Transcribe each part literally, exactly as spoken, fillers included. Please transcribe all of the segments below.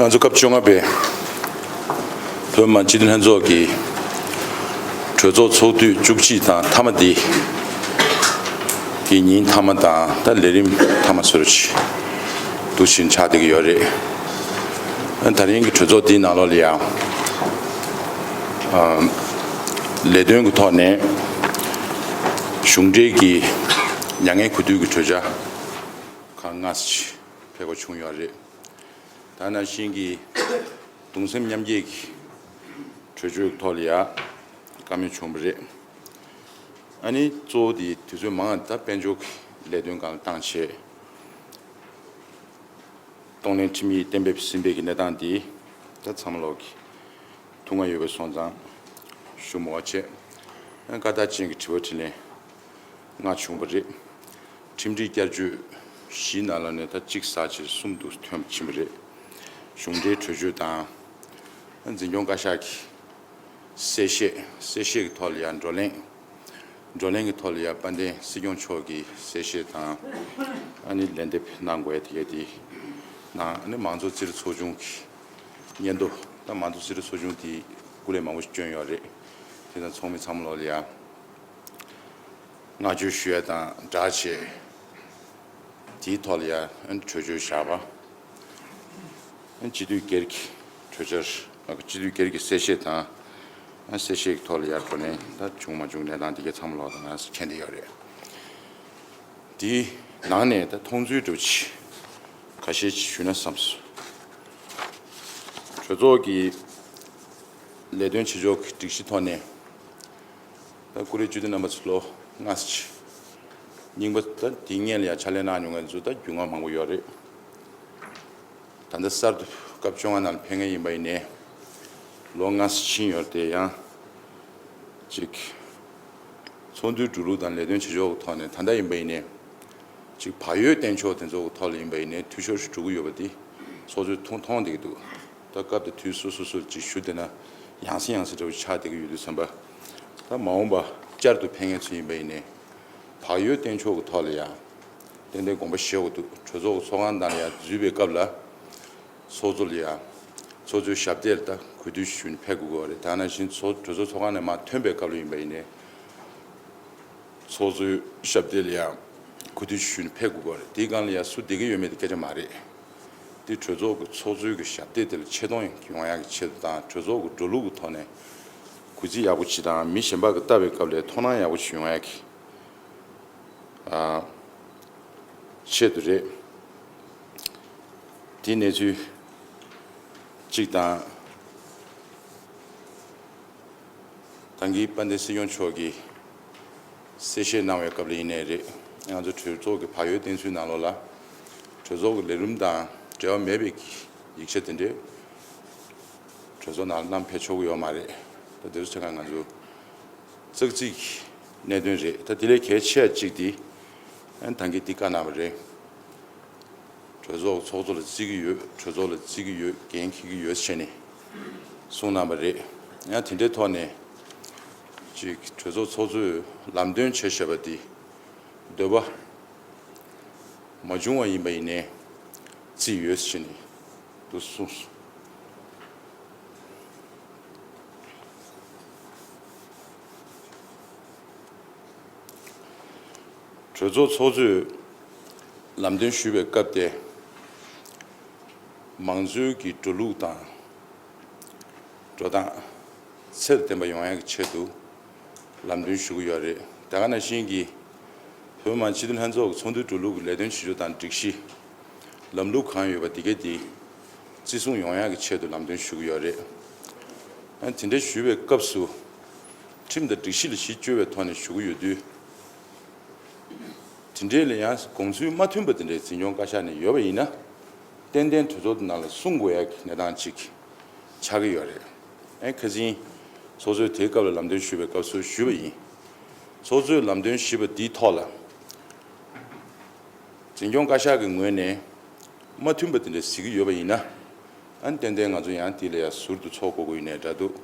ང་ཚོ་སྐབས་བཅོ་ལྔ་པའི་བོད་མི་མང་སྤྱི་འཐུས་ལྷན་ཚོགས་ཀྱི་གྲོས་ཚོགས་ཚོགས་དུས་བཅུ་གཅིག་དང་མཐའ་མ་འདི་གི་ཉིན་མཐའ་མ་དང་ད་ལས་རིམ་མཐའ་མ་ཟེར་བ་ཞིག་འདུག་བཞིན་ཆགས་བསྡད་ཀྱི་ཡོད་རེད། ད་རིང་གི་གྲོས་ཚོགས་འདིའི་ནང་ལོགས་ལ་ཡང་ལས་དོན་གྱི་ཐོག་ནས་གཞུང་འབྲེལ་གྱི་མྱ་ངན་གུས་འདུད་ཀྱི་གྲོས་འཆར་ཁག་ལྔ་ཙམ་ཕེབས་པ་བྱུང་ཡོད་རེད། ད་ནང་བཞིན་གྱི་གདུང་སེམས་མཉམ་སྐྱེད་ཀྱི་གྲོས་ཆོད་ཐོག་ལ་ཡང་བཀའ་མོལ་བྱུང་བ་རེད། ཨ་ནི་གཙོ་བོ་དེ་དུས་ཚོད་མང་ད་དཔལ་འབྱོར་གྱི་ལས་དོན་སྒང་ལ་བཏང་བྱས། གཏོང་ལེན་ཁྲིམས་ཡིག་གཏན་འབེབས་ཟིན་པའི་གི་གནས་སྟངས་དེ་ད་ཚང་མ་ལོག་གི་ཐུགས་མངའ་ཡོད་པའི་སོང་ཙང་ཞུ་མ་བ་བྱས། ཨ་བཀའ་རྟགས་ཅན་གྱི་དྲི་བ་དྲིས་ལན་ལྔ་བྱུང་བ་རེད། ཁྲིམས་སྒྲིག་བསྐྱར་བཅོས་བཞི་ནང་ལ་ནས་ད་གཅིག་ཟག་བྱས་གསུམ་དུ་ཐོན་ཕྱིན་པ་རེད། གཞུང་འབྲེལ་གྲོས་ཆོད་དང་། འཛིན་སྐྱོང་བཀའ་ཤག་གི་གསལ་བཤད། གསལ་བཤད་ཀྱི་ཐོག་ལ་ཡང་བགྲོ་གླེང་། བགྲོ་གླེང་གི་ཐོག་ལ་ཡང་དཔལ་ལྡན་སྲིད་སྐྱོང་མཆོག་གི་གསལ་བཤད་དང་། ཨ་ནི་ལན་འདེབས་གནང་དགོས་དེ་གས་དེ་གནང་། ཨ་ནི་མང་གཙོ་རྩིས་རིག་ཚོགས་ཆུང་གི་སྙན་ཐོ། ད་མང་གཙོ་རྩིས་རིག་ཚོགས་ཆུང་དེ་སྐུ་ལས་མང་པོ་ཞིག་བསྐྱོན་ཡོད་རེད། དེ་དང་ཚོགས་མི་ཚང་མ་ལོག་ལ་ཡང་བསྔགས་བརྗོད་ཞུ་ཡ་དང་སྦྲགས་བྱས། དེའི་ཐོག་ལ་ཡང་གྲོས་ཆོད་བཞག་པ། སྤྱི་འཐུས་སྒེར་གྱི་གྲོས་འཆར། སྤྱི་འཐུས་སྒེར་གྱི་གསལ་བཤད་དང་། གསལ་བཤད་ཀྱི་ཐོག་ལ་ཡར་བགྲོ་གླེང་ད་བྱུང་མ་བྱུང་གནས་སྟངས་དེ་གའི་ཚང་མ་ལོག་དང་ང་མཁྱེན་བསྡད་ཡོད་རེད། དེའི་ནང་ནས་ད་མཐོང་ཚུལ་འདྲ་བོ་ཅིག་ཁ་ཤས་ཅིག་ཞུས་ན་བསམས་སོང་། གྲོས་ཚོགས་ཀྱི་ལས་དོན་བྱེད་ཕྱོགས་ཀྱི་སྒྲིག་གཞི་ཐོག་ནས། ད་སྐུ་ལས་སྤྱི་འཐུས་རྣམ་པ་ཚོ་ལོ་ལྔ་ཙམ་ཅིག་རྙིང་པ་ད་དེའི་སྔོན་ལ་ཡང་ཕྱག་ལས་གནང་མྱོང་མཁན་ཚོ་ད་རྒྱུས་མངའ་མང་པོ་ཡོད་རེད། ད་ལྟ་གསར་དུ་སྐབས་བཅོ་ལྔ་ནང་ལ་ཕེབས་མཁན་ཡིན་པ་ཡིན་ནའི་ལོ་ལྔ་ཙམ་ཕྱིན་ཡོད་རེད་དེ་ཡང་ཅིག་ཚོགས་འདུའི་འགྲོ་ལུགས་དང་ལས་དོན་བྱེད་ཕྱོགས་ཀྱི་ཐོག་ནས་ད་ལྟ་ཡིན་པ་ཡིན་ནའི་ཅིག་བག་ཡོད་བསྟེན་ཕྱོགས་དེ་ཚོ་གི་ཐོག་ལ་ཡིན་པ་ཡིན་ནའི་འཐུས་ཤོར་ཞིག་འགྲོ་གི་ཡོད་པ་དེ་ཚོགས་གཙོས་མཐོང་མཐོང་བསྡད་ཀྱི་འདུག་ད་སྐབས་དང་དུས་སོ་སོ་སོ་ཅིག་ཞུ་བསྡད་ན་ཡང་སེ་ཡང་སེ་འདྲ་བོ་ཆགས་བསྡད་ཀྱི་ཡོད་དུས་ཙམ་པ། ད་མ་འོངས་པ་བསྐྱར་དུ་ཕེབས་མཁན་ཚོ་ཡིན་པ་ཡིན་ནའི་བག་ཡོད་བསྟེན་ཕྱོགས་ཀྱི་ཐོག་ལ་ཡང་ཏན་ཏན་དགོངས་པ་བཞེས་དགོས་འདུག་གྲོས་ཚོགས་ཀྱི་ཚོགས་ཁང་ནང་ལ་ཡང་འཛུལ་བའི་སྐབས་ལ་ཚོགས་གཙོ་ལ་ཡང་ཚོགས་གཙོའི་ཞབས་སྟེགས་ལ་ད་གུས་འདུད་ཞུས་ནས་ཕེབས་དགོས་ཀྱི་ཡོད་རེད། ད་ནང་བཞིན་ཚོགས་གྲོས་ཚོགས་ཚོགས་ཁང་ནས་མར་ཐོན་པའི་སྐབས་ལ་ཡིན་པ་ཡིན་ནའི་ཚོགས་གཙོའི་ཞབས་སྟེགས་ལ་ཡང་གུས་འདུད་ཞུས་ནས་ཕེབས་དགོས་ཀྱི་ཡོད་རེད། དེའི་སྒང་ལ་ཡང་སུ་བསྡད་ཀྱི་ཡོད་མེད་དེ་སྐད་ཆ་མ་རེད། དེ་གྲོས་ཚོགས་ཀྱི་ཚོགས་གཙོའི་གི་ཞབས་སྟེགས་དེ་ལ་ཆེ་མཐོང་ཡོང་ཡག་གི་ཆེད་དུ་དང་གྲོས་ཚོགས་ཀྱི་འགྲོ་ལུགས་ཀྱི་ཐོག་ནས་གུས་བརྩི་ཡག་པོ་བྱེད་དང་མི་གཞན་པ་གི་ལྟ་བའི་སྐབས་ལ་མཐོང་སྣང་ཡག་པོ་ཞིག་ཡོང་ཡག་གི་ཨ་ཆེད་དུ་རེད། དེ་གནས་ཚུལ་གཅིག་དང་། ད་གིན་དཔལ་ལྡན་སྲིད་སྐྱོང་མཆོག་གིས་གསལ་བཤད་གནང་བའི་སྐབས་ལ་ཡིན་ནའི་རེད། ང་ཚོ་གྲོས་ཚོགས་ཀྱི་བག་ཡོད་བསྟེན་ཚུལ་ནང་ལོགས་ལ་གྲོས་ཚོགས་ཀྱི་ལས་རིམ་དང་འབྲེལ་བ་མེད་པའི་ཡིག་ཆ་དེ་འདྲས་གྲོས་ཚོགས་ནང་ལ་བསྣམས་ཕེབས་ཆོག་གི་ཡོད་མ་རེད། ད་དེ་ཚོ་ཆ་ཚང་ང་ཚོ་ཙག་ཙིག་གི་གནད་དོན་རེད། ད་དེ་ལས་གལ་ཆེ་བ་གཅིག་དེ་ཨ་ནི་ད་གིན་འདི་བཀའ་གནང་བ་རེད། གྲོས་ཚོགས་ཚོགས་གཙོ་ལ་བརྩི་གི་ཡོད། གྲོས་ཚོགས་ལ་བརྩི་གི་ཡོད། འགན་འཁྱེར་གི་ཡོད་ཟེར་ནས་གསུངས་གནང་བ་རེད། ཡང་དེ་འདྲའི་ཐོག་ནས་ཅིག་གྲོས་ཚོགས་ཚོགས་གཙོས་ལམ་སྟོན་བྱས་བཞག་པ་དེ་འདོད་པ་མ་བྱུང་བ་ཡིན་པ་ཡིན་ནའི་བརྩི་ཡོད་ཟེར་ནས་འདུག་གསུངས་སོང་། གྲོས་ཚོགས་ཚོགས་གཙོས་ལམ་སྟོན་ཞུས་པའི་སྐབས་དེ། མང་གཙོའི་གི་འགྲོ་ལུགས་དང་འགྲོ་སྟངས་ཚད་ལྡན་པ་ཡོང་ཡག་གི་ཆེད་དུ་ལམ་སྟོན་ཞུ་གི་ཡོད་རེད། དེ་ག་ནང་བཞིན་གྱི་བོད་མི་མང་སྤྱི་འཐུས་ལྷན་ཚོགས་ཀྱི་ཚོགས་འདུའི་འགྲོ་ལུགས་ཀྱི་ལས་དོན་བྱེད་ཕྱོགས་དང་སྒྲིག་གཞི་ལམ་ལུགས་གང་ཡོད་པ་དེ་གས་དེ་བརྩི་སྲུང་ཡོང་ཡག་གི་ཆེད་དུ་ལམ་སྟོན་ཞུ་གི་ཡོད་རེད། ཨ་དེ་འདྲ་ཞུས་པའི་སྐབས་སུ་ཁྲིམས་དང་སྒྲིག་གཞི་ལ་གཞི་བཅོལ་བའི་ཐོག་ནས་ཞུ་གི་ཡོད་དུས། དེ་འདྲའི་ལ་ཡང་དགོངས་ཚུལ་མ་མཐུན་པ་དེ་འདྲའི་འཛིན་སྐྱོང་བཀའ་ཤག་ནས་ཡོད་པ་ཡིན་ན། ཏན་ཏན་གྲོས་ཚོགས་ནང་ལ་གསུང་དགོས་ཡག་གི་གནས་སྟངས་ཅིག་ཆགས་ཀྱི་ཡོད་རེད། ཨེ་ཁ་སང་ཚོགས་གཙོས་དེའི་སྐབས་ལ་ལམ་སྟོན་ཞུས་པའི་སྐབས་སུ་ཞུས་པ་ཡིན། ཚོགས་གཙོས་ལམ་སྟོན་ཞུས་པ་འདིའི་ཐོག་ལ་འཛིན་སྐྱོང་བཀའ་ཤག་གི་ངོས་ནས་མ་མཐུན་པ་དེ་འདྲ་གཟིགས་ཀྱི་ཡོད་པ་ཡིན་ན། ཨ་ནི་ཏན་ཏན་ང་ཚོ་ཡང་དེ་ལ་ཡང་ཟུར་དུ་ཚོགས་དགོས་ཀྱི་ཡོད་ནའི་འདྲ་འདུག་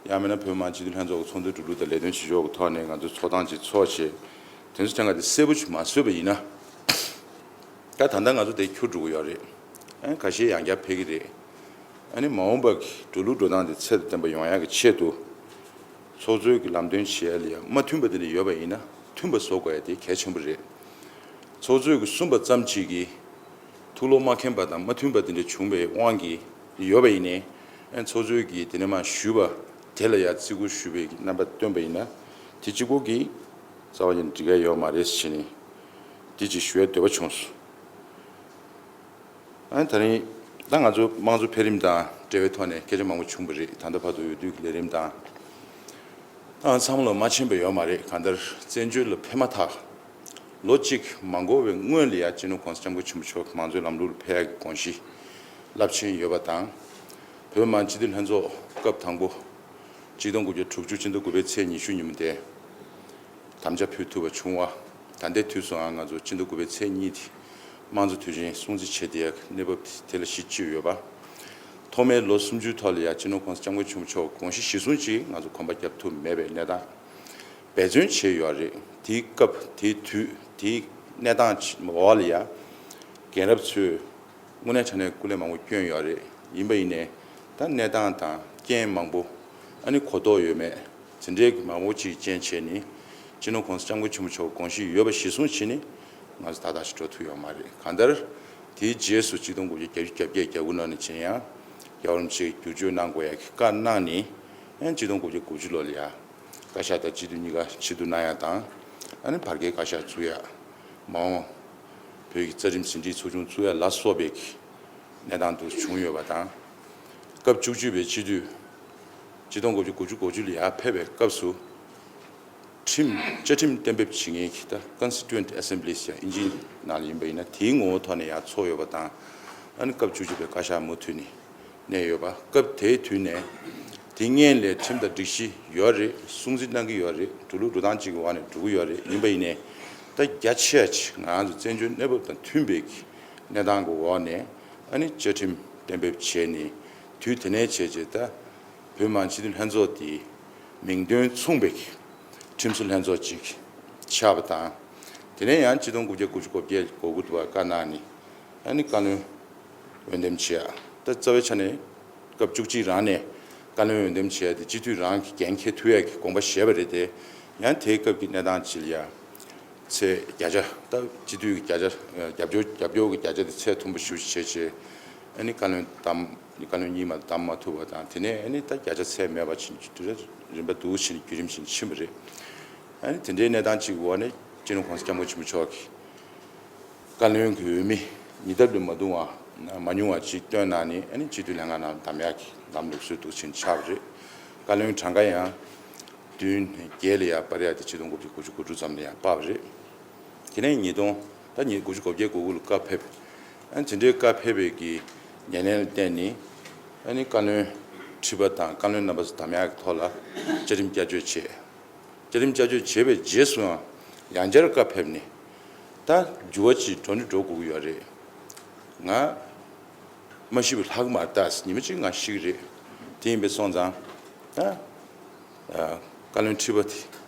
ཡང་མིན་ན་བོད་མི་མང་སྤྱི་འཐུས་ལྷན་ཚོགས་ཀྱི་ཚོགས་འདུ་འགྲོ་ལུགས་དང་ལས་དོན་བྱེད་ཕྱོགས་ཀྱི་ཐོག་ནས་ང་ཚོ་ཚོགས་སྟངས་ཅིག་ཚོགས་བྱས། དེ་ཚོ་ཐད་ཀར་དེ་གསལ་པོ་ཞིག་མ་བཟོས་པ་ཡིན་ན། ད་ད་ལྟ་ང་ཚོ་དེ་འཁྱུར་འགྲོ་གི་ཡོད་རེད། ཨ་ཁ་ཤས་ཡང་བསྐྱར་ཕེབས་ཀྱི་རེད། ཨ་ནི་མ་འོངས་པ་གི་འགྲོ་ལུགས་འགྲོ་སྟངས་དེ་ཚད་དང་ལྡན་པ་ཡོང་ཡག་གི་ཆེད་དུ། ཚོགས་གཙོའི་གི་ལམ་སྟོན་བྱེད་ཡ་ལ་ཡང་མ་མཐུན་པ་དེ་འདྲ་ཡོད་པ་ཡིན་ན་མཐུན་པ་བཟོ་དགོས་ཡ་དེ་གལ་ཆེན་པོ་རེད། ཚོགས་གཙོས་གི་གསུངས་པ་ཙམ་གཅིག་གིས་ཐུགས་བློ་མ་ཁེངས་པ་དང་མ་མཐུན་པ་དེ་འདྲ་བྱུང་བའི་དབང་གིས་ཡོད་པ་ཡིན་ནའི། ཨ་ནི་ཚོགས་གཙོས་གི་དེ་ནས་མར་ཞུས་པ་དེ་ལ་ཡང་བརྩི་བཀུར་ཞུས་པའི་རྣམ་པ་སྟོན་པ་ཡིན་ན། དེ་གཅིག་པོ་གིས་རྩ་བ་ཉིད་ནས་འགྲིག་གི་ཡོད་མ་རེད་ཟེར་ནས་འདི་གཅིག་ཞུ་ཡའི་འདོད་པ་བྱུང་སོང་། ཨ་ནི་ད་རིང་ད་ང་ཚོ་དམངས་གཙོ་འཕེལ་རིམ་དང་འབྲེལ་བའི་ཐོག་ནས་སྐད་ཆ་མང་པོ་བྱུང་བ་རེད། ད་ལྟ་བར་དུ་འོས་བསྡུ་གི་ལས་རིམ་དང་། ད་ཚང་མ་ལ་མ་ཕྱིན་པ་ཡོད་མ་རེད། གང་ལྟར་བཙན་བྱོལ་ལ་ཕེབས་མ་ཐག་ལོ་གཅིག་མ་འགོར་བའི་སྔོན་ལ་ཡང་སྤྱི་ནོར་༸གོང་ས་༸སྐྱབས་མགོན་ཆེན་པོ་མཆོག་མང་གཙོའི་ལམ་ལུགས་ལ་ཕེབས་ཡག་གི་དགོངས་གཞི་རླབས་ཆེན་ཡོད་པ་དང་། བོད་མི་མང་སྤྱི་འཐུས་ལྷན་ཚོགས་སྐབས་དང་པོ་གཅིག་སྟོང་དགུ་བརྒྱ་དྲུག་ཅུ་སྤྱི་ཟླ་དགུ་པའི་ཚེས་ཉི་ཤུ་ཉིན་མོ་དེ་དམ་བཅའ་ཕུལ་ཐུབ་པ་བྱུང་བ། ད་ལྟའི་དུས་སུའང་ང་ཚོ་སྤྱི་ཟླ་དགུ་པའི་ཚེས་གཉིས་དེ་དམངས་གཙོ་དུས་ཆེན་སྲུང་བརྩི་བྱེད་བསྡད་ཡག་གནས་བབ་དེ་ལ་གཞི་བཅོལ་ཡོད་པ། ཐོག་མའི་ལོ་སུམ་ཅུའི་ཐོག་ལ་ཡང་སྤྱི་ནོར་༸གོང་ས་༸སྐྱབས་མགོན་ཆེན་པོ་མཆོག་དགོངས་གཞི་གཞིར་བཟུང་ཅིག་ང་ཚོ་གོམ་པ་རྒྱབ་ཐུབ་མེད་པའི་གནས་སྟངས་འབད་བརྩོན་བྱས་ཡོད་རེད། དེའི་སྐབས་དེའི་དུས་དེའི་གནས་སྟངས་འོག་ལ་ཡང་རྒན་རབས་ཚོས་དངོས་གནས་དྲང་གནས་སྐུ་ལས་མང་པོ་བསྐྱོན་ཡོད་རེད། ཡིན་པ་ཡིན་ནའི་ད་གནས་སྟངས་དང་རྐྱེན་མང་པོ་ཨ་ནི་གོ་རྟོགས་ཡོད་མེད་དེ་འདྲའི་གི་མང་པོ་ཅིག་རྐྱེན་བྱས་ནས་སྤྱི་ནོར་༸གོང་ས་༸སྐྱབས་མགོན་ཆེན་པོ་མཆོག་དགོངས་གཞི་ཡོད་པ་གཞིར་བཟུང་བྱས་ནས་ང་ཚོ་ཏག་ཏག་ཞིག་འགྲོ་ཐུབ་ཡོད་མ་རེད། གང་ལྟར་དེའི་རྗེས་སུ་གཅིག་སྟོང་དགུ་བརྒྱ་བརྒྱད་ཅུ་གྱ་དགུ་ནང་ནས་བྱས་ཡང་རྒྱལ་བ་རིན་པོ་ཆེས་བསྒྱུར་བཅོས་གནང་དགོས་ཡ་གི་བཀའ་གནང་ནས། ཡང་གཅིག་སྟོང་དགུ་བརྒྱ་དགུ་བཅུ་ལོ་ལ་ཡ་བཀའ་ཤག་དང་སྤྱི་འཐུས་གཉིས་ཀ་ཕྱིར་བསྡུ་གནང་ཡ་དང་། ཨ་ནི་བར་བརྒལ་བཀའ་ཤག་བཙུགས་ཡ། མ་འོངས་བོད་ཀྱི་རྩ་ཁྲིམས་ཟིན་བྲིས་ཚོགས་ཆུང་བཙུགས་ཡ་ལ་སོགས་པའི་གནས་སྟངས་དུ་བྱུང་ཡོད་པ་དང་། སྐབས་བཅུ་གཅིག་པའི་སྤྱི་འཐུས་གཅིག་སྟོང་དགུ་བརྒྱ་དགུ་བཅུ་གོ་གཅིག་ལ་ཡར་ཕེབས་པའི་སྐབས་སུ། ཁྲིམས་བཅའ་ཁྲིམས་གཏན་འབེབས་བྱེད་མཁན་གྱི་ད་Constituent Assemblies ཡང་ཨིན་ཇིའི་ནང་ལ་ཡིན་པ་ཡིན་ན་དེའི་ངོ་བོ་ཐོག་ནས་ཡར་ཚོགས་ཡོད་པ་དང་། ཨ་ནི་སྐབས་བཅུ་གཅིག་པའི་བཀའ་ཤག་མུ་མཐུད་ནས་གནས་ཡོད་པ། སྐབས་དེའི་དུས་ནས་དེ་སྔོན་ལས་ཁྲིམས་དང་སྒྲིག་གཞི་ཡོད་རེད། སྲུང་བརྩི་གནང་གི་ཡོད་རེད། འགྲོ་ལུགས་འགྲོ་སྟངས་གཅིག་གི་འོག་ནས་འགྲོ་གི་ཡོད་རེད། ཡིན་པ་ཡིན་ནའི་ད་རྒྱ་ཆེ་བ་ཅིག་ང་རང་ཚོ་བཙན་བྱོལ་གནས་བབ་དང་མཐུན་པའི་གནས་སྟངས་ཀྱི་འོག་ནས་ཨ་ནི་བཅའ་ཁྲིམས་གཏན་འབེབས་བྱས་ནས་དུས་དེ་ནས་བྱས་རྗེས་ད་བོད་མི་མང་སྤྱི་འཐུས་ལྷན་ཚོགས་དེའི་མིང་དོན་མཚུངས་པའི་ཁྲིམས་བཟོ་ལྷན་ཚོགས་ཅིག་ཆགས་པ་དང་། དེ་ནས་ཡང་གཅིག་སྟོང་དགུ་བརྒྱ་དགུ་བཅུ་གོ་བརྒྱད་གོ་དགུ་དུ་བ་བཀའ་གནང་ནས་ཨ་ནི་བཀའ་བློན་འོས་འདེམས་བྱས་ཡ། ད་རྩ་བའི་ཆ་ནས་སྐབས་བཅུ་གཅིག་རང་ནས་བཀའ་བློན་འོས་འདེམས་བྱས་ཏེ་སྤྱི་འཐུས་རང་གི་འགན་འཁྱེར་ཐུབ་ཡ་གི་དགོངས་པ་བཞེས་པ་རེད་དེ། ཡང་དེའི་སྐབས་ཀྱི་གནས་སྟངས་ཅིག་ལ་ཡ་ཚད་བརྒྱ་ཆ་ད་སྤྱི་འཐུས་ཀྱི་བརྒྱ་ཆ་རྒྱབ་སྐྱོར་རྒྱབ་སྐྱོར་གྱི་བརྒྱ་ཆ་དེ་ཚད་མཐོན་པོ་ཞེ་པོ་ཅིག་བྱས་བྱས། ཨ་ནི་བཀའ་བློན་བདམས་བཀའ་བློན་གཉིས་མ་བདམས་མ་ཐུབ་པ་དང་། དེ་ནས་ཨ་ནི་ད་བརྒྱ་ཆ་ཚད་མེད་པ་ཕྱིན་རིམ་པ་འདུག་ཕྱིན་བརྒྱུད་རིམ་བཞིན་ཕྱིན་པ་རེད། ཨ་ནི་དེ་འདྲའི་གནས་སྟངས་ཅིག་འོག་ནས་སྤྱི་ནོར་༸གོང་ས་༸སྐྱབས་མགོན་ཆེན་པོ་མཆོག་གིས་བཀའ་བློན་གྱི་འོས་མི་ཉིས་ལྡབ་ལས་མ་བཏུང་བ་མ་ཉུང་བ་ཅིག་བཏོན་གནང་ནས། ཨ་ནི་སྤྱི་འཐུས་ལྷན་ཁང་ནང་བདམས་ཡག་གི་ལམ་ལུགས་སྲོལ་འདུག་ཕྱིན་ཆགས་པ་རེད། བཀའ་བློན་གྲངས་ཀ་ཡང་བདུན་བརྒྱད་ལ་ཡང་སྤར་ཡག་དེ་གཅིག་སྟོང་དགུ་བརྒྱ་དགུ་བཅུ་གོ་དྲུག་ཙམ་ལ་ཡང་སྤར་བ་རེད། དེ་ནས་ཉིས་སྟོང་ད་ཉིས་དགུ་བཅུ་གོ་བརྒྱད་གོ་དགུ་ལ་བཀའ་ཕེབས། ཨ་ནི་དེ་འདྲའི་བཀའ་ཕེབས་པའི་གི་ཉེར་ལེན་ལ་བརྟེན་ནས་ཨ་ནི་བཀའ་བློན་ཁྲི་པ་དང་བཀའ་བློན་རྣམ་པ་ཚོ་བདམས་ཡག་གི་ཐོག་ལ་བཅའ་ཁྲིམས་བསྐྱར་བཅོས་བྱས། བཅའ་ཁྲིམས་བསྐྱར་བཅོས་བྱས་པའི་རྗེས་སུའང་ཡང་བསྐྱར་བཀའ་ཕེབས་ནས་ད་འགྱུར་བ་ཅིག་འགྲོ་ནི་འགྲོ་དགོས་ཀྱི་ཡོད་རེད། ང་མ་ཤི་བའི་ལྷག་མ་ལྟ་ཉི་མ་གཅིག་ང་ཤི་གི་རེད། དེ་ཡིན་པའི་སོང་ཙང་ད་བཀའ་བློན་ཁྲི་པ་དེ་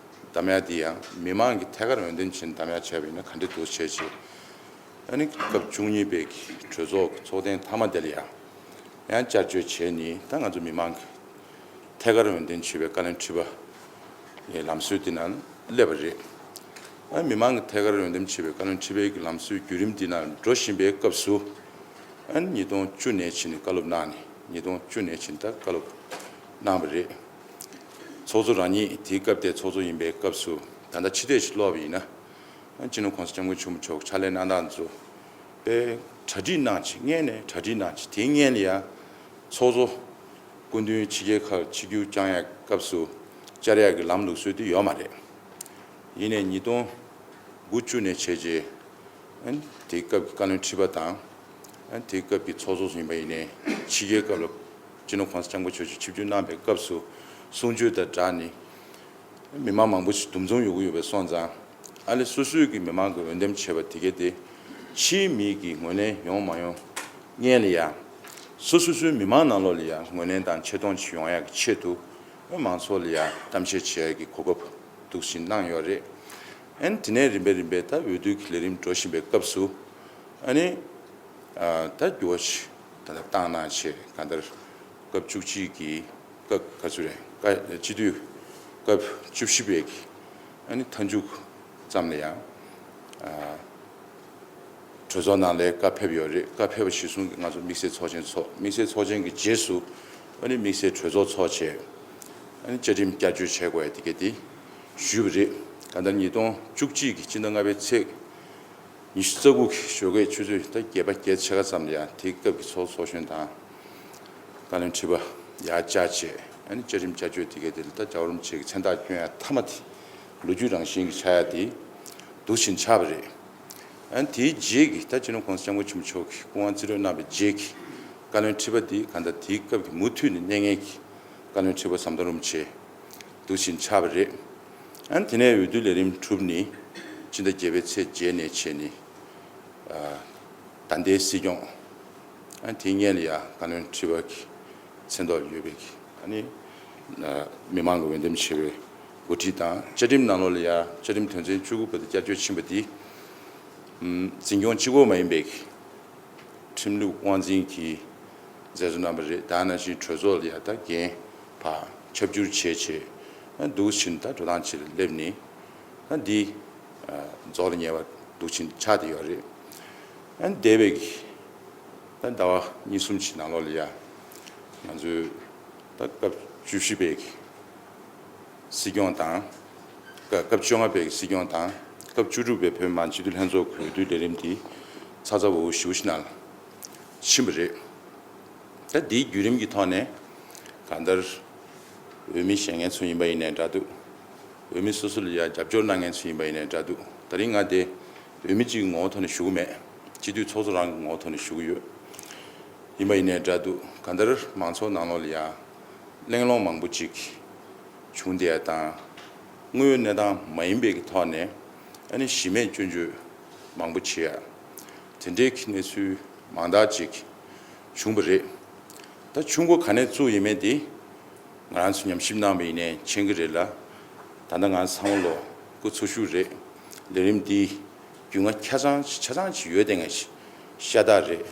བདམས་ཡག་དེ་ཡང་མི་མང་གིས་ཐད་ཀར་འོས་འདེམས་བྱས་ནས་བདམས་ཡག་བྱས་པ་ཡིན་ན་ག་འདྲ་འདུག་བྱས་རྗེས། ཨ་ནི་སྐབས་བཅུ་གཉིས་པའི་གྲོས་ཚོགས་ཀྱི་ཚོགས་ཐེངས་མཐའ་མ་དེ་ལ་ཡང་ཡང་བསྐྱར་བཅོས་བྱས་ནས་ད་ང་ཚོ་མི་མང་གིས་ཐད་ཀར་འོས་འདེམས་བྱས་པའི་བཀའ་བློན་ཁྲི་པ་ལམ་སྲོལ་དེ་ནང་སླེབས་པ་རེད། ཨ་མི་མང་གིས་ཐད་ཀར་འོས་འདེམས་བྱས་པའི་བཀའ་བློན་ཁྲི་པའི་གི་ལམ་སྲོལ་བརྒྱུད་རིམ་དེ་ནང་འགྲོ་བཞིན་པའི་སྐབས་སུ། ཨ་ཉིས་སྟོང་བཅུ་ནས་ཕྱིན་ནས་བཀའ་སློབ་གནང་ནས་ཉིས་སྟོང་བཅུ་ནས་ཕྱིན་ད་བཀའ་སློབ་གནང་བ་རེད། ཚོགས་གཙོ་རང་ཉིད་དེའི་སྐབས་དེ་ཚོགས་གཙོ་ཡིན་པའི་སྐབས་སུ་ད་ལྟ་ཕྱི་བལྟས་ཤིག་ཀློག་པ་ཡིན་ན། སྤྱི་ནོར་༸གོང་ས་༸སྐྱབས་མགོན་ཆེན་པོ་མཆོག་ཕྱག་ལས་གནང་སྟངས་ཚོ་དཔེ་གྲ་སྒྲིག་གནང་བྱས། སྔོན་ནས་གྲ་སྒྲིག་གནང་བྱས། དེའི་སྔོན་ལ་ཡང་ཚོགས་གཙོ་སྐུ་མདུན་ཕྱི་རྒྱལ་ཁག་ཆིབས་བསྒྱུར་བསྐྱངས་ཡག་སྐབས་སུ་བཅར་ཡག་གི་ལམ་ལུགས་སྲོལ་དེ་ཡོད་མ་རེད། ཡིན་ནའི་ཉིས་སྟོང་དགུ་བཅུ་ནས་བྱས་རྗེས་དེའི་སྐབས་ཀྱི་བཀའ་བློན་ཁྲི་པ་དང་། དེའི་སྐབས་ཀྱི་ཚོགས་གཙོ་ཡིན་པ་ཡིན་ནའི་ཕྱི་རྒྱལ་སྐབས་ལ་སྤྱི་ནོར་༸གོང་ས་༸སྐྱབས་མགོན་ཆེན་པོ་མཆོག་ཆིབས་བསྒྱུར་གནང་པའི་སྐབས་སུ་གསུང་ཆོས་དང་སྦྲགས་ནས། མི་མང་མང་པོ་ཞིག་འདུ་འཛོམས་ཡོང་གི་ཡོད་པའི་སོང་ཙང་། ཨ་ནི་སོ་སོའི་གི་མི་མང་གི་འོས་འདེམས་བྱས་པ་དེ་གས་དེ་ཕྱིའི་མི་གི་ངོས་ལེན་ཡོང་མ་ཡོང་སྔོན་ལ་ཡ། སོ་སོ་སོའི་མི་མང་ནང་ལོགས་ལ་ཡ་ངོས་ལེན་དང་ཆེ་མཐོང་ཅིག་ཡོང་ཡག་གི་ཆེད་དུ། མང་ཚོགས་ལ་ཡ་གཏམ་བཤད་བྱེད་ཡག་གི་གོ་སྐབས་འདུག་སེ་གནང་ཡོད་རེད། ཨ་ནི་དེ་ནས་རིམ་པས་རིམ་པས་ད་འོས་བསྡུ་གི་ལས་རིམ་འགྲོ་བཞིན་པའི་སྐབས་སུ། ཨ་ནི། ད་འགྱུར་བ་ཞིག་ད་ལྟ་བཏང་གནང་བྱས། གང་ལྟར་ སྐབས་བཅུ་གཅིག་གི་སྐབས་ག་ཚོད་རེད། བཀའ་སྤྱི་འཐུས་སྐབས་བཅུ་བཞི་པའི་གི་ཨ་ནི་མཐའ་མཇུག་ཙམ་ལ་ཡང་ཨ་གྲོས་ཚོགས་ནང་ལ་བཀའ་ཕེབས་ཡོད་རེད། བཀའ་ཕེབས་པ་གཞིར་བཟུང་གི་ང་ཚོ་དམིགས་བསལ་ཚོགས་ཆེན་ཚོགས། དམིགས་བསལ་ཚོགས་ཆེན་གྱི་རྗེས་སུ་ཨ་ནི་དམིགས་བསལ་གྲོས་ཚོགས་ཚོགས་བྱས། ཨ་ནི་བཅའ་ཁྲིམས་བསྐྱར་བཅོས་བྱེད་དགོས་ཡ་དེ་ག་དེ་ཞུས་པ་རེད། གང་ལྟར་ཉིས་སྟོང་བཅུ་གཅིག་གི་སྤྱི་ཟླ་ལྔ་པའི་ཚེས་ཉི་ཤུ་རྩ་དགུ་གི་ཞོགས་ཀས་ཆུ་ཚོད་ད་བརྒྱད་པ་བརྒྱད་ཕྱེད་ཀ་ཙམ་ལ་ཡང་དེའི་སྐབས་ཀྱི་ཚོགས་གཙོ་ཚོགས་གཞོན་དང་བཀའ་བློན་ཁྲི་པ་ཡར་བཅར་བྱས། ཨ་ནི་བཅའ་ཁྲིམས་བསྐྱར་བཅོས་དེ་ག་དེ་ལ་ད་རྒྱལ་བ་རིན་པོ་ཆེ་གི་མཚན་རྟགས་བསྐྱོན་ཡ་མཐའ་མ་དེ་ལོ་རྒྱུས་རང་བཞིན་གྱི་ཆགས་ཡ་དེ་འདུག་བཞིན་ཆགས་པ་རེད། ཨ་ནི་དེའི་རྗེས་ཀྱི་ད་སྤྱི་ནོར་༸གོང་ས་༸སྐྱབས་མགོན་ཆེན་པོ་མཆོག་གིས་སྐུ་དབང་རྩིས་སྤྲོད་གནང་བའི་རྗེས་ཀྱི་བཀའ་བློན་ཁྲི་པ་དེ་གང་ལྟར་དེའི་སྐབས་ཀྱི་མུ་མཐུད་ནས་གནས་ངེས་ཀྱི་བཀའ་བློན་ཁྲི་པ་ཟམ་གདོང་རིན་པོ་ཆེ་འདུག་བཞིན་ཆགས་པ་རེད། ཨ་ནི་དེ་ནས་འོས་བསྡུ་ལས་རིམ་གྲུབ་ནས་སྤྱི་ཟླ་བརྒྱད་པའི་ཚེས་བརྒྱད་ནས་བྱས་ནས་ཨ་ད་ལྟའི་སྲིད་སྐྱོང་། ཨ་ནི་དེའི་སྔོན་ལ་ཡང་བཀའ་བློན་ཁྲི་པ་གི་མཚན་ཐོག་ཡོད་པའི་གི་ཨ་ནི་ཨ་མི་མང་གི་འོས་འདེམས་བྱས་པའི་འགོ་ཁྲིད་དང་། བཅའ་ཁྲིམས་ནང་ལོགས་ལ་ཡང་བཅའ་ཁྲིམས་དོན་ཚན་བཅུ་དགུ་པ་དེ་བསྐྱར་བཅོས་ཕྱིན་པ་དེ་ཨམ་འཛིན་སྐྱོང་གཅིག་པོ་མ་ཡིན་པའི་གི་ཁྲིམས་ལུགས་དབང་འཛིན་གྱི་མཛད་གཙོ་རྣམ་པ་རེད། ད་ནང་བཞིན་གྲོས་ཚོགས་ལ་ཡང་ད་འགན་ཕར་ཁྱབ་བསྒྱུར་བྱས་བྱས་འདུག་བཞིན་ད་འགྲོ་སྟངས་ཅིག་ལ་སླེབས་ནས་ད་འདི་རྫོགས་ལ་ཉེ་བ་འདུག་བཞིན་ཆགས་བསྡད་ཡོད་རེད། ཨ་ནི་འདས་པའི་ད་ཟླ་བ་གཉིས་གསུམ་ཅིག་ནང་ལོགས་ལ་ཡང་ང་ཚོའི་ད་སྐབས་བཅུ་བཞི་པའི་སྲིད་སྐྱོང་དང་། སྐབས་བཅོ་ལྔ་པའི་སྲིད་སྐྱོང་དང་། སྐབས་བཅུ་དྲུག་པའི་བོད་མི་མང་སྤྱི་འཐུས་ལྷན་ཚོགས་ཀྱི་འོས་བསྡུའི་ལས་རིམ་དེ་ཚ་ཚ་འུར་འུར་ཞེ་པོ་ཞིག་ནང་ལ་ཕྱིན་པ་རེད། ད་འདིའི་བརྒྱུད་རིམ་གྱི་ཐོག་ནས་གང་ལྟར་འོས་མི་གཞན་ངན་ཚོ་ཡིན་པ་ཡིན་ནའི་འདྲ་འདུག་འོས་མི་སོ་སོ་ལ་ཡང་རྒྱབ་སྐྱོར་གནང་མཁན་ཚོ་ཡིན་པ་ཡིན་ནའི་འདྲ་འདུག་ད་རིང་ང་དེ་འོས་མི་གཅིག་གི་ངོ་བོ་ཐོག་ནས་ཞུ་གི་མེད། སྤྱི་འཐུས་ཚོགས་གཙོ་རང་གི་ངོ་བོ་ཐོག་ནས་ཞུ་གི་ཡོད། ཡིན་པ་ཡིན་ནའི་འདྲ་འདུག་གང་ལྟར་མང་ཚོགས་ནང་ལོགས་ལ་ཡང་གླེང་སློང་མང་པོ་ཅིག་བྱུང་བསྡད་ཡ་དང་། དངོས་ཡོད་གནས་སྟངས་མ་ཡིན་པའི་གི་ཐོག་ནས་ཨ་ནི་གཞི་མེད་སྐྱོན་བརྗོད་མང་པོ་བྱེད་ཡ། དེ་འདྲའི་གི་གནས་ཚུལ་མང་དག་ཅིག་བྱུང་བ་རེད། ད་ཆུ་འགོ་ག་ནས་བཙུགས་ཡོད་མེད་དེ་ང་རང་ཚོ་ཉམས་ཞིབ་གནང་བ་ཡིན་ནའི་མཁྱེན་གི་རེད་ལ། ད་ལྟ་ང་ཚང་མ་ལོ་སྐུ་འཚོ་བཞུགས་རེད། ལས་རིམ་འདི་རྒྱུས་མངའ་ཆ་ཚང་ཆ་ཚང་ཅིག་ཡོད་བསྡད་མཁན་ཞིག་ཤ་སྟག་རེད།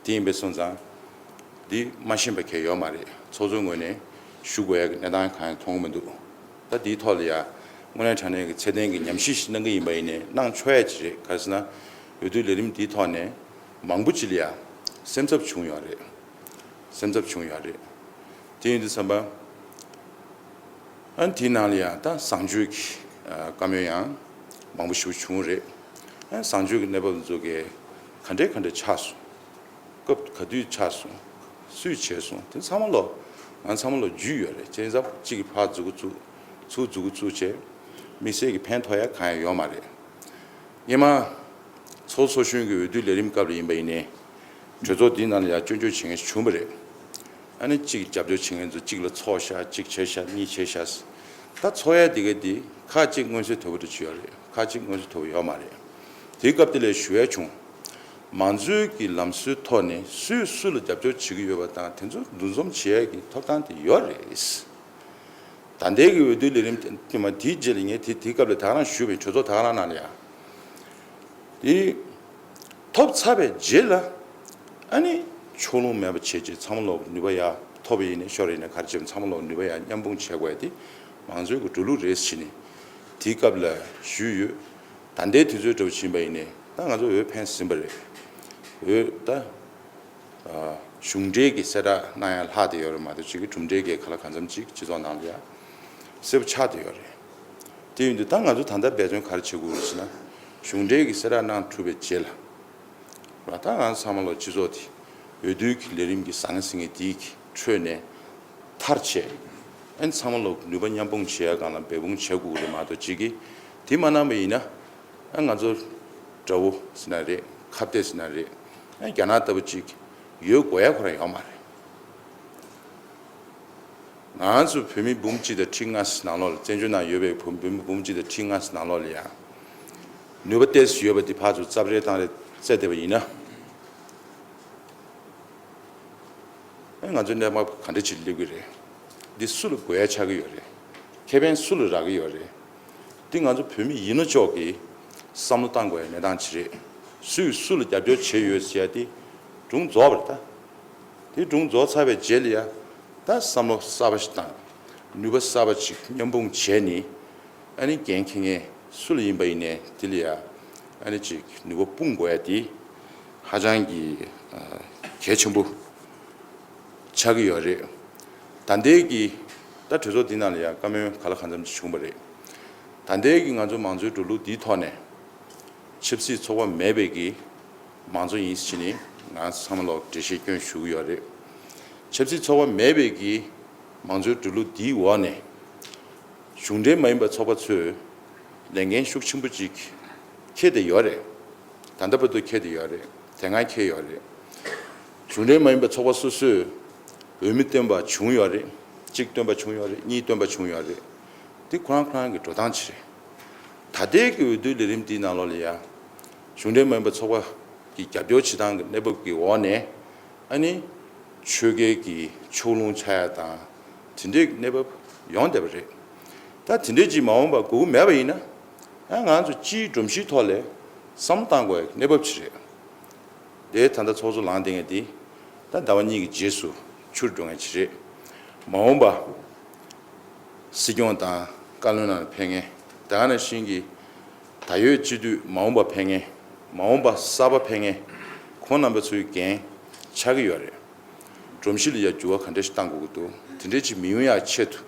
དེ་ཡིན་པས་སོང་ཙང་འདི་མ་ཤེས་པ་གང་ཡོད་མ་རེད། ཚོགས་གཙོའི་ངོས་ནས་ཞུ་དགོས་ཡ་གི་གནས་སྟངས་གང་ཡང་མཐོང་གི་མི་འདུག་ད་འདིའི་ཐོག་ལ་ཡ་དངོས་གནས་དྲང་གནས་ཀྱི་ཚད་ལྡན་གྱི་ཉམས་ཞིབ་ཞིག་གནང་གི་ཡིན་པ་ཡིན་ནའི་གནང་ཆོག་ཡ་ཅིག་རེད། ག་རེ་ཟེར་ན་འོས་བསྡུའི་ལས་རིམ་འདིའི་ཐོག་ནས་མང་པོ་ཅིག་ལ་ཡ་སེམས་འཚབ་བྱུང་ཡོད་རེད། སེམས་འཚབ་བྱུང་ཡོད་རེད། དེ་ཡིན་དུས་ཙམ་པ། ཨ་ནི་དེའི་ནང་ལ་ཡང་ད་བཟང་སྤྱོད་ཀྱི་ཨ་བཀའ་མོལ་ཡང་མང་པོ་ཞིག་བྱུང་རེད། ཨ་ནི་བཟང་སྤྱོད་ཀྱི་གནས་བབ་འཛུགས་ཀྱི་ག་འདྲས་ག་འདྲས་ཆགས་སོང་། སྐབས་ག་དུས་ཆགས་སོང་། སུས་བྱས་སོང་། དེ་ཚང་མ་ལོ་ང་ཚང་མ་ལོ་རྒྱུས་ཡོད་རེད། བྱས་ཙང་གཅིག་གིས་ཕར་མཛུབ་གུ་བཙུགས། ཚུར་མཛུབ་གུ་བཙུགས་བྱས། དམིགས་བསལ་གྱི་ཕན་ཐོགས་ཡ་གང་ཡང་ཡོད་མ་རེད། སྔོན་མ་ཚོགས་གཙོ་གཞོན་གྱི་འོས་བསྡུའི་ལས་རིམ་སྐབས་ལ་ཡིན་པ་ཡིན་ནའི། གྲོས་ཚོགས་འདིའི་ནང་ལ་ཡང་སྐྱོན་བརྗོད་བྱེད་མཁན་ཞིག་བྱུང་བ་རེད། ཨ་ནི་གཅིག་རྒྱབ་སྐྱོར་བྱེད་མཁན་ཚོ་གཅིག་ལ་ཚོགས་ཤག་གཅིག་བྱས་ཤག་གཉིས་བྱས་ཤག་ད་ཚོགས་ཡ་དེ་ག་དེ་ཁག་གཅིག་མངོན་གསལ་དོད་པོ་འདྲ་ཅིག་ཡོད་རེད། ཁག་གཅིག་མངོན་གསལ་དོད་པོ་ཡོད་མ་རེད། དེའི་སྐབས་དེ་ལ་ཞུ་ཡ་བྱུང་། མང་གཙོའི་གི་ལམ་སྲོལ་ཐོག་ནས་སུས་སུ་ལ་རྒྱབ་སྐྱོར་བྱེད་ཀྱི་ཡོད་པ་དང་དེ་ཚོ་འདུ་འཛོམས་བྱེད་ཡ་གི་ཐོབ་ཐང་དེ་ཡོད་རེད། ད་ལྟའི་གི་འོས་བསྡུའི་ལས་རིམ་དེ་མ་དེའི་རྗེས་ལ་ངས་དེ་དེའི་སྐབས་ལ་ད་ག་རང་ཞུས་པའི་གྲོས་ཚོགས་ད་ག་རང་ནང་ལ་ཡང་། དེ་ཐོབ་ཚར་བའི་རྗེས་ལ་ཨ་ནི་ཕྱོགས་ལྷུང་མེད་པ་བྱས་རྗེས་ཚང་མ་ལོག་ནུས་པ་ཡར་ཐོབ་པ་ཡིན་ནའི་ཤོར་ཡིན་ནའི་ག་རེ་བྱས་པ་ཚང་མ་ལོག་ནུས་པ་ཡར་མཉམ་སྤུངས་བྱེད་དགོས་ཡ་དེ་མང་གཙོའི་གི་འགྲོ་ལུགས་རེད་ཟེར་ནས་དེའི་སྐབས་ལ་ཞུས་ཡོད། ད་ལྟའི་དུས་ཚོད་འདྲ་བོ་ཕྱིན་པ་ཡིན་ནའི་ད་ང་ཚོ་འོས་ཕན་ཟིན་པ་རེད། འོས་ད། གཞུང་འབྲེལ་གྱི་གསལ་བསྒྲགས་གནང་ཡ་ལྷག་བསྡད་ཡོད་རེད་མ་གཏོགས་གཅིག་གི་གྲུབ་འབྲས་ཀྱི་ག་ལ་གང་འཚམ་ཅིག་སྤྱི་ཚོགས་ནང་ལ་ཡ་གསལ་པོ་ཆགས་བསྡད་ཡོད་རེད། དེ་ཡིན་དུས་ད་ང་ཚོ་ད་ལྟ་འབད་བརྩོན་ག་རེ་བྱེད་དགོས་རེད་ཟེར་ན། གཞུང་འབྲེལ་གྱི་གསལ་བསྒྲགས་གནང་གྲུབ་པའི་རྗེས་ལ། ད་ང་ཚང་མ་ལོ་སྤྱི་ཚོགས་དེ་འོས་བསྡུའི་གི་ལས་རིམ་གྱི་ཟང་ཟིང་གི་དེའི་གི་ཁྲོད་ནས་ཐར་བྱས། ཨན་ཚང་མ་ལོ་ནུས་པ་མཉམ་སྤུངས་བྱེད་ཡ་སྒང་ལ་འབད་འབུངས་བྱེད་དགོས་རེད་མ་གཏོགས་གཅིག་གི་དེ་མ་གནང་བ་ཡིན་ན། ཨ་ང་ཚོ་དགྲ་བོ་ཟེར་ན་རེད། ཁ་གཏད་ཟེར་ན་རེད། ཨ་རྒྱ་ནག་ལྟ་བུ་ཅིག་ཡོད་དགོས་ཡ་ཁོ་རང་ཡོད་མ་རེད། ང་ཚོ་བོད་མི་འབུམ་གཅིག་དང་ཁྲི་ལྔ་ནང་ལོགས་ལ་བཙན་བྱོལ་ནང་ཡོད་པའི་བོད་བོད་མི་འབུམ་གཅིག་དང་ཁྲི་ལྔ་ནང་ལོགས་ལ་ཡང་ནུས་པ་ཏོག་ཙམ་ཡོད་པ་འདི་ཕར་ཚུར་རྩབ་རལ་བཏང་རེ་རྩེ་བསྡད་པ་ཡིན་ན། ཨེ་ང་ཚོའི་གནས་བབ་ག་འདྲ་ཅིག་སླེབས་ཀྱི་རེད། འདི་སུ་ལ་དགོས་ཡ་ཆགས་ཀྱི་ཡོད་རེད། ཁེ་ཕན་སུ་ལ་རག་གི་ཡོད་རེད། འདི་ང་ཚོ་བོད་མི་ཡིན་ནོ་ཅོག་གིས་བསམ་བློ་བཏང་དགོས་ཡ་གནས་སྟངས་ཅིག་རེད། སུས་སུ་ལ་རྒྱབ་སྐྱོར་བྱས་ཡོད་ཟེར་ཡ་དེ་སྒྲུང་རྫོགས་པ་རེད་ད། དེ་སྒྲུང་རྫོགས་ཚར་བའི་རྗེས་ལ་ཡ་ ད་བསམ་བློ་གསར་པ་ཞིག་དང་ནུས་པ་གསར་པ་ཅིག་མཉམ་སྤུངས་བྱས་ནས། ཨ་ནི་འགན་འཁྱེར་མཁན་སུ་ལ་ཡིན་པ་ཡིན་ནའི་དེ་ལ་ཡ་ཨ་ནི་ཅིག་ནུས་པ་སྤུངས་དགོས་ཡ་དེ་ཧ་ཅང་གི་ཨ་གལ་ཆེན་པོ་ཆགས་ཀྱི་ཡོད་རེད། ད་ལྟའི་གི་ད་གྲོས་ཚོགས་འདི་ནང་ལ་ཡ་བཀའ་མོལ་ག་ལ་གང་འཚམ་ཅིག་བྱུང་བ་རེད། ད་ལྟའི་གི་ང་ཚོ་མང་གཙོའི་འགྲོ་ལུགས་འདིའི་ཐོག་ནས་ཆབ་སྲིད་ཚོགས་པ་མེད་པའི་གི་མང་གཙོ་ཡིན་ཟེར་ནས་ང་ཚང་མ་ལོག་འགྲེལ་བཤད་སྐྱོན་ཞུ་གི་ཡོད་རེད། ཆབ་སྲིད་ཚོགས་པ་མེད་པའི་གི་མང་གཙོའི་འགྲོ་ལུགས་འདིའི་འོག་ནས་གཞུང་འབྲེལ་མ་ཡིན་པ་ཚོགས་པ་ཚོས་ལས་འགན་ཤུགས་ཆེན་པོ་ཅིག་འཁྱེར་བསྡད་ཡོད་རེད། ད་ལྟ་བར་དུ་འཁྱེར་བསྡད་ཡོད་རེད། དེ་སྔ་འཁྱེར་ཡོད་རེད། གཞུང་འབྲེལ་མ་ཡིན་པའི་ཚོགས་པ་སོ་སོས་འོས་མི་བཏོན་པ་བྱུང་ཡོད་རེད། གཅིག་བཏོན་པ་བྱུང་ཡོད་རེད། གཉིས་བཏོན་པ་བྱུང་ཡོད་རེད། འདི་ཁོ་རང་ཁོ་རང་གི་འགྲོ་སྟངས་ཅིག་རེད། ད་ལྟའི་གི་འོས་བསྡུའི་ལས་རིམ་འདིའི་ནང་ལོགས་ལ་ཡ་གཞུང་འབྲེལ་མ་ཡིན་པའི་ཚོགས་པ་གི་རྒྱབ་སྐྱོར་བྱེད་སྟངས་ཀྱི་གནས་བབ་ཀྱི་འོག་ནས་ཨ་ནི་ཆོལ་ཁའི་གི་ཕྱོགས་ལྷུང་ཆགས་ཡ་དང་དེ་འདྲའི་གནས་བབ་ཡོང་བསྡད་པ་རེད། ད་དེ་འདྲའི་ཅིག་མ་འོངས་པ་དགོས་ཀྱི་མེད་པ་ཡིན་ན་ཨ་ང་ཚོ་སྤྱིའི་སྒྲོམ་གཞིའི་ཐོག་ལ་བསམ་བློ་བཏང་དགོས་ཡ་གི་གནས་བབ་ཅིག་རེད། དེ་ད་ལྟ་ཚོགས་གཙོ་ལངས་བསྡད་མཁན་དེ་ད་ཟླ་བ་གཉིས་ཀྱི་རྗེས་སུ་འཕྱུར་འགྲོ་མཁན་ཅིག་རེད། མ་འོངས་པ་སྲིད་སྐྱོང་དང་བཀའ་བློན་ནང་ཕེབས་མཁན། ད་ག་ནང་བཞིན་གྱི་ད་ཡོད་སྤྱི་འཐུས་མ་འོངས་པ་ཕེབས་མཁན། མ་འོངས་པ་གསར་པ་ཕེབས་མཁན། ཁོང་རྣམ་པ་ཚོའི་འགན་ཆགས་ཀྱི་ཡོད་རེད། སྒྲོམ་གཞི་ལ་ཡ་འགྱུར་བ་ག་འདྲ་ཞིག་གཏང་དགོས་ཀྱི་འདུག་དེ་འདྲ་ཅིག་མི་ཡོང་ཡ་ཆེད་དུ་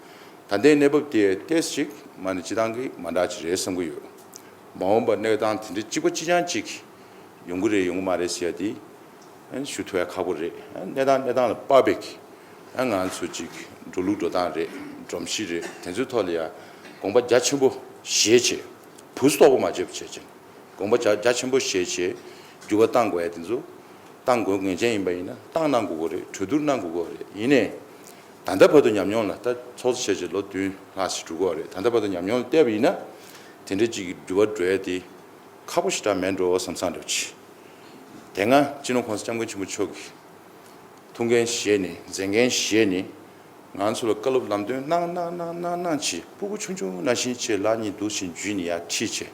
ད་ལྟའི་གནས་བབ་དེ་ཏོག་ཙམ་ཅིག་མ་ནས་སྤྱི་བཏང་གི་མ་འདྲ་ཅིག་རེད་བསམ་གྱི་ཡོད། མ་འོངས་པ་གནས་སྟངས་དེ་འདྲ་གཅིག་པ་གཅིག་རྐྱང་ཅིག་ཡོང་གི་རེད་ཡོང་གི་མ་རེད་ཟེར་ཡ་དེ་ཨ་ཞུ་ཐུབ་ཡ་ཁག་པོ་རེད། ཨ་གནས་སྟངས་གནས་སྟངས་ལ་དཔག་པའི་ཨ་ང་ཚོ་ཅིག་འགྲོ་ལུགས་འགྲོ་སྟངས་རེད། སྒྲོམ་གཞི་རེད། དེ་ཚོའི་ཐོག་ལ་ཡ་དགོངས་པ་རྒྱ་ཆེན་པོ་བཞེས་བྱས། བུ་སུ་དོག་པོ་མ་བྱེད་པ་བྱས་བྱས་དགོངས་པ་རྒྱ་རྒྱ་ཆེན་པོ་བཞེས་བྱས་འགྱུར་བ་གཏང་དགོས་ཡ་དེ་ཚོ་གཏང་དགོས། ངེས་ཅན་ཡིན་པ་ཡིན་ན་གཏང་གནང་དགོས་ཀྱི་རེད། གྲོས་བསྡུར་གནང་དགོས་ཀྱི་རེད། ཡིན་ནའི་ད་ལྟ་བར་དུ་ཉམས་མྱོང་ལ་ད་ཚོགས་གཙོ་བྱས་བྱས་ལོ་བདུན་ལྷག་ཞིག་འགྲོ་གི་ཡོད་རེད། ད་ལྟ་བར་དུ་ཉམས་མྱོང་ལ་བལྟས་པ་ཡིན་ན་དེ་འདྲ་ཅིག་གི་འགྱུར་བ་འགྲོ་ཡ་དེ་ཁག་པོ་ཞེ་དྲག་མེད་འགྲོ་བསམ་བསམ་འདྲ་བོ་ཅིག་དེ་སྔ་སྤྱི་ནོར་༸གོང་ས་༸སྐྱབས་མགོན་ཆེན་པོ་མཆོག་གིས་ཐུགས་འགན་བཞེས་ནས་མཛད་འགན་བཞེས་ནས་ང་ཚོ་ལ་བཀའ་སློབ་ལམ་སྟོན་གནང་གནང་གནང་གནང་གནང་བྱས། སྤུ་གུ་ཆུང་ཆུང་ནང་བཞིན་བྱས་ལག་གཉིས་འདུག་བཞིན་འཇུས་ནས་ཡར་ཁྲིད་བྱས།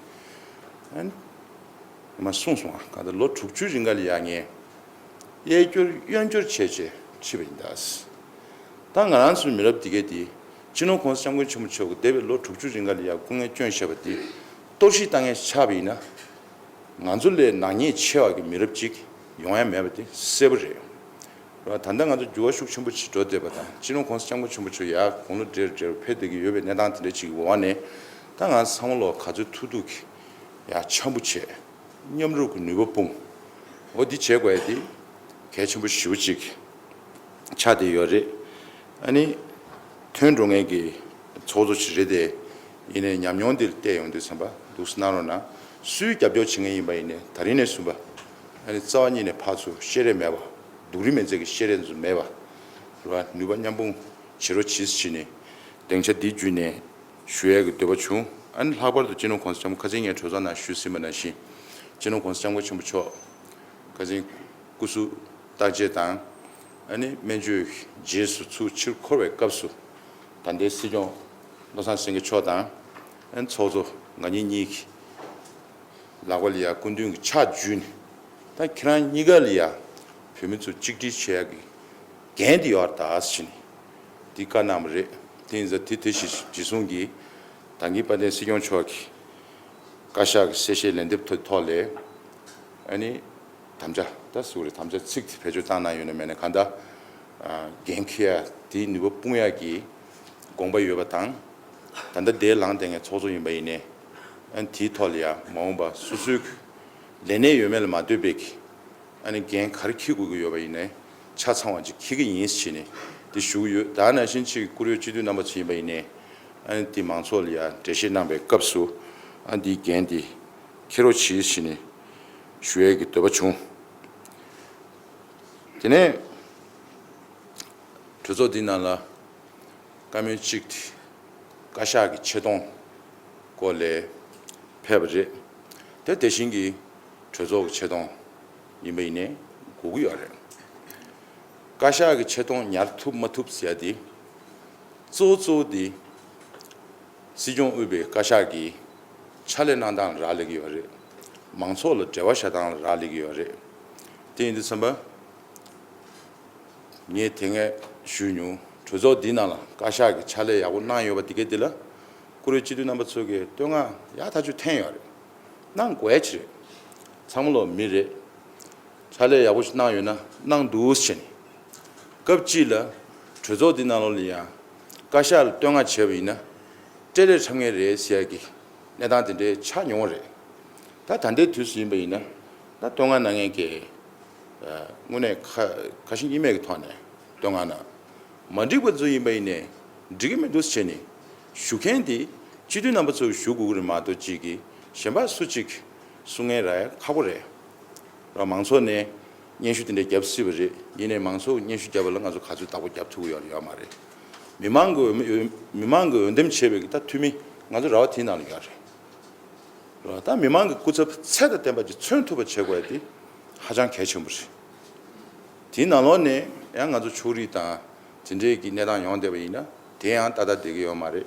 ཨན། ང་མ་གསུངས་སོང་ཨ། གང་ལྟར་ལོ་དྲུག་ཅུའི་རིང་ག་ལ་ཡ་ངས་གཡས་སྐྱོར་གཡོན་སྐྱོར་བྱས་བྱས་ཁྲིད་པ་ཡིན་ད། ད་ང་རང་ཚོའི་མི་རབས་འདི་གས་དེ་སྤྱི་ནོར་༸གོང་ས་༸སྐྱབས་མགོན་ཆེན་པོ་མཆོག་གིས་འདས་པའི་ལོ་དྲུག་ཅུ་རིང་ག་ལ་ཡ་སྐུ་ངལ་བསྐྱོན་བཞག་པ་འདི་གཏོར་བཤིག་བཏང་མཁན་ཆགས་པ་ཡིན་ན། ང་ཚོ་ལས་ནག་ཉེས་ཆེ་བ་གི་མི་རབས་ཅིག་ཡོང་ཡ་མེད་པ་དེ་གསལ་པོ་རེད། ད་ལྟ་ང་ཚོ་འགྱུར་བ་ཤུགས་ཆེན་པོ་ཅིག་འགྲོ་བསྡད་པ་དང་སྤྱི་ནོར་༸གོང་ས་༸སྐྱབས་མགོན་ཆེན་པོ་མཆོག་ཡར་དགུང་ལོ་བགྲེས་རུ་བགྲེས་རུ་ཕེབས་བསྡད་ཀྱི་ཡོད་པའི་གནས་སྟངས་དེ་འདྲ་ཅིག་གི་འོག་ནས། ད་ང་ཚང་མ་ལོག་ག་ཚོད་ཐུབ་ཐུབ་ཀྱིས་ཡར་འཆམ་པོ་བྱས། མཉམ་རུབ་ཀྱི་ནུས་པ་སྤུངས། འོ་འདི་བྱེད་དགོས་ཡ་དེ་གལ་ཆེན་པོ་ཞེ་པོ་ཅིག་ཆགས་བསྡད་ཡོད་རེད། ཨ་ནི་ཐོན་འགྲོ་མཁན་གྱི་ཚོགས་གཙོ་ཅིག་རེད་དེ། ཡིན་ནའི་ཉམས་མྱོང་འདི་ལ་བལྟས་ཡོང་དུས་ཙམ་པ་འདུག་སེ་གནང་རོགས་གནང་། སུའི་རྒྱབ་སྐྱོར་བྱེད་མཁན་ཡིན་པ་ཡིན་ནའི་ད་རིང་ནས་བཟུང་པ་ཨ་ནི་རྩ་བ་ཉིད་ནས་ཕར་ཚུར་བཤད་རེས་མེད་པ། སྡུག་རུས་མེད་ཚད་ཀྱི་བཤད་རེས་ཚོ་མེད་པ། རེད་བ། ནུས་པ་མཉམ་སྤུངས་བྱེད་རོགས་གྱིས་ཟེར་ནས་སྡིངས་ཆ་འདི་བརྒྱུད་ནས་ཞུ་ཡས་ཀྱི་འདོད་པ་བྱུང་། ཨ་ནི་ལྷག་པར་དུ་སྤྱི་ནོར་༸གོང་ས་༸སྐྱབས་མགོན་ཁ་སང་ངས་གྲོས་ཚོགས་ནང་ཞུས་ཟིན་པ་ནང་བཞིན་སྤྱི་ནོར་༸གོང་ས་༸སྐྱབས་མགོན་ཆེན་པོ་མཆོག་ཁ་སང་སྐུ་གཟུགས་བརྟག་དཔྱད་དང་། ཨ་ནི་སྨན་བཅོས་རྗེས་སུ་ཚུར་ཕྱིར་འཁོར་བའི་སྐབས་སུ། ད་ལྟའི་སྲིད་སྐྱོང་བློ་བཟང་སེང་གེ་མཆོག་དང་། ཨ་ནི་ཚོགས་གཙོ་ང་གཉིས་གཉིས་ཀྱི་ལག་པ་ལ་ཡ་སྐུ་མདུན་གྱི་ཕྱག་འཇུས་ནས། ད་ཁྱེད་རང་གཉིས་ཀ་ལ་ཡ་བོད་མི་ཚོ་གཅིག་སྒྲིལ་བྱེད་ཡ་གི་འགན་དེ་ཡོད་རེད་ད་ཟེར་ནས་འདི་བཀའ་གནང་བ་རེད། དེ་ཡིན་ཙང་དེ་དེ་བཞིན་རྗེས་བཟུང་གིས་ད་གིན་དཔལ་ལྡན་སྲིད་སྐྱོང་མཆོག་གིས་བཀའ་ཤག་གི་གསལ་བཤད་ལན་འདེབས་ཐོག་ཐོག་ལས། ཨ་ནི། དམ་བཅའ་ད་ཟུར་རེ་དམ་བཅའ་ཚིག་དེ་བེད་སྤྱོད་བཏང་གནང་ཡོད་ན་མེད་ན་གང་ལྟར། ཨ་འགན་འཁྱེར་ཡ་དེའི་ནུས་པ་སྤུངས་ཡ་གི་དགོངས་པ་ཡོད་པ་དང་། ད་ལྟ་འདིར་ལངས་བསྡད་མཁན་ཚོགས་གཙོ་ཡིན་པ་ཡིན་ནའི། ཨ་ནི་དེའི་ཐོག་ལ་ཡ་མ་འོངས་པ་སོ་སོའི་ལས་གནས་ཡོད་མེད་ལ་མ་ལྟོས་པའི་གི། ཨ་ནི་འགན་ག་རེ་འཁྱེར་དགོས་ཀྱི་ཡོད་པ་ཡིན་ནའི་ཆ་ཚང་བ་ཅིག་འཁྱེར་གྱི་ཡིན་ཟེར་ནས་དེ་ཞུ་གི་ཡོད། ད་ནང་བཞིན་ཅིག་བཀུར་འོས་སྤྱི་འཐུས་རྣམ་པ་ཚོ་ཡིན་པ་ཡིན་ནའི། ཨ་ནི་དེ་མང་ཚོགས་ལ་ཡ་འགྲེལ་བཤད་གནང་པའི་སྐབས་སུ་ཨ་ནི་འདིའི་འགན་དེ་འཁྱེར་རོགས་གྱིས་ཟེར་ནས་ཞུ་ཡས་ཀྱི་འདོད་པ་བྱུང་། དེ་ནས་གྲོས་ཚོགས་འདི་ནང་ལ་བཀའ་མོལ་གཅིག་དེ་བཀའ་ཤག་གི་ཆེ་མཐོང་སྐོར་ལ་ཕེབས་པ་རེད། དེ་དེ་བཞིན་གྱི་གྲོས་ཚོགས་ཀྱི་ཆེ་མཐོང་ཡིན་པ་ཡིན་ནའི་དགོས་ཀྱི་ཡོད་རེད། བཀའ་ཤག་གི་ཆེ་མཐོང་ཉར་ཐུབ་མ་ཐུབ་ཟེར་ཡ་དེ་གཙོ་བོ་གཙོ་བོ་དེ། སྲིད་སྐྱོང་དབུས་པའི་བཀའ་ཤག་གི་ཕྱག་ལས་གནང་སྟངས་ལ་རག་ལས་ཀྱི་ཡོད་རེད། མང་ཚོགས་ལ་འབྲེལ་བ་བྱ་སྟངས་ལ་རག་ལས་ཀྱི་ཡོད་རེད། དེ་ཡིན་དུས་ཙམ་པ། ངས་དེ་སྔ་ཞུས་མྱོང་ གྲོས་ཚོགས་འདི་ནང་ལ་བཀའ་ཤག་གིས་ཕྱག་ལས་ཡག་པོ་གནང་ཡོད་པ་འདི་གའི་འདི་ལ་བཀུར་འོས་སྤྱི་འཐུས་རྣམ་པ་ཚོ་གིས་བསྟོད་བསྔགས་ཡག་ཐག་ཆོད་འཐེན་ཡོད་རེད། གནང་དགོས་ཡ་ཅིག་རེད། ཚང་མ་ལོ་མི་རེད། ཕྱག་ལས་ཡག་པོ་ཞིག་གནང་ཡོད་ན་གནང་འདུག་ཟེར་ནས། སྐབས་གཅིག་ལ་གྲོས་ཚོགས་འདི་ནང་ལོགས་ལ་ཡང་བཀའ་ཤག་ལ་བསྟོད་བསྔགས་བྱས་པ་ཡིན་ན་སྤྲེལ་ལད་འཁྲབ་མཁན་རེད་ཟེར་ཡ་གི་གནས་སྟངས་དེ་འདྲའི་ཆགས་མྱོང་བ་རེད། ད་ད་ལྟའི་དུས་སུ་ཡིན་པ་ཡིན་ན་ད་བསྟོད་བསྔགས་གནང་མཁན་གྱི་དངོས་གནས་ཁ་ཁ་ཞེ་གཉིས་མེད་ཀྱི་ཐོག་ནས་བསྟོད་བསྔགས་གནང་། མ་འགྲིག་པ་ཚོ་ཡིན་པ་ཡིན་ནའི་འགྲིག་གི་མི་འདུག་ཟེར་ནས་ཞུ་མཁན་དེ་སྤྱི་འཐུས་རྣམ་པ་ཚོས་ཞུ་དགོས་ཀྱི་རེད་མ་གཏོགས་གཅིག་གིས་གཞན་པ་སུ་གཅིག་གསུང་མཁན་རག་ཡ་ཁག་པོ་རེད། ར་མང་ཚོགས་ནས་སྙན་ཞུ་དེ་འདྲ་བརྒྱབ་སྲིད་པ་རེད། ཡིན་ནའི་མང་ཚོགས་སྙན་ཞུ་བརྒྱབ་པ་ལ་ང་ཚོ་ག་ཚོད་བདག་པོ་རྒྱབ་ཐུབ་ཀྱི་ཡོད་ཡོད་མ་རེད། མི་མང་གི་འོས་མི་མི་མང་གི་འོས་འདེམས་བྱས་པའི་ད་འཐུས་མི་ང་ཚོ་ར་བ་དེའི་ནང་ལ་ཡོད་རེད། ར་ད་མི་མང་གི་སྐུ་ཚབ་ཚད་དང་ལྡན་པ་ཅིག་མཚོན་ཐུབ་པ་བྱེད་དགོས་ཡ་དེ་ཧ་ཅང་གལ་ཆེན་པོ་རེད། དེའི་ནང་ལོགས་ནས་ཡང་ང་ཚོ་ཕྱོགས་རིས་དང་དེ་འདྲའི་གི་གནས་སྟངས་ཡོང་བསྡད་པ་ཡིན་ན་དེ་ཡང་ཏག་ཏག་བསྡད་ཀྱི་ཡོད་མ་རེད།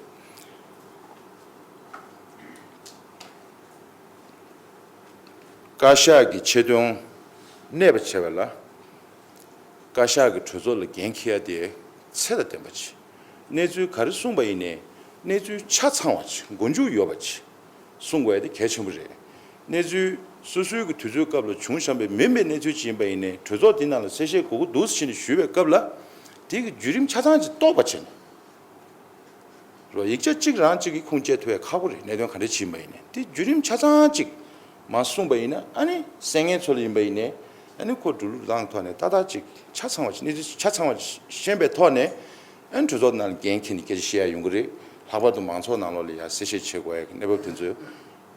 བཀའ་ཤག་གི་ཆེད་དོན་གནས་པ་བྱས་པ་ལ། བཀའ་ཤག་གི་གྲོས་ཚོགས་ལ་འགན་འཁྱེར་ཡ་དེ་ཚད་དང་ལྡན་པ་བྱེད། གནས་ཚུལ་ག་རེ་གསུངས་པ་ཡིན་ནའི་གནས་ཚུལ་ཆ་ཚང་བ་བྱེད། མགོ་མཇུག་ཡོད་པ་བྱེད། གསུང་དགོས་ཡ་དེ་གལ་ཆེན་པོ་རེད། གནས་ཚུལ་སོ་སོའི་གི་དུས་ཚོད་སྐབས་ལ་བྱུང་བཞིན་པའི་མིན་པའི་གནས་ཚུལ་ཅིག་ཡིན་པ་ཡིན་ནའི་གྲོས་ཚོགས་འདི་ནང་ལ་གསལ་བཤད་དགོས་ཀྱི་འདུག་ཟེར་ནས་ཞུས་པའི་སྐབས་ལ་དེ་གི་བརྒྱུད་རིམ་ཆ་ཚང་ཅིག་རྟོགས་པ་བྱེད། རོ། ཡིག་ཆ་གཅིག་རང་གཅིག་གིས་ཁུངས་སྐྱེལ་ཐུབ་ཡ་ཁག་པོ་རེད། གནད་དོན་ག་འདྲ་ཅིག་ཡིན་པ་ཡིན་ནའི་དེ་བརྒྱུད་རིམ་ཆ་ཚང་གཅིག་མ་གསུངས་པ་ཡིན་ན་ཨ་ནི་གསན་མཁན་ཚོ་ལ་ཡིན་པ་ཡིན་ནའི་ཨ་ནི་ཁོ་འགྲོ་ལུགས་ལངས་ཐོག་ནས་ཏག་ཏག་ཅིག་ཆ་ཚང་བ་ཅིག་གནས་ཚུལ་ཆ་ཚང་བ་ཅིག་ཤེས་པའི་ཐོག་ནས་ཨ་ནི་གྲོས་ཚོགས་ནང་ལ་འགན་འཁྱེར་ནས་སྐད་ཆ་བཤད་ཡ་ཡོང་གི་རེད། ལྷག་པར་དུ་མང་ཚོགས་ནང་ལོགས་ལ་ཡ་གསལ་བཤད་བྱེད་དགོས་ཡ་གི་གནས་བབ་དེ་ཚོ་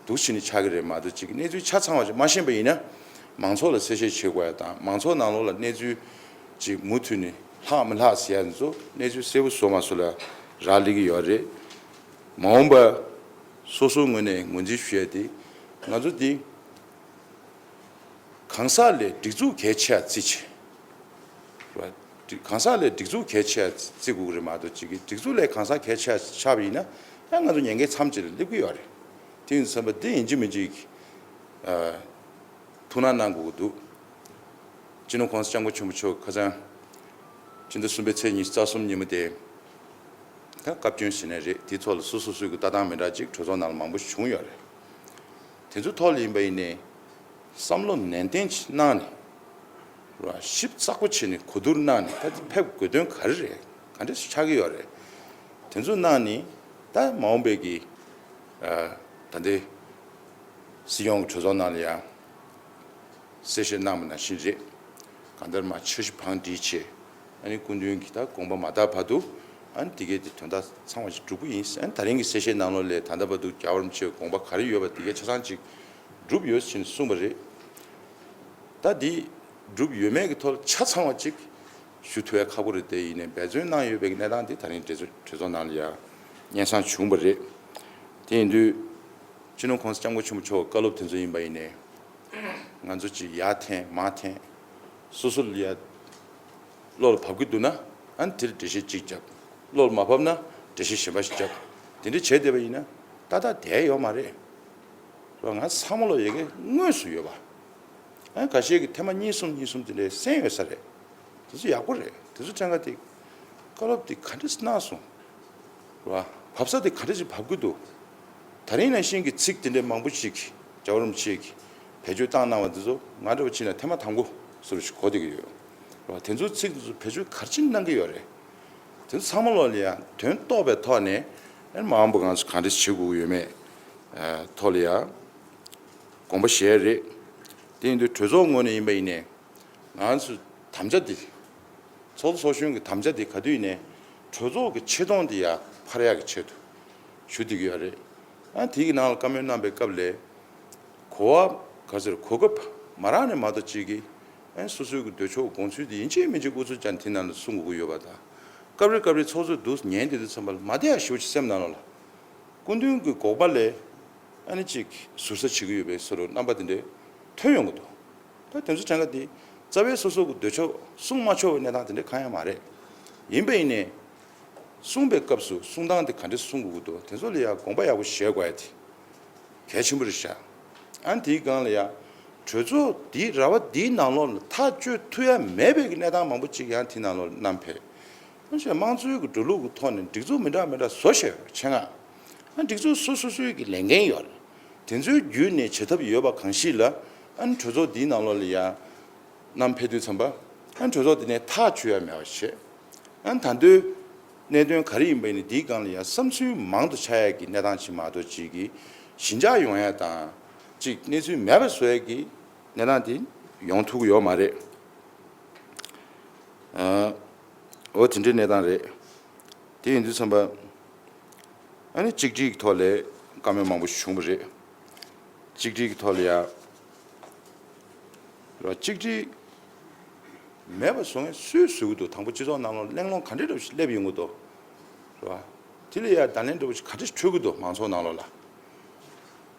འདུག་བྱས་ནས་ཆགས་ཀྱི་རེད་མ་གཏོགས་ཅིག་གནས་ཚུལ་ཆ་ཚང་བ་ཅིག་མ་ཤེས་པ་ཡིན་ན་མང་ཚོགས་ལ་གསལ་བཤད་བྱེད་དགོས་ཡ་དང་མང་ཚོགས་ནང་ལོགས་ལ་གནས་ཚུལ་ཅིག་མུ་མཐུད་ནས་ལྷག་མི་ལྷག་ཟེར་ཡ་ཚོ་གནས་ཚུལ་གསལ་པོ་བཟོ་མ་བཟོ་ལ་རག་ལས་ཀྱི་ཡོད་རེད། མ་འོངས་པ་སོ་སོའི་ངོས་ནས་ངོས་འཛིན་ཞུ་ཡ་དེ་ང་ཚོ་འདི་གང་ཟག་ལས་སྒྲིག་འཛུགས་གལ་ཆེ་ཡ་བརྩི་བྱེད། གང་ཟག་ལས་སྒྲིག་འཛུགས་གལ་ཆེ་ཡ་བརྩི་དགོས་ཀྱི་རེད་མ་གཏོགས་གཅིག་གིས་སྒྲིག་འཛུགས་ལས་གང་ཟག་གལ་ཆེ་ཡ་ཆགས་པ་ཡིན་ན་ཡང་ང་ཚོ་ཉེན་ཁའི་མཚམས་ཅིག་ལ་སླེབས་ཀྱི་ཡོད་རེད། དེ་ཡིན་དུས་ཙམ་པ་འདི་ཡིན་གཅིག་མིན་གཅིག་ཨ། ཐུགས་སྣང་གནང་དགོས་ཀྱི་འདུག་སྤྱི་ནོར་༸གོང་ས་༸སྐྱབས་མགོན་ཆེན་པོ་མཆོག་ཁ་སང་སྤྱི་ཟླ་གསུམ་པའི་ཚེས་ཉི་ཤུ་རྩ་གསུམ་ཉིན་མོ་དེ་ད་བཀའ་བཀྱོན་ཟེར་ནའི་རེད། དེའི་ཐོག་ལ་སོ་སོ་སོའི་གི་ལྟ་སྟངས་མི་འདྲ་ཅིག་གྲོས་ཚོགས་ནང་ལ་མང་པོ་ཞིག་བྱུང་ཡོད་རེད། དེ་ཚོའི་ཐོག་ལ་ཡིན་པ་ཡིན་ནའི་བསམ་བློ་ནན་ཏན་ཅིག་གནང་ནས་ར་ཞིབ་ཚགས་པོ་བྱས་ནས་གོ་བསྡུར་གནང་ནས་ད་ཕེབས་དགོས་དོན་ག་རེ་རེད། ག་འདྲ་ཞིག་ཆགས་ཀྱི་ཡོད་རེད། དེ་ཚོ་གནང་ནས་ད་མ་འོངས་པའི་གི་ད་ལྟའི་སྲིད་སྐྱོང་གི་གྲོས་ཚོགས་ནང་ལ་ཡང་གསལ་བཤད་གནང་བ་ནང་བཞིན་རེད། གང་ལྟར་མ་འཆར་གཞི་བང་སྒྲིག་བྱས་ཨ་ནི་སྐུ་མདུན་གྱི་ད་དགོངས་པ་མ་དག་བར་དུ་ཨ་ནི་དེ་གའི་དེ་དོན་དག་ཚང་བ་ཞིག་སྒྲུབ་ཀྱི་ཡིན། ཨ་ནི་ད་རིང་གི་གསལ་བཤད་ནང་ལོགས་ལས་ད་ལྟ་བར་དུ་རྒྱལ་བ་རིན་པོ་ཆེའི་དགོངས་པ་ག་རེ་ཡོད་པ་དེ་གའི་ཆ་ཚང་ཅིག་སྒྲུབ་ཡོད་ཟེར་ནས་གསུངས་པ་རེད། ད་འདི་སྒྲུབ་ཡོད་མེད་ཀྱི་ཐོག་ཆ་ཚང་བ་ཅིག་ཞུ་ཐུབ་ཡ་ཁག་པོ་རེད། དེ་ཡིན་ནའི་འབད་བརྩོན་གནང་ཡོད་པའི་གནས་སྟངས་དེ་ད་རིང་གྲོས་ཚོགས་གྲོས་ཚོགས་ནང་ལ་ཡང་སྙན་སེང་བྱུང་བ་རེད། དེ་ཡིན་དུས་སྤྱི་ནོར་༸གོང་ས་༸སྐྱབས་མགོན་ཆེན་པོ་མཆོག་བཀའ་སློབ་དེ་ཚོ་ཡིན་པ་ཡིན་ནའི་ང་ཚོ་ཅིག་ཡར་འཐེན་མར་འཐེན་སོ་སོ་ལ་ཡ་བློ་ལ་བབས་ཀྱི་འདུག་ན་ཨ་ནི་དེར་འགྲེལ་བཤད་གཅིག་བརྒྱབ། བློ་ལ་མ་བབས་ན་འགྲེལ་བཤད་གཞན་པ་ཞིག་བརྒྱབ། དེ་འདྲ་བྱས་བསྡད་པ་ཡིན་ན་ཏག་ཏག་བསྡད་ཡོད་མ་རེད། རོ། ང་ཚང་མ་ལོ་ཡ་གི་དངོས་སུ་ཡོད་པ། ཨ་ཁ་ཤས་ཀྱིས་ཐེངས་མ་གཉིས་གསུམ་གཉིས་གསུམ་དེ་འདྲའི་གསན་ཡོད་ས་རེད། དེ་ཚོ་ཡག་པོ་རེད། དེ་ཚོ་ཕྲན་ག་དེ་བཀའ་སློབ་དེ་ག་འདྲས་གནང་སོང་། རོ། བབས་ས་དེ་ག་འདྲས་ཅིག་བབས་ཀྱི་འདུག་ད་རིང་ནང་བཞིན་གྱི་ཚིག་དེ་འདྲའི་མང་པོ་ཞིག་རྒྱལ་བ་རིན་པོ་ཆེ་གིས་བེད་སྤྱོད་བཏང་གནང་བ་དེ་ཚོ་ང་འདྲ་བོ་ཕྱིན་ན་ཐེངས་མ་དང་པོ་བཟོ་འདྲ་ཞིག་གོ་བསྡད་ཀྱི་ཡོད། རོ། དེ་ཚོའི་ཚིག་དེ་ཚོ་བེད་སྤྱོད་ག་རེ་ཅིག་གནང་གི་ཡོད་རེད། དེ་ཚོ་ཚང་མ་ལོག་ལ་ཡང་དོན་རྟོགས་པའི་ཐོག་ནས་ཨ་ནི་མ་འོངས་པ་ང་ཚོ་ག་འདྲས་བྱེད་དགོས་ཀྱི་ཡོད་མེད་ཐོག་ལ་ཡང་དགོངས་པ་བཞེས་རེད། དེ་ཡིན་དུས་གྲོས་ཚོགས་ངོས་ནས་ཡིན་པ་ཡིན་ནའི་ང་ཚོ་དམ་བཅའ་འདི་ཚོགས་གཙོ་ཚོགས་གཞོན་གྱི་དམ་བཅའ་འདི་ག་དུས་ཡིན་ནའི་གྲོས་ཚོགས་ཀྱི་ཆེ་མཐོང་འདི་ཡང་འཕར་ཡག་གི་ཆེད་དུ་ཞུ་བསྡད་ཀྱི་ཡོད་རེད། ཨ་དེའི་ནང་ལ་བཀའ་མོལ་གནང་པའི་སྐབས་ལ། གོ་བ་ག་ཟེར་གོ་སྐབས་མ་རག་ནས་མ་གཏོགས་གཅིག་གིས་ཨེ་སོ་སོའི་གི་འདོད་ཕྱོགས་དགོངས་ཚུལ་དེ་ཡིན་གཅིག་མིན་གཅིག་ཨུ་ཚུགས་ཅན་དེ་ནང་ལ་གསུང་དགོས་ཀྱི་ཡོད་པ་དང་། སྐབས་རེ་སྐབས་རེ་ཚོགས་གཙོས་འདུག་ཉན་དེ་དུས་ཙམ་པ་ལ་མ་བསྡད་ཡ་ཞེ་པོ་ཅིག་སེམས་ནང་ལོགས་ལ་སྐུ་མདུན་གྱི་དགོངས་པ་ལས་ཨ་ནི་ཅིག་ཟུར་ཟ་བྱེད་ཀྱི་ཡོད་པའི་བཟོ་འདྲ་རྣམ་པ་དེ་འདྲ་ཐོན་ཡོང་གི་འདུག་ད་དེ་ཚོ་དྲན་ག་དེ་རྩ་བའི་སོ་སོ་གི་འདོད་ཕྱོགས་གསུང་མ་ཆོག་པའི་གནས་སྟངས་དེ་འདྲ་གང་ཡང་མ་རེད། ཡིན་པ་ཡིན་ནའི། གསུང་པའི་སྐབས་སུ་གསུང་སྟངས་དེ་ག་འདྲ་གསུང་དགོས་ཀྱི་འདུག་དེ་ཚོ་ལ་ཡང་དགོངས་པ་ཡག་པོ་བཞེས་དགོས་ཡ་དེ་གལ་ཆེན་པོ་རེད་ཤག་ཨ་ནི་དེའི་སྒང་ལ་ཡང་གྲོས་ཚོགས་འདིའི་ར་བ་འདིའི་ནང་ལོགས་ལ་ཐག་གཅོད་ཐུབ་ཡ་མེད་པའི་གི་གནས་སྟངས་མང་པོ་ཅིག་ཡང་དེའི་ནང་ལོགས་ལ་བསྣམས་ཕེབས། ཨ་ནི་དམངས་གཙོའི་གི་འགྲོ་ལུགས་ཀྱི་ཐོག་ནས་སྒྲིག་འཛུགས་མི་འདྲ་མི་འདྲ་བཟོ་བཞག་ཡོད་ཆེད་མངགས། ཨ་ནི་སྒྲིག་འཛུགས་སོ་སོ་སོའི་གི་ལས་འགན་ཡོད་རེད། དེ་ཚོའི་བརྒྱུད་ནས་བྱེད་ཐབས་ཡོད་པ་གང་ཞིག་ལ། ཨ་ནི་གྲོས་ཚོགས་འདིའི་ནང་ལོགས་ལ་ཡ་བསྣམས་ཕེབས་དུས་ཙམ་པ། ཨ་ནི་གྲོས་ཚོགས་འདི་ནས་ཐག་ཆོད་ཡ་མེད་པ་བྱས། ཨ་ནི་ད་དུང་གནད་དོན་ག་རེ་ཡིན་པ་ཡིན་ན་འདིའི་སྒང་ལ་ཡ་བསམ་ཚུལ་མང་དུ་ཆགས་ཡ་གི་གནས་སྟངས་ཅིག་མ་གཏོགས་ཅིག་གི་ཞི་འཇགས་ཡོང་ཡ་དང་། ཅིག་གནས་ཚུལ་མེད་པ་བཟོ་ཡ་གི་གནས་སྟངས་དེ་ཡོང་ཐུབ་ཀྱི་ཡོད་མ་རེད། ཨ། འོ་དེ་འདྲའི་གནས་སྟངས་རེད། དེ་ཡིན་དུས་ཙམ་པ། ཨ་ནི་གཅིག་སྒྲིལ་གྱི་ཐོག་ལ་བཀའ་མོལ་མང་པོ་ཞིག་བྱུང་བ་རེད། གཅིག་སྒྲིལ་གྱི་ཐོག་ལ་ཡ། རེད་བ། གཅིག་སྒྲིལ་མེད་པ་བཟོ་མཁན་སུས་བཟོ་གི་འདུག་དང་པོ་སྤྱི་ཚོགས་ནང་ལོགས་གླེང་སློང་ག་འདྲ་འདྲ་པོ་ཞིག་སླེབས་ཡོང་གི་འདུག་རེད་བ། དེ་ལ་ཡ་བརྡ་ལན་འདྲ་པོ་ཞིག་ག་འདྲ་ཞིག་འཕྲོད་ཀྱི་འདུག་མང་ཚོགས་ནང་ལོགས་ལ།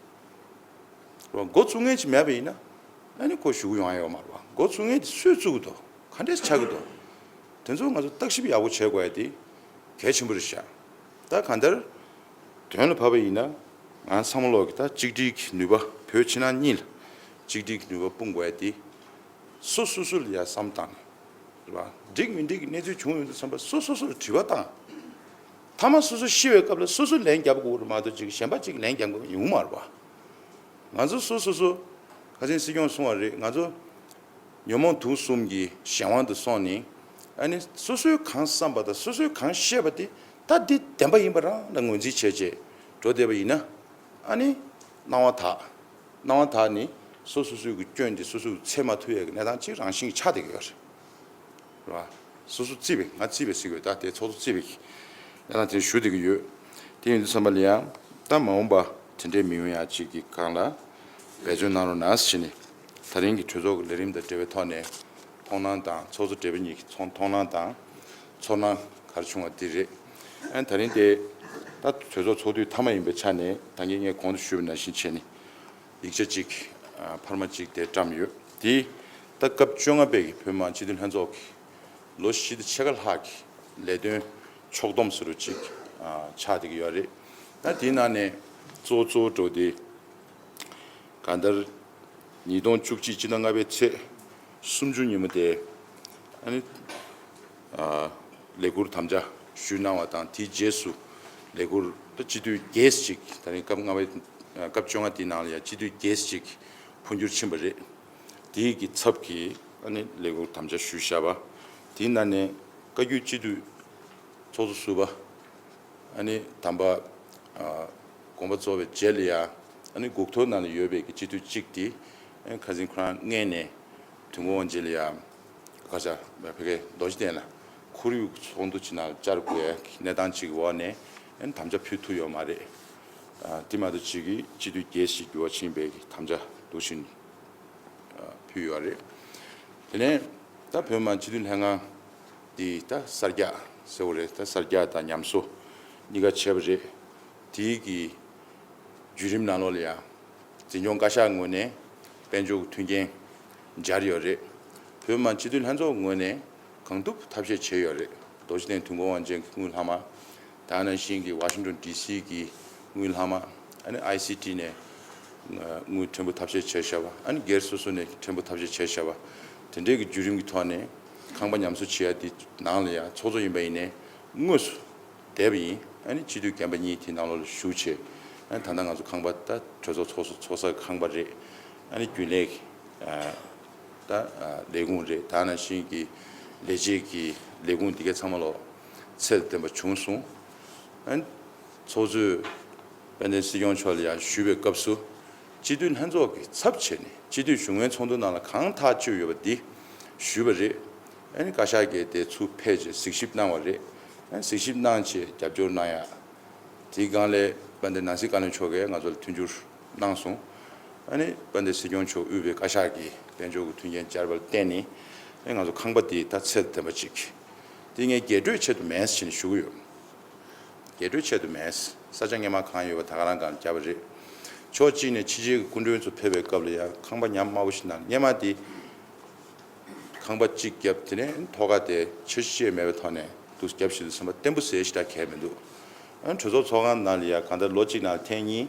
རེད་བ། འགོ་བཙུགས་མཁན་ཅིག་མེད་པ་ཡིན་ན། ཨ་ནི་ཁོ་ཞུ་གི་ཡོང་ཡ་ཡོད་མ་རེད་བ། འགོ་བཙུགས་མཁན་དེ་སུས་བཙུགས་ཀྱི་འདུག་ག་འདྲས་ཆགས་ཀྱི་འདུག་དེ་ཚོ་ང་ཚོ་བརྟག་ཞིབ་ཡག་པོ་བྱེད་དགོས་ཡ་དེ་གལ་ཆེན་པོ་རེད་ཤག་ད་གང་ལྟར། དོན་ལ་བབས་པ་ཡིན་ན། ང་ཚང་མ་ལོག་གི་ད་གཅིག་སྒྲིལ་གྱི་ནུས་པ། བོད་ཕྱི་ནང་གཉིས་ལ་གཅིག་སྒྲིལ་གྱི་ནུས་པ་སྤུངས་དགོས་ཡ་དེ། སོ་སོ་སོ་ལ་ཡ་བསམ་བཏང་ནས། རེད་བ། འགྲིག་མི་འགྲིག་གི་གནས་ཚུལ་བྱུང་ཡོང་དུས་ཙམ་པ་སོ་སོ་སོར་དྲི་བ་བཏང་། མཐའ་མ་སོ་སོ་ཤི་བའི་སྐབས་ལ་སོ་སོ་ལན་རྒྱབ་དགོས་རེད་མ་གཏོགས་ཅིག་གཞན་པ་ཅིག་ལན་རྒྱབ་དགོས་ཡོང་མ་རེད་བ། ང་ཚོ་སོ་སོ་སོ། ཁ་སང་སྲིད་སྐྱོང་གསུང་བ་རེད། ང་ཚོ་ཉོན་མོངས་དུག་གསུམ་གྱི་གཞན་དབང་དུ་སོང་ནས། ཨ་ནི་སོ་སོའི་གང་བསམ་པ་དང་སོ་སོའི་གང་བཤད་པ་དེ་ད་འདི་བདེན་པ་ཡིན་པ་རང་ལ་ངོས་འཛིན་བྱས་བྱས་འགྲོ་བསྡད་པ་ཡིན་ན། ཨ་ནི་སྣང་བ་དག་སྣང་བ་དག་ནི་སོ་སོ་སོའི་གི་སྐྱོན་དེ་སོ་སོས་འཚོལ་མ་ཐུབ་ཡས་ཀྱི་གནས་སྟངས་ཅིག་རང་བཞིན་གྱིས་ཆགས་བསྡད་ཀྱི་ཡོད་རེད། རེད་བ། སོ་སོ་རྩིས་པའི། ང་རྩིས་པའི་ཟེར་དགོས། ད་དེ་ཚོགས་གཙོ་རྩིས་པའི་གནས་སྟངས་དེ་ཞུ་བསྡད་ཀྱི་ཡོད། དེ་ཡིན་དུས་ཙམ་པ་ལ་ཡང་ད་མ་འོངས་པ་དེ་འདྲའི་མི་ཡོང་ཡ་ཅིག་གི་སྒང་ལ་འབད་བརྩོན་གནང་རོགས་གནང་ཞེས་ནས། ད་རིང་གི་གྲོས་ཚོགས་ཀྱི་ལས་རིམ་དང་འབྲེལ་བའི་ཐོག་ནས་མཐོང་སྣང་དང་། ཚོགས་གཙོ་བགྲེས་པ་གཉིས་ཀྱི་མཐོང་སྣང་དང་ཚོར་སྣང་ག་རེ་བྱུང་བ་དེ་རེད། ཨ་ནི་ད་རིང་དེ་ད་གྲོས་ཚོགས་ཚོགས་དུས་མཐའ་མ་ཡིན་པའི་ཆ་ནས། ད་གིན་ངས་གོང་དུ་ཞུས་པ་ནང་བཞིན་བྱས་ནས་ཡིག་ཆ་གཅིག་ཨ། འཕར་མ་གཅིག་དེ་བཀྲམ་ཡོད། དེ་ད་སྐབས་བཅོ་ལྔ་པའི་གི་བོད་མི་མང་སྤྱི་འཐུས་ལྷན་ཚོགས་ཀྱི་ལོ་བཞི་དང་ཕྱེད་ཀ་ལྷག་གི་ལས་དོན་ཕྱོགས་བསྡོམས་ཟེར་བ་ཅིག་ཨ། ཆགས་བསྡད་ཀྱི་ཡོད་རེད། ད་དེའི་ནང་ནས་གཙོ་བོ་གཙོ་བོ་འགྲོ་དེ། གང་ལྟར་ཉིས་སྟོང་བཅུ་གཅིག་སྤྱི་ཟླ་ལྔ་པའི་ཚེས་སུམ་ཅུ་ཉིན་མོ་དེ། ཨ་ནི་ཨ། ལས་འཁུར་དམ་བཅའ་ཞུས་གནང་བ་དང་། དེའི་རྗེས་སུ་ལས་འཁུར་ད་སྤྱི་འཐུས་བརྒྱད་ཅིག་ད་རིང་སྐབས་ལྔ་པའི། སྐབས་བཅོ་ལྔ་དེའི་ནང་ལ་ཡང་སྤྱི་འཐུས་བརྒྱད་ཅིག་འཕོ་འགྱུར་ཕྱིན་པ་རེད། དེའི་གི་ཚབ་ཀྱིས་ཨ་ནི་ལས་འཁུར་དམ་བཅའ་ཞུས་བཞག་པ། དེའི་ནང་ནས་བཀའ་བརྒྱུད་སྤྱི་འཐུས་ཚོགས་གཙོ་ཟུར་པ། ཨ་ནི་དམ་པ་ཨ། དགོངས་པ་རྫོགས་པའི་རྗེས་ལ་ཡ། ཨ་ནི་སྒུག་ཐོ་ནང་ལ་ཡོད་པའི་གི་སྤྱི་འཐུས་གཅིག་དེ། ཨ་ནི་ཁ་སང་ཁོ་རང་མངལ་ནས་དུས་འཁོར་དབང་ཆེན་ལ་ཡ། ག་ས་བོད་ཀྱི་རྡོ་རྗེ་གདན་ལ་ཁོར་ཡུག་ཚོགས་འདུ་ཅིག་ནང་བཅར་དགོས་ཡ་གི་གནས་སྟངས་ཅིག་གི་འོག་ནས། ཨ་ནི་དམ་བཅའ་ཕུལ་ཐུབ་ཡོད་མ་རེད། ཨ། དེ་མ་གཏོགས་ཅིག་གིས་སྤྱི་འཐུས་བརྒྱད་ཅིག་འགྱུར་བ་ཕྱིན་པའི་གི་དམ་བཅའ་འདུག་བཞིན་ཨ། ཕུལ་ཡོད་རེད། དེ་ནས་ད་བོད་མི་མང་སྤྱི་འཐུས་ལྷན་ཁང་འདི་ད་གསར་རྒྱག་ཟེར་བ་རེད། ད་གསར་རྒྱག་དང་ཉམས་གསོ་གཉིས་ཀ་བྱས་པ་རེད། དེའི་གི་བརྒྱུད་རིམ་ནང་ལོགས་ལ་ཡང་། འཛིན་སྐྱོང་བཀའ་ཤག་ངོས་ནས་དཔལ་འབྱོར་གྱི་མཐུན་རྐྱེན་སྦྱར་ཡོད་རེད། བོད་མི་མང་སྤྱི་འཐུས་ལྷན་ཚོགས་ངོས་ནས་གང་ཐུབ་ཐབས་ཤེས་བྱས་ཡོད་རེད། རྡོ་རྗེ་གདན་དུས་འཁོར་དབང་ཆེན་གྱི་དངུལ་ལྷག་མ། དེ་ནང་བཞིན་གྱི་ཝ་ཤིང་ཊོན་ཌི་སི་གི་དངུལ་ལྷག་མ། ཨ་ནི་ཨའི་སི་ཊི་ནས་དངུལ་ཕྲན་བུ་ཐབས་ཤེས་བྱས་བཞག་པ། ཨ་ནི་སྒེར་སོ་སོ་ནས་ཕྲན་བུ་ཐབས་ཤེས་བྱས་བཞག་པ། དེ་འདྲའི་གི་བརྒྱུད་རིམ་གྱི་ཐོག་ནས་ཁང་པ་ཉམས་གསོ་བྱེད་ཡ་དེ་ནང་ལ་ཡང་ཚོགས་གཙོ་ཡིན་པ་ཡིན་ནའི་དངོས་སུ་བསྡད་པ་ཡིན། ཨ་ནི་སྤྱི་འཐུས་རྒན་པ་གཉིས་དེ་ནང་ལོགས་ལ་ཞུགས་བྱས། ཨ་ནི་ད་ལྟ་ང་ཚོ་ཁང་པ་ད་གྲོས་ཚོགས་ཚོགས་ས་ཚོགས་ས་ཁང་པ་རེད། ཨ་ནི་རྒྱུན་ལས་ཀྱི་ཨ། ད་ཨ། ལས་ཁུངས་རེད། དེ་ནང་བཞིན་གྱི་ལས་བྱེད་ཀྱི་ལས་ཁུངས་འདི་གའི་ཚང་མ་ལོག་ཚད་ལྡན་པ་བྱུང་སོང་། ཨ་ནི་ཚོགས་གཙོས་དཔལ་ལྡན་སྲིད་སྐྱོང་མཆོག་ལ་ཡང་ཞུས་པའི་སྐབས་སུ། སྤྱི་འཐུས་ལྷན་ཚོགས་ཀྱི་ཚབ་བྱས་ནས་སྤྱི་འཐུས་བཞུགས་མོལ་ཚོགས་འདུ་ནང་ལ་གང་ཐག་གཅོད་ཡོད་པ་འདི་ཞུས་པ་རེད། ཨ་ནི་བཀའ་ཤག་གིས་དེ་ཚུར་ཕེབས་བྱས་གཟིགས་ཞིབ་གནང་བ་རེད། ཨ་ནི་གཟིགས་ཞིབ་གནང་བྱས་རྒྱབ་སྐྱོར་གནང་ཡ། དེའི་སྒང་ལ་དཔལ་ལྡན་ནང་སྲིད་བཀའ་བློན་མཆོག་གིས་ང་ཚོ་ལ་མཐུན་འགྱུར་གནང་སོང་། ཨ་ནི་དཔལ་ལྡན་སྲིད་སྐྱོང་མཆོག་དབུས་པའི་བཀའ་ཤག་གིས་དཔལ་འབྱོར་གྱི་མཐུན་རྐྱེན་སྦྱར་བ་ལ་བརྟེན་ནས། ཨ་ནི་ང་ཚོ་ཁང་པ་འདི་ད་ཚད་ལྡན་པ་ཅིག་འདི་ངས་རྒྱས་སྤྲོས་ཆེད་དུ་མེད་ཟེར་ནས་ཞུ་གི་ཡོད། རྒྱས་སྤྲོས་ཆེད་དུ་མེད། ས་ཆ་སྔས་མ་གང་ཡོད་པ་ད་ག་རང་སྒང་བརྒྱབ་པ་རེད། ཕྱོགས་གཅིག་ནས་ཕྱི་རྒྱལ་གྱི་སྐུ་མགྲོན་ཚོ་ཕེབས་པའི་སྐབས་ལ་ཡང་ཁང་པ་ཉམས་དམའ་པོ་ཞིག་ནང་། སྔས་མ་འདི་ཁང་པ་གཅིག་བརྒྱབ། དེ་ནས་ཐོག་ཁ་དེ་འཆར་གཞི་ཅིག་མེད་པའི་ཐོག་ནས་འདུག་བརྒྱབ་བཞག་དུས་ཙམ་པ་བརྟན་པོ་ཟེར་ཞེ་དྲག་གང་ཡང་མི་འདུག་ཨ་ནི་གྲོས་ཚོགས་ཚོགས་ཁང་ནང་ལ་ཡང་གང་ལྟར་ལོ་གཅིག་ནང་ཐེངས་གཉིས་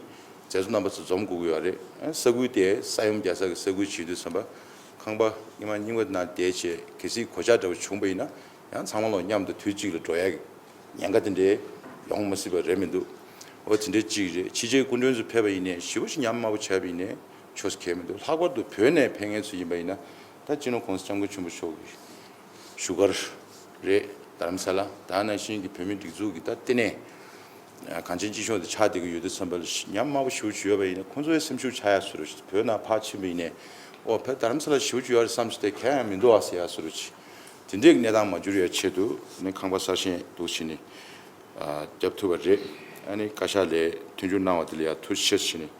མཛད་གཙོ་རྣམ་པ་ཚོ་འཛོམས་དགོས་ཀྱི་ཡོད་རེད། ཨ་ནི་ས་ཁུལ་དེ་ས་ཡོམ་རྒྱག་ས་གི་ས་ཁུལ་བྱེད་དུས་ཙམ་པ། ཁང་པ་སྔས་མ་རྙིང་པ་ནང་བསྡད་བྱས་གལ་སྲིད་གོད་ཆག་འདྲ་བོ་བྱུང་པ་ཡིན་ན། ཡང་ཚང་མ་ལོ་མཉམ་དུ་དུས་གཅིག་ལ་འགྲོ་ཡ་གི་ཉེན་ཁ་དེ་འདྲའི་ཡོང་མ་སྲིད་པ་རེད་མི་འདུག་འོ་དེ་འདྲའི་གཅིག་རེད། ཕྱི་རྒྱལ་སྐུ་མགྲོན་ཚོ་ཕེབས་པ་ཡིན་ནའི་ཞེ་པོ་ཞིག་ཉམས་དམའ་པོ་བྱས་པ་ཡིན་ནའི་ཆོས་ཁེལ་མི་འདུག་ལྷག་པར་དུ་བོད་ནས་ཕེབས་མཁན་ཚོ་ཡིན་པ་ཡིན་ན་ད་སྤྱི་ནོར་༸གོང་ས་༸སྐྱབས་མགོན་ཆེན་པོ་མཆོག་གི་བཞུགས་སྒར་རེད། རྡ་རམ་ས་ལ། ད་ནང་བཞིན་གྱི་བོད་མི་སྒྲིག་འཛུགས་ཀྱི་ད་ལྟེ་གནས་གངས་ཅན་སྐྱིད་གཤོངས་དེ་ཆགས་བསྡད་ཀྱི་ཡོད་དུས་ཙམ་པ་ལ་ཉམས་དམའ་པོ་ཞེ་པོ་ཅིག་ཡོད་པ་ཡིན་ན་ཁོང་ཚོའི་སེམས་ཤུགས་ཆག་ཡ་བཟོ་འདྲ་ཞིག་བོད་ནང་ཕར་ཕྱིན་པ་ཡིན་ནའི་ཨོ་བོད་རྡ་རམ་ས་ལ་ཞེ་པོ་ཅིག་ཡོད་རེད་བསམ་སོང་དེ་གང་ཡང་མི་འདུག་ཨ་ཟེར་ཡ་བཟོ་འདྲ་ཅིག་དེ་འདྲའི་གནས་སྟངས་མ་འགྱུར་ཡ་ཆེད་དུ་ནི་ཁང་པ་གསར་བཞེངས་འདུག་བྱས་ནས་བརྒྱབ་ཐུབ་པ་རེད། ཨ་ནི་བཀའ་ཤག་ལ་མཐུན་འགྱུར་གནང་བ་དེ་ལ་ཡང་ཐུགས་རྗེ་ཆེ་ཞུ་ནས་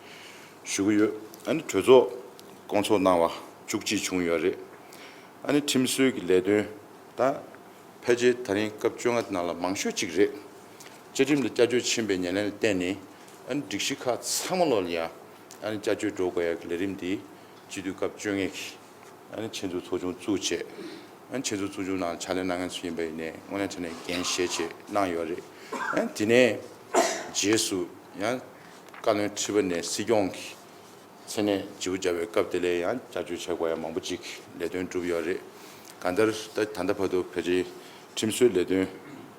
ཞུ་གི་ཡོད། ཨ་ནི་གྲོས་ཚོགས་སྐོང་ཚོགས་གནང་བ་བཅུ་གཅིག་བྱུང་ཡོད་རེད། ཨ་ནི་ཁྲིམས་སྲོལ་གྱི་ལས་དོན་ད་ཕལ་ཆེར་ད་རིང་སྐབས་བཅོ་ལྔ་ནང་ལ་མང་ཤོས་གཅིག་རེད། བཅའ་ཁྲིམས་ལ་བསྐྱར་བཅོས་ཕྱིན་པའི་ཉེར་ལེན་ལ་བརྟེན་ནས་ཨ་ནི་སྒྲིག་གཞི་ཁག་ཚང་མ་ལོག་ལ་ཡང་ཨ་ནི་བསྐྱར་བཅོས་འགྲོ་དགོས་ཡ་གི་ལས་རིམ་འདི་སྤྱི་འཐུས་སྐབས་བཅོ་ལྔ་གི་ཨ་ནི་ཆེད་འཛུགས་ཚོགས་ཆུང་བཙུགས་བྱས། ཨ་ནི་ཆེད་འཛུགས་ཚོགས་ཆུང་ནང་ཕྱག་ལས་གནང་མཁན་ཚོ་ཡིན་པ་ཡིན་ནའི་དངོས་གནས་དྲང་གནས་འགན་བཞེས་བྱས་གནང་ཡོད་རེད། ཨ་ནི་དེ་ནས་རྗེས་སུ་ཡང་བཀའ་བློན་ཁྲི་པ་ནས་སྲིད་སྐྱོང་གི་མཚན་གནས་བརྗེ་པོ་བརྒྱབ་པའི་སྐབས་དེ་ལས་ཡང་བསྐྱར་བཅོས་བྱེད་དགོས་ཡ་མང་པོ་ཅིག་ལས་དོན་བསྒྲུབས་ཡོད་རེད། གང་ལྟར་ད་ད་ལྟ་བར་དུ་ཕལ་ཆེར་ཁྲིམས་སྲོལ་ལས་དོན་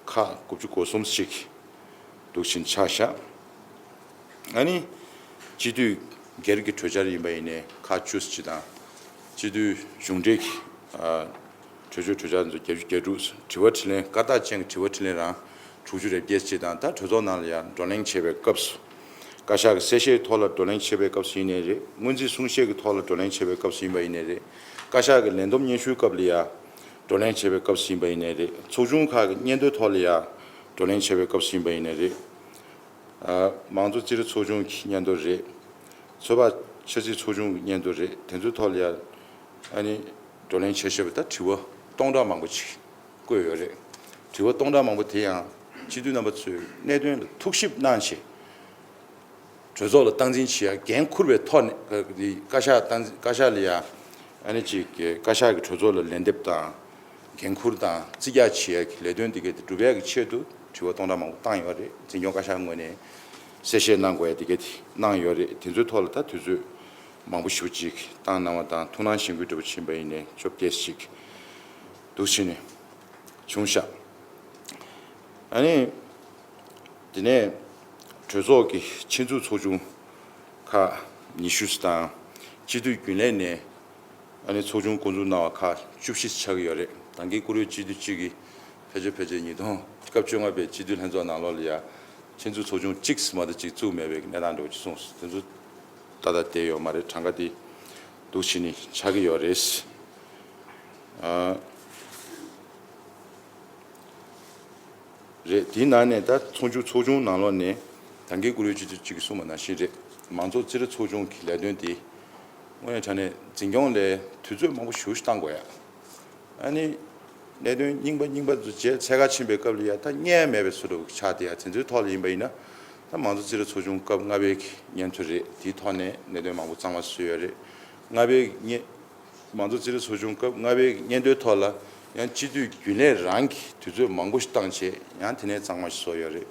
ཁག་དགུ་བཅུ་གོ་གསུམ་ཞིག་འདུག་བཞིན་ཆགས་བཞག་ཨ་ནི་སྤྱི་འཐུས་སྒེར་གྱི་གྲོས་འཆར་ཡིན་པ་ཡིན་ནའི་ཁག་བཅུ་ཙམ་དང་། སྤྱི་འཐུས་གཞུང་འབྲེལ་གྱི་ཨ་གྲོས་ཆོད་གྲོས་འཆར་ཚོ་བརྒྱད་ཅུ་གྱ་དྲུག་དྲི་བ་དྲིས་ལན་བཀའ་རྟགས་ཅན་གྱི་དྲི་བ་དྲིས་ལན་རང་དྲུག་ཅུ་རེ་བརྒྱད་ཅིག་དང་། ད་གྲོས་ཚོགས་ནང་ལ་ཡང་བགྲོ་གླེང་བྱེད་པའི་སྐབས་སུ་བཀའ་ཤག་གི་གསལ་བཤད་ཐོག་ལ་བགྲོ་གླེང་བྱེད་པའི་སྐབས་སུ་ཡིན་ནའི་རེད། སྔོན་རྩིས་གསུང་བཤད་ཀྱི་ཐོག་ལ་བགྲོ་གླེང་བྱེད་པའི་སྐབས་སུ་ཡིན་པ་ཡིན་ནའི་རེད། བཀའ་ཤག་གི་ལས་བསྡོམས་སྙན་ཞུའི་སྐབས་ལ་ཡང་བགྲོ་གླེང་བྱེད་པའི་སྐབས་སུ་ཡིན་པ་ཡིན་ནའི་རེད། ཚོགས་ཆུང་ཁག་གི་སྙན་ཐོའི་ཐོག་ལ་ཡང་བགྲོ་གླེང་བྱེད་པའི་སྐབས་སུ་ཡིན་པ་ཡིན་ནའི་རེད། ཨ་མང་གཙོ་རྩིས་རིག་ཚོགས་ཆུང་གི་སྙན་ཐོ་རེད། ཚོད་དཔག་འཆར་རྩིས་ཚོགས་ཆུང་གི་སྙན་ཐོ་རེད། དེ་ཚོའི་ཐོག་ལ་ཡང་ཨ་ནི་བགྲོ་གླེང་བྱས་བྱས་པ་ད་དྲི་བ་སྟོང་ཕྲག་མང་པོ་ཅིག་བཀོད་ཡོད་རེད། དྲི་བ་སྟོང་ཕྲག་མང་པོ་དེ་ཡང་སྤྱི་འཐུས་རྣམ་པ་ཚོས་གནད་དོན་ལ་ཐུགས་ཞིབ་གནང་བྱས། གྲོས་ཚོགས་ལ་སྟངས་འཛིན་བྱེད་ཡ་འགན་འཁུར་བའི་ཐོག་ནས་ཨ་བཀའ་ཤག་སྟངས་བཀའ་ཤག་ལ་ཡ་ཨ་ནི་ཅིག་བཀའ་ཤག་གི་གྲོས་ཚོགས་ལ་ལན་འདེབས་དང་འགན་འཁུར་དང་རྩིས་རྒྱག་བྱེད་ཡ་གི་ལས་དོན་དེ་གའི་དེ་སྒྲུབ་ཡ་གི་ཆེད་དུ་དྲི་བ་སྟོང་ཕྲག་མང་པོ་བཏང་ཡོད་རེད། འཛིན་སྐྱོང་བཀའ་ཤག་ངོས་ནས་གསལ་བཤད་གནང་དགོས་ཡ་དེ་གའི་དེ་གནང་ཡོད་རེད། དེ་ཚོའི་ཐོག་ལ་ད་དུས་ཚོད་མང་པོ་ཞེ་པོ་ཅིག་བཏང་གནང་བ་དང་ཐུགས་སྣང་གཞེན་སྐུལ་འདྲ་པོ་ཕྱིན་པ་ཡིན་ནའི་བཅོ་བརྒྱད་ཅིག་འདུག་བྱས་ནས་བྱུང་ཤག་ཨ་ནི། དེ་ནས་གྲོས་ཚོགས་ཀྱི་ཆེད་འཛུགས་ཚོགས་ཆུང་ཁག་ཉི་ཤུ་དང་། སྤྱི་འཐུས་རྒྱུན་ལས་ནས་ཨ་ནི་ཚོགས་ཆུང་བསྐོ་འཛུགས་གནང་བ་ཁག་བཅུ་བཞི་ཆགས་ཀྱི་ཡོད་རེད། ད་གིན་བཀུར་འོས་སྤྱི་འཐུས་གཅིག་གིས་ཕལ་ཆེར་ཕལ་ཆེར་ཉིས་སྟོང་སྐབས་བཅོ་ལྔ་པའི་སྤྱི་འཐུས་ལྷན་ཚོགས་ནང་ལོགས་ལ་ཡ་ཆེད་འཛུགས་ཚོགས་ཆུང་གཅིག་མ་གཏོགས་གཅིག་བཙུགས་མེད་པའི་གནས་སྟངས་འདྲ་པོ་ཅིག་གསུངས་སོང་། དེ་ཚོ་ཏག་ཏག་བསྡད་ཡོད་མ་རེད། གྲངས་ཀ་དེ་འདུག་བྱས་ནས་ཆགས་ཀྱི་ཡོད་རེད། ཨ། རེད། དེའི་ནང་ནས་ད་ཚོགས་ཆུང་ཚོགས་ཆུང་ནང་ལོགས་ནས་ད་གིན་བཀུར་འོས་སྤྱི་འཐུས་གཅིག་གིས་གསུངས་པ་ནང་བཞིན་རེད། མང་གཙོ་རྩིས་རིག་ཚོགས་ཆུང་གི་ལས་དོན་དེ་དངོས་གནས་དྲང་གནས་འཛིན་སྐྱོང་ལ་དུས་ཚོད་མང་པོ་ཞེ་པོ་ཞིག་བཏང་དགོས་ཡ། ཨ་ནི་གནད་དོན་རྙིང་པ་རྙིང་པ་ཚོ་རྗེས་ཚད་བཀག་ཕྱིན་པའི་སྐབས་ལ་ཡ་ད་རྙེད་ཡ་མེད་པའི་བཟོ་འདྲ་ཆགས་བསྡད་ཡ། དེ་ཚོའི་ཐོག་ལ་ཡིན་པ་ཡིན་ན་ད་མང་གཙོ་རྩིས་རིག་ཚོགས་ཆུང་སྐབས་ལྔ་པའི་སྙན་ཐོ་རེད། དེའི་ཐོག་ནས་གནད་དོན་མང་པོ་གཙང་མ་བཟོས་ཡོད་རེད། ལྔ་པའི་སྙན། མང་གཙོ་རྩིས་རིག་ཚོགས་ཆུང་སྐབས་ལྔ་པའི་སྙན་ཐོའི་ཐོག་ལ་ཡང་སྤྱི་འཐུས་རྒྱུན་ལས་རང་གིས་དུས་ཚོད་མང་པོ་ཞིག་བཏང་བྱས་ཡང་དེ་ནས་གཙང་མ་ཞིག་བཟོས་ཡོད་རེད།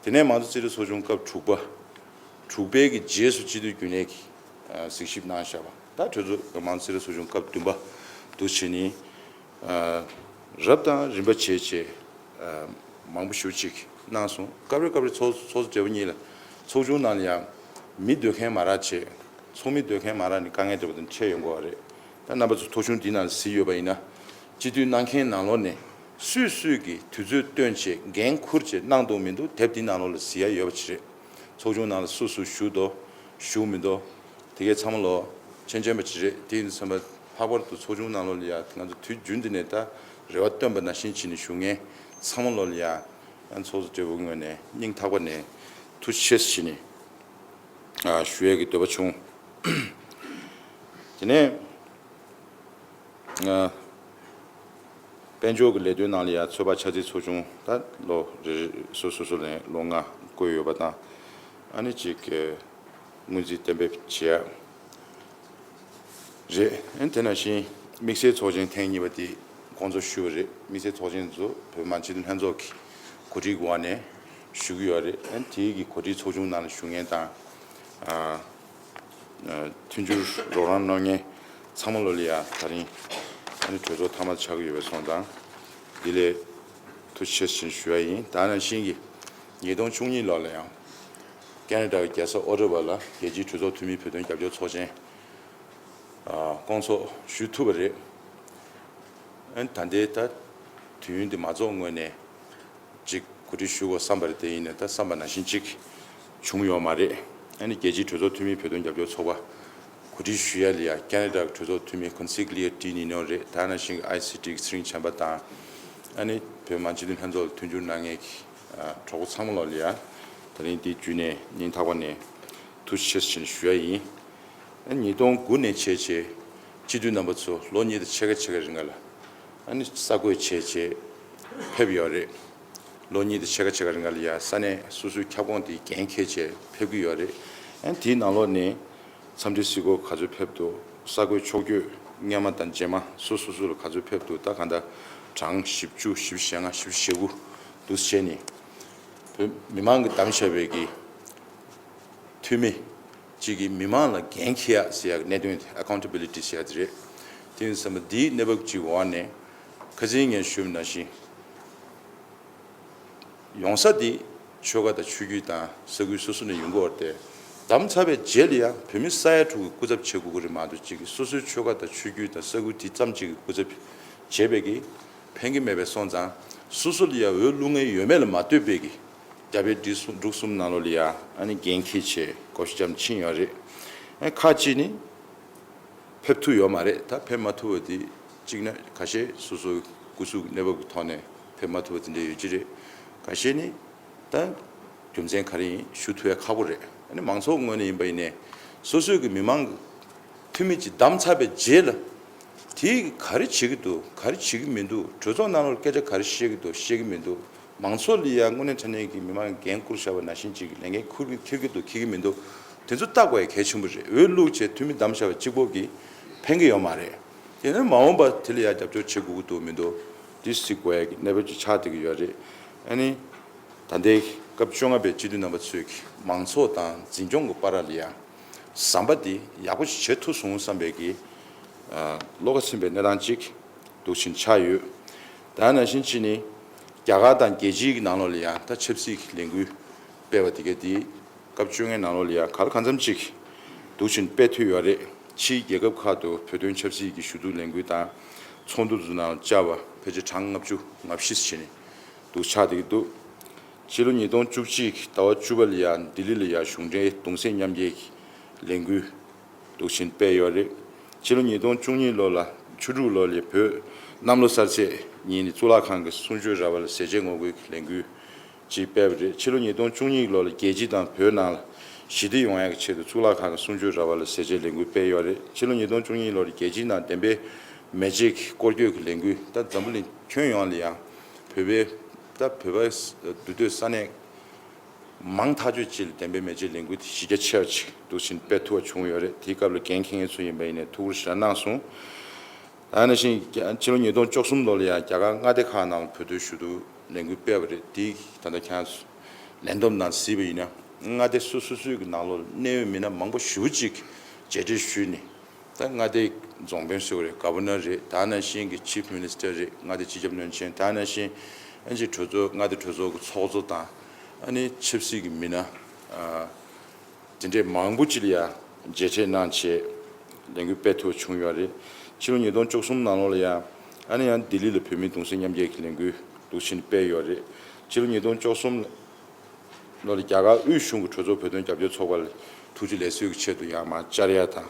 དེ་ནས་མང་གཙོ་རྩིས་རིག་ཚོགས་ཆུང་སྐབས་དྲུག་པ། དྲུག་པའི་གི་རྗེས་སུ་སྤྱི་འཐུས་རྒྱུན་ལས་ཀྱིས་ཨ་གཟིགས་ཞིབ་གནང་བཞག་པ། ད་གྲོས་ཚོགས་མང་གཙོ་རྩིས་རིག་ཚོགས་ཆུང་སྐབས་བདུན་པ་འདུག་བྱས་ནས། ཨ་རབ་དང་རིམ་པ་བྱས་བྱས་ཨ་མང་པོ་ཞེ་པོ་ཅིག་གནང་སོང་། སྐབས་རེ་སྐབས་རེ་ཚོགས་ཚོགས་གཙོ་སྦྲེལ་པོ་གཉིས་ལ་ཚོགས་ཆུང་ནང་ལ་ཡང་མི་སྡོད་མཁན་མ་རག་བྱས། ཚོགས་མི་སྡོད་མཁན་མ་རག་ནས་དཀའ་ངལ་འདྲ་པོ་དེ་འཕྲད་ཡོང་གི་ཡོད་རེད། ད་རྣམ་པ་ཚོ་ཐོ་གཞུང་འདི་ནང་ལ་གཟིགས་ཡོད་པ་ཡིན་ན། སྤྱི་འཐུས་གནང་མཁན་ནང་ལོགས་ནས་སུས་སུས་ཀྱིས་དུས་ཚོད་བཏོན་བྱས་འགན་འཁུར་བྱས་གནང་འདུག་མི་འདུག་དེབ་འདི་ནང་ལོགས་ལ་གཟིགས་ཡ་ཡོད་པ་ཅིག་རེད། ཚོགས་ཆུང་ནང་ལ་སུ་སུ་བཞུགས་འདུག་བཞུགས་མི་འདུག་དེ་གའི་ཚང་མ་ལོ་མཁྱེན་མཁྱེན་པ་ཅིག་རེད། དེ་ཡིན་དུས་ཙམ་པ་ལྷག་པར་དུ་ཚོགས་ཆུང་ནང་ལོགས་ལ་ཡ་ང་ཚོ་དུས་རྒྱུན་འདི་ནས་ད་རེ་བ་བཏོན་པ་ནང་བཞིན་བྱས་ནས་བཞུགས་མཁན་ཚང་མ་ལོ་ལ་ཡ་ཚོགས་གཙོ་སྦྲེལ་པོ་ངོས་ནས་སྙིང་ཐག་པ་ནས་ཐུགས་རྗེ་ཆེ་ཞུ་ནས་ཞུ་ཡས་ཀྱི་འདོད་པ་བྱུང་། དེ་ནས། དཔལ་འབྱོར་གྱི་ལས་དོན་ནང་ལ་ཡང་ཚོད་དཔག་འཆར་རྩིས་ཚོགས་ཆུང་ད་ལོ་རེ་རེ་སོ་སོ་སོ་ནས་ལོ་ལྔ་བསྐོས་ཡོད་པ་དང་། ཨ་ནི་གཅིག་གི་སྔོན་རྩིས་གཏན་འབེབས་བྱས་རེད། ཨ་ནི་དེ་ནང་བཞིན་དམིགས་བསལ་ཚོགས་ཆེན་ཐེངས་གཉིས་པ་དེ་སྐོང་ཚོགས་ཞུས་པ་རེད། དམིགས་བསལ་ཚོགས་ཆེན་ཚོ་བོད་མི་མང་སྤྱི་འཐུས་ལྷན་ཚོགས་ཀྱི་གོ་སྒྲིག་འོག་ནས་ཞུ་གི་ཡོད་རེད། ཨ་ནི་དེའི་གི་གོ་སྒྲིག་ཚོགས་ཆུང་ནང་ལ་ཞུགས་མཁན་དང་། ཨ། མཐུན་འགྱུར་རོགས་རམ་གནང་མཁན་ཚང་མ་ལོ་ལ་ཡ་ད་རིང་ཨ་ནི་གྲོས་ཚོགས་མཐའ་མ་ཆགས་ཀྱི་ཡོད་པའི་སོང་ཙང་ འདི་ལས་ཐུགས་རྗེ་ཆེ་ཞུ་ཡ་ཡིན། ད་ནང་བཞིན་གྱི་ཉིས་སྟོང་བཅུ་གཉིས་ལོ་ལ་ཡང་ཁེ་ན་ཌ་གི་རྒྱལ་ས་ཨོ་ཊ་ཝ་ལ་རྒྱལ་སྤྱིའི་གྲོས་ཚོགས་འཐུས་མིའི་བོད་དོན་རྒྱབ་སྐྱོར་ཚོགས་ཆེན་སྐོང་ཚོགས་ཞུ་ཐུབ་པ་རེད། ཨ་ནི་ད་ལྟའི་ད་དུས་ཡུན་འདི་མ་རྫོགས་སྔོན་ནས་ཅིག་གོ་སྒྲིག་ཞུ་དགོས་བསམ་པ་རེད། དེ་ཡིན་ནའི་ད་བསམ་པ་ནང་བཞིན་ཅིག་བྱུང་ཡོད་མ་རེད། ཨ་ནི་རྒྱལ་སྤྱིའི་གྲོས་ཚོགས་འཐུས་མིའི་བོད་དོན་རྒྱབ་སྐྱོར་ཚོགས་པ་གོ་སྒྲིག་ཞུ་ཡ་ལ་ཡ་ཁེ་ན་ཌ་གི་གྲོས་ཚོགས་འཐུས་མི་ཀོན་སི་ཀི་ལི་ཡ་ཏི་ནི་ནོ་རེད། ད་ནང་བཞིན་གྱི་ཨའི་སི་ཊི་གི་ཚེ་རིང་བྱམས་པ་དང་། ཨ་ནི་བོད་མི་མང་སྤྱི་འཐུས་ལྷན་ཚོགས་ལ་མཐུན་འགྱུར་གནང་མཁན་གྱི་གྲོགས་པོ་ཚང་མ་ལོ་ལ་ཡ་ད་རིང་འདི་བརྒྱུད་ནས་སྙིང་ཐག་པ་ནས་ཐུགས་རྗེ་ཆེ་ཞུ་ཡ་ཡིན། ཉིས་སྟོང་དགུ་ནས་བྱས་བྱས་སྤྱི་འཐུས་རྣམ་པ་ཚོ་ལོ་གཉིས་དང་ཕྱེད་ཀ་ཕྱེད་ཀ་རིང་ག་ལ་ཨ་ནི་གསར་འགོད་བྱས་བྱས་ཕེབས་ཡོད་རེད། ལོ་གཉིས་དང་ཕྱེད་ཀ་ཕྱེད་ཀ་རིང་ག་ལ་ཡ་ས་གནས་སོ་སོའི་ཁྱབ་ཁོངས་དེ་འགན་འཁྱེར་བྱས་ཕེབས་ཀྱི་ཡོད་རེད། ཨ་ནི་དེའི་ནང་ལོགས་ནས་འཚམས་འདྲི་གཟིགས་སྐོར་ག་ཚོད་ཕེབས་འདུག་གསར་འགོད་ཕྱོགས་བསྐྱོད་སྔོན་མ་དང་རྗེས་མ་སོ་སོ་སོ་ལ་ག་ཚོད་ཕེབས་འདུག་ད་གང་ལྟར་གྲངས་བཞི་བཅུ་བཞི་བཅུ་ཞེ་ལྔ་བཞི་བཅུ་ཞེ་དགུ་འདུག་བྱས་ནས་བོད་མི་མང་གིས་བདམས་བཞག་པའི་གི་འཐུས་མི་གཅིག་གིས་མི་མང་ལ་འགན་འཁྱེར་ཡ་ཟེར་ཡ་གི་གནད་དོན་དེ་ཨ་ཁའུན་ཊེ་བི་ལི་ཊི་ཟེར་ཡ་དེ་རེད། དེ་ཡིན་ཙང་འདིའི་གནས་བབ་ཅིག་འོག་ནས་ཁ་སང་ངས་ཞུས་པ་ནང་བཞིན་ཡོང་ས་དེ་ཆོལ་ཁ་དང་ཆོས་བརྒྱུད་དང་ས་ཁུལ་སོ་སོ་ནས་ཡོང་གི་ཡོད་རེད་དེ། བདམས་ཚར་བའི་རྗེས་ལ་ཡང་བོད་མི་ས་ཡ་དྲུག་གི་སྐུ་ཚབ་བྱེད་དགོས་ཀྱི་རེད་མ་གཏོགས་གཅིག་གིས་སོ་སོའི་ཆོལ་ཁ་དང་ཆོས་བརྒྱུད་དང་ས་ཁུལ་དེ་ཙམ་གཅིག་གི་སྐུ་ཚབ་བྱེད་པའི་གི་ཕན་གྱི་མེད་པས་སོང་ཙང་སོ་སོ་ལ་ཡང་འོས་བླུག་མཁན་ཡོད་མེད་ལ་མ་ལྟོས་པའི་གི་རྒྱ་བལ་འབྲུག་གསུམ་ནང་ལོགས་ལ་ཡ་ཨ་ནི་འགན་འཁྱེར་བྱས་སྒོ་ཕྱི་འགྱམ་ཕྱིན་ཡོད་རེད། ཨ་ཁག་ཅིག་ནི་ཕེབས་ཐུབ་ཡོད་མ་རེད། ད་ཕེབས་མ་ཐུབ་པ་དེ་གཅིག་ན་ཁ་ཤས་སོ་སོའི་སྐུ་གཟུགས་གནས་བབ་ཀྱི་ཐོག་ནས་ཕེབས་མ་ཐུབ་པ་དེ་འདྲ་ཡོད་ཀྱི་རེད། ཁ་ཤས་ནི་ད་རྒྱུ་མཚན་ག་རེ་ཡིན་ཞུ་ཐུབ་ཡ་ཁག་པོ་རེད། ཨ་ནི་མང་ཚོགས་ངོས་ནས་ཡིན་པ་ཡིན་ནའི་སོ་སོའི་གི་མི་མང་གི་འཐུས་མི་གཅིག་བདམས་ཚར་བའི་རྗེས་ལ་དེ་ག་རེ་བྱེད་ཀྱི་འདུག་ག་རེ་བྱེད་ཀྱི་མི་འདུག་གྲོས་ཚོགས་ནང་ལོགས་སྐད་ཆ་ག་རེ་བཤད་ཀྱི་འདུག་བཤད་ཀྱི་མི་འདུག་མང་ཚོགས་ལ་ཡ་དངོས་གནས་དྲང་གནས་ཀྱི་མི་མང་འགན་བསྐུར་བཞག་པ་ནང་བཞིན་ཅིག་ལས་འགན་འཁུར་འཁྱེར་གྱི་འདུག་འཁྱེར་གྱི་མི་འདུག་དེ་ཚོ་བལྟ་དགོས་ཡ་གལ་ཆེན་པོ་རེད། འོས་བླུགས་བྱས་འཐུས་མི་བདམས་བཞག་པ་གཅིག་པོ་གིས་ཕན་གྱི་ཡོད་མ་རེད། དེ་ནས་མ་འོངས་པ་དེ་ལ་ཡ་རྒྱབ་སྐྱོར་བྱེད་དགོས་ཀྱི་འདུག་མི་འདུག་འདི་གཟིགས་དགོས་ཡ་གི་གནས་བབ་ཅིག་ཆགས་བསྡད་ཀྱི་ཡོད་རེད། ཨ་ནི་ད་ལྟའི་སྐབས་བཅོ་ལྔ་པའི་སྤྱི་འཐུས་རྣམ་པ་ཚོས་ཀྱི་མང་ཚོགས་དང་འཛིན་སྐྱོང་གི་བར་ལ་ཡ་ཟམ་པ་འདི་ཡག་པོ་ཞིག་བྱེད་ཐུབ་སོང་བསམ་པའི་གི་བློ་ཁ་ཚིམ་པའི་གནས་སྟངས་ཅིག་འདུག་བཞིན་ཆགས་ཡོད། ད་ནང་བཞིན་ཅིག་ནི་རྒྱ་གར་དང་རྒྱལ་སྤྱིའི་གི་ནང་ལོགས་ལ་ཡང་ད་ཆབ་སྲིད་ཀྱི་ལས་འགུལ་སྤེལ་བ་དེ་ག་དེ་སྐབས་བཅོ་ལྔའི་ནང་ལོགས་ལ་ཡང་ག་ལ་གང་འཚམ་ཅིག་འདུག་བཞིན་སྤེལ་ཐུབ་ཡོད་རེད། ཕྱིའི་རྒྱལ་ཁབ་ཁག་ཏུ་བོད་དོན་ཆབ་སྲིད་ཀྱི་ཞུ་གཏུག་ལས་འགུལ་དང་ཚོགས་འདུ་ཚོ་ནང་བཅར་བ་ཕལ་ཆེར་གྲངས་ལྔ་བཅུ་ང་བཞི་ཙམ་ནས་འདུག་ཆགས་བསྡད་ཀྱི་འདུག་ཕྱི་ལོ་ཉིས་སྟོང་བཅུ་གཅིག་ཟླ་བ་བཅུ་པ་ལ་ཡང་ལྡི་ལི་ལ་ཡང་གཞུང་འབྲེལ་གདུང་སེམས་མཉམ་སྐྱེད་ཀྱི་ལས་འགུལ་འདུག་བཞིན་སྤེལ་ཡོད་རེད། ཕྱི་ལོ་ཉིས་སྟོང་བཅུ་གཉིས་ལོ་ལ་བཅུ་དྲུག་ལོ་ལ་བོད་གནམ་ལོ་གསར་ཚེས་ཉིན་ནི་གཙུག་ལག་ཁང་གི་གསུང་ཆོས་ར་བ་ལ་ཟས་བཅད་ངོ་རྒོལ་གྱི་ལས་འགུལ་ཅིག་སྤེལ་བ་རེད། ཕྱི་ལོ་ཉིས་སྟོང་བཅུ་གཉིས་ལོ་ལ་རྒྱལ་སྤྱི་དང་བོད་ནང་ལ་ཞི་བདེ་ཡོང་ཡག་གི་ཆེད་དུ་གཙུག་ལག་ཁང་གི་གསུང་ཆོས་ར་བ་ལ་ཟས་བཅད་ལས་འགུལ་སྤེལ་ཡོད་རེད། ཕྱི་ལོ་ཉིས་སྟོང་བཅུ་གཉིས་ལོ་ལ་རྒྱལ་སྤྱིའི་ནང་བདེན་པའི་མེ་ལྕེ་གི་སྐོར་སྐྱོད་ཀྱི་ལས་འགུལ་ད་འཛམ་བུ་གླིང་ཁྱོན་ཡོངས་ལ་ཡང་བོད་པའི་ད་བོད་པ་འདུས་སྡོད་ས་གནས་མང་ཐག་ཆོད་ཅིག་ལ་བདེན་པའི་མེ་ལྕེ་ལས་འགུལ་དེ་གཞི་རྒྱ་ཆེ་བ་ཅིག་འདུག་བཞིན་སྤེལ་ཐུབ་པ་བྱུང་ཡོད་རེད། དེའི་སྐབས་ལ་འགན་འཁྱེར་མཁན་ཚོ་ཡིན་པ་ཡིན་ནའི་ཐུགས་ཁུར་ཞེ་དྲག་གནང་སོང་། ད་ནང་བཞིན་རྒྱ་ཕྱི་ལོ་ཉིས་སྟོང་བཅུ་གསུམ་ལོ་ལ་ཡང་རྒྱ་གར་མངའ་སྡེ་ཁག་ནང་ལ་བོད་དོན་ཞུ་གཏུག་ལས་འགུལ་སྤེལ་བ་རེད། དེ་ད་ལྟ་ཁྱེད་རང་ཚོ་ལན་འདེབས་ནང་གཟིགས་པ་ཡིན་ན་མངའ་སྡེ་སོ་སོ་སོའི་གི་ནང་ལོགས་ལ་གནད་ཡོད་མི་སྣ་མང་པོ་ཞེ་པོ་ཅིག་མཇལ་འཕྲད་ཞུས་ནས་ད་མངའ་སྡེའི་རྫོང་དཔོན་ཟེར་བ་རེད། ག་བྷར་ནར་རེད། ད་ནང་བཞིན་གི་ཆིབ་མི་ནི་སི་ཊར་རེད། མངའ་སྡེ་སྤྱི་ཁྱབ་བློན་ཆེན། ད་ནང་བཞིན་ཨ་ཅེ་གྲོས་ཚོགས་མངའ་སྡེ་གྲོས་ཚོགས་ཀྱི་ཚོགས་གཙོ་དང་ཨ་ནི་ཆབ་སྲིད་ཀྱི་མི་སྣ་དེ་འདྲས་མང་པོ་ཅིག་ལ་ཡང་མཇལ་འཕྲད་གནང་བྱས་ལས་འགུལ་སྤེལ་ཐུབ་པ་བྱུང་ཡོད་རེད། ཕྱི་ལོ་ཉིས་སྟོང་བཅུ་གསུམ་ནང་ལོགས་ལ་ཡང་ཨ་ནི་ཡང་ལྡི་ལི་ལ་བོད་མིའི་གདུང་སེམས་མཉམ་སྐྱེད་ཀྱི་ལས་འགུལ་འདུག་བཞིན་སྤེལ་ཡོད་རེད། ཕྱི་ལོ་ཉིས་སྟོང་བཅུ་གསུམ་ལོ་ལ་རྒྱ་གར་དབུས་གཞུང་གི་གྲོས་ཚོགས་བོད་དོན་རྒྱབ་སྐྱོར་ཚོགས་པ་ལ་ཐུགས་རྗེ་ལེགས་གསོལ་གྱི་ཆེད་དུ་ཡང་མར་བཅར་ཡ་དང་།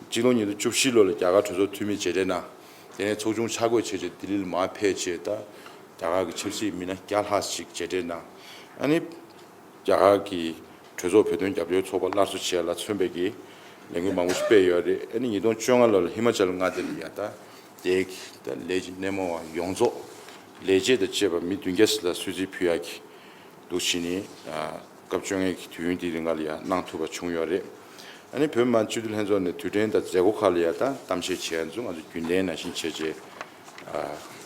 སྤྱི་ལོ་ཉིས་སྟོང་བཅུ་བཞི་ལོ་ལ་རྒྱ་གར་གྲོས་ཚོགས་འཐུས་མི་མཇལ་འཕྲད་གནང་། དེ་ནས་ཚོགས་ཆུང་ཆ་བགོས་བྱས་རྗེས་ལྡི་ལི་ལ་མར་ཕེབས་རྗེས་ད་རྒྱ་གར་གྱི་ཆབ་སྲིད་མི་སྣ་བརྒྱ་ལྷག་ཅིག་མཇལ་འཕྲད་གནང་། ཨ་ནི་རྒྱ་གར་གྱི་གྲོས་ཚོགས་བོད་དོན་རྒྱབ་སྐྱོར་ཚོགས་པ་སླར་གསོ་བྱས་ལ་མཚོན་པའི་གི་ལས་འགུལ་མང་པོ་ཞིག་སྤེལ་ཡོད་རེད། ཨ་ནི་ཉིས་སྟོང་བཅོ་ལྔ་ལོ་ལ་ཧི་མ་ཅལ་མངའ་སྡེ་ལ་ཡ་ད་དེ་གི་ད་ལས་ཀྱི་སྣེ་མོ་བ་ཡོངས་རྫོགས་ལས་བྱེད་དང་བཅས་པ་མི་བདུན་བརྒྱ་ཙམ་ལ་གསོལ་ཚིགས་ཕུལ་ཡག་གི་འདུག་བཞིན་ནི་སྐབས་བཅོ་ལྔའི་དུས་ཡུན་འདིའི་རིང་ལ་ཡང་གནང་ཐུབ་པ་བྱུང་ཡོད་རེད། ཨ་ནི་བོད་མི་མང་སྤྱི་འཐུས་ལྷན་ཚོགས་ནས་དུས་དྲན་དང་མཛད་སྒོ་ཁག་ལ་ཡང་ད་གཏམ་བཤད་བྱས་ཚུལ་ང་ཚོ་རྒྱུན་ལྡན་ནང་བཞིན་བྱས་རྗེས་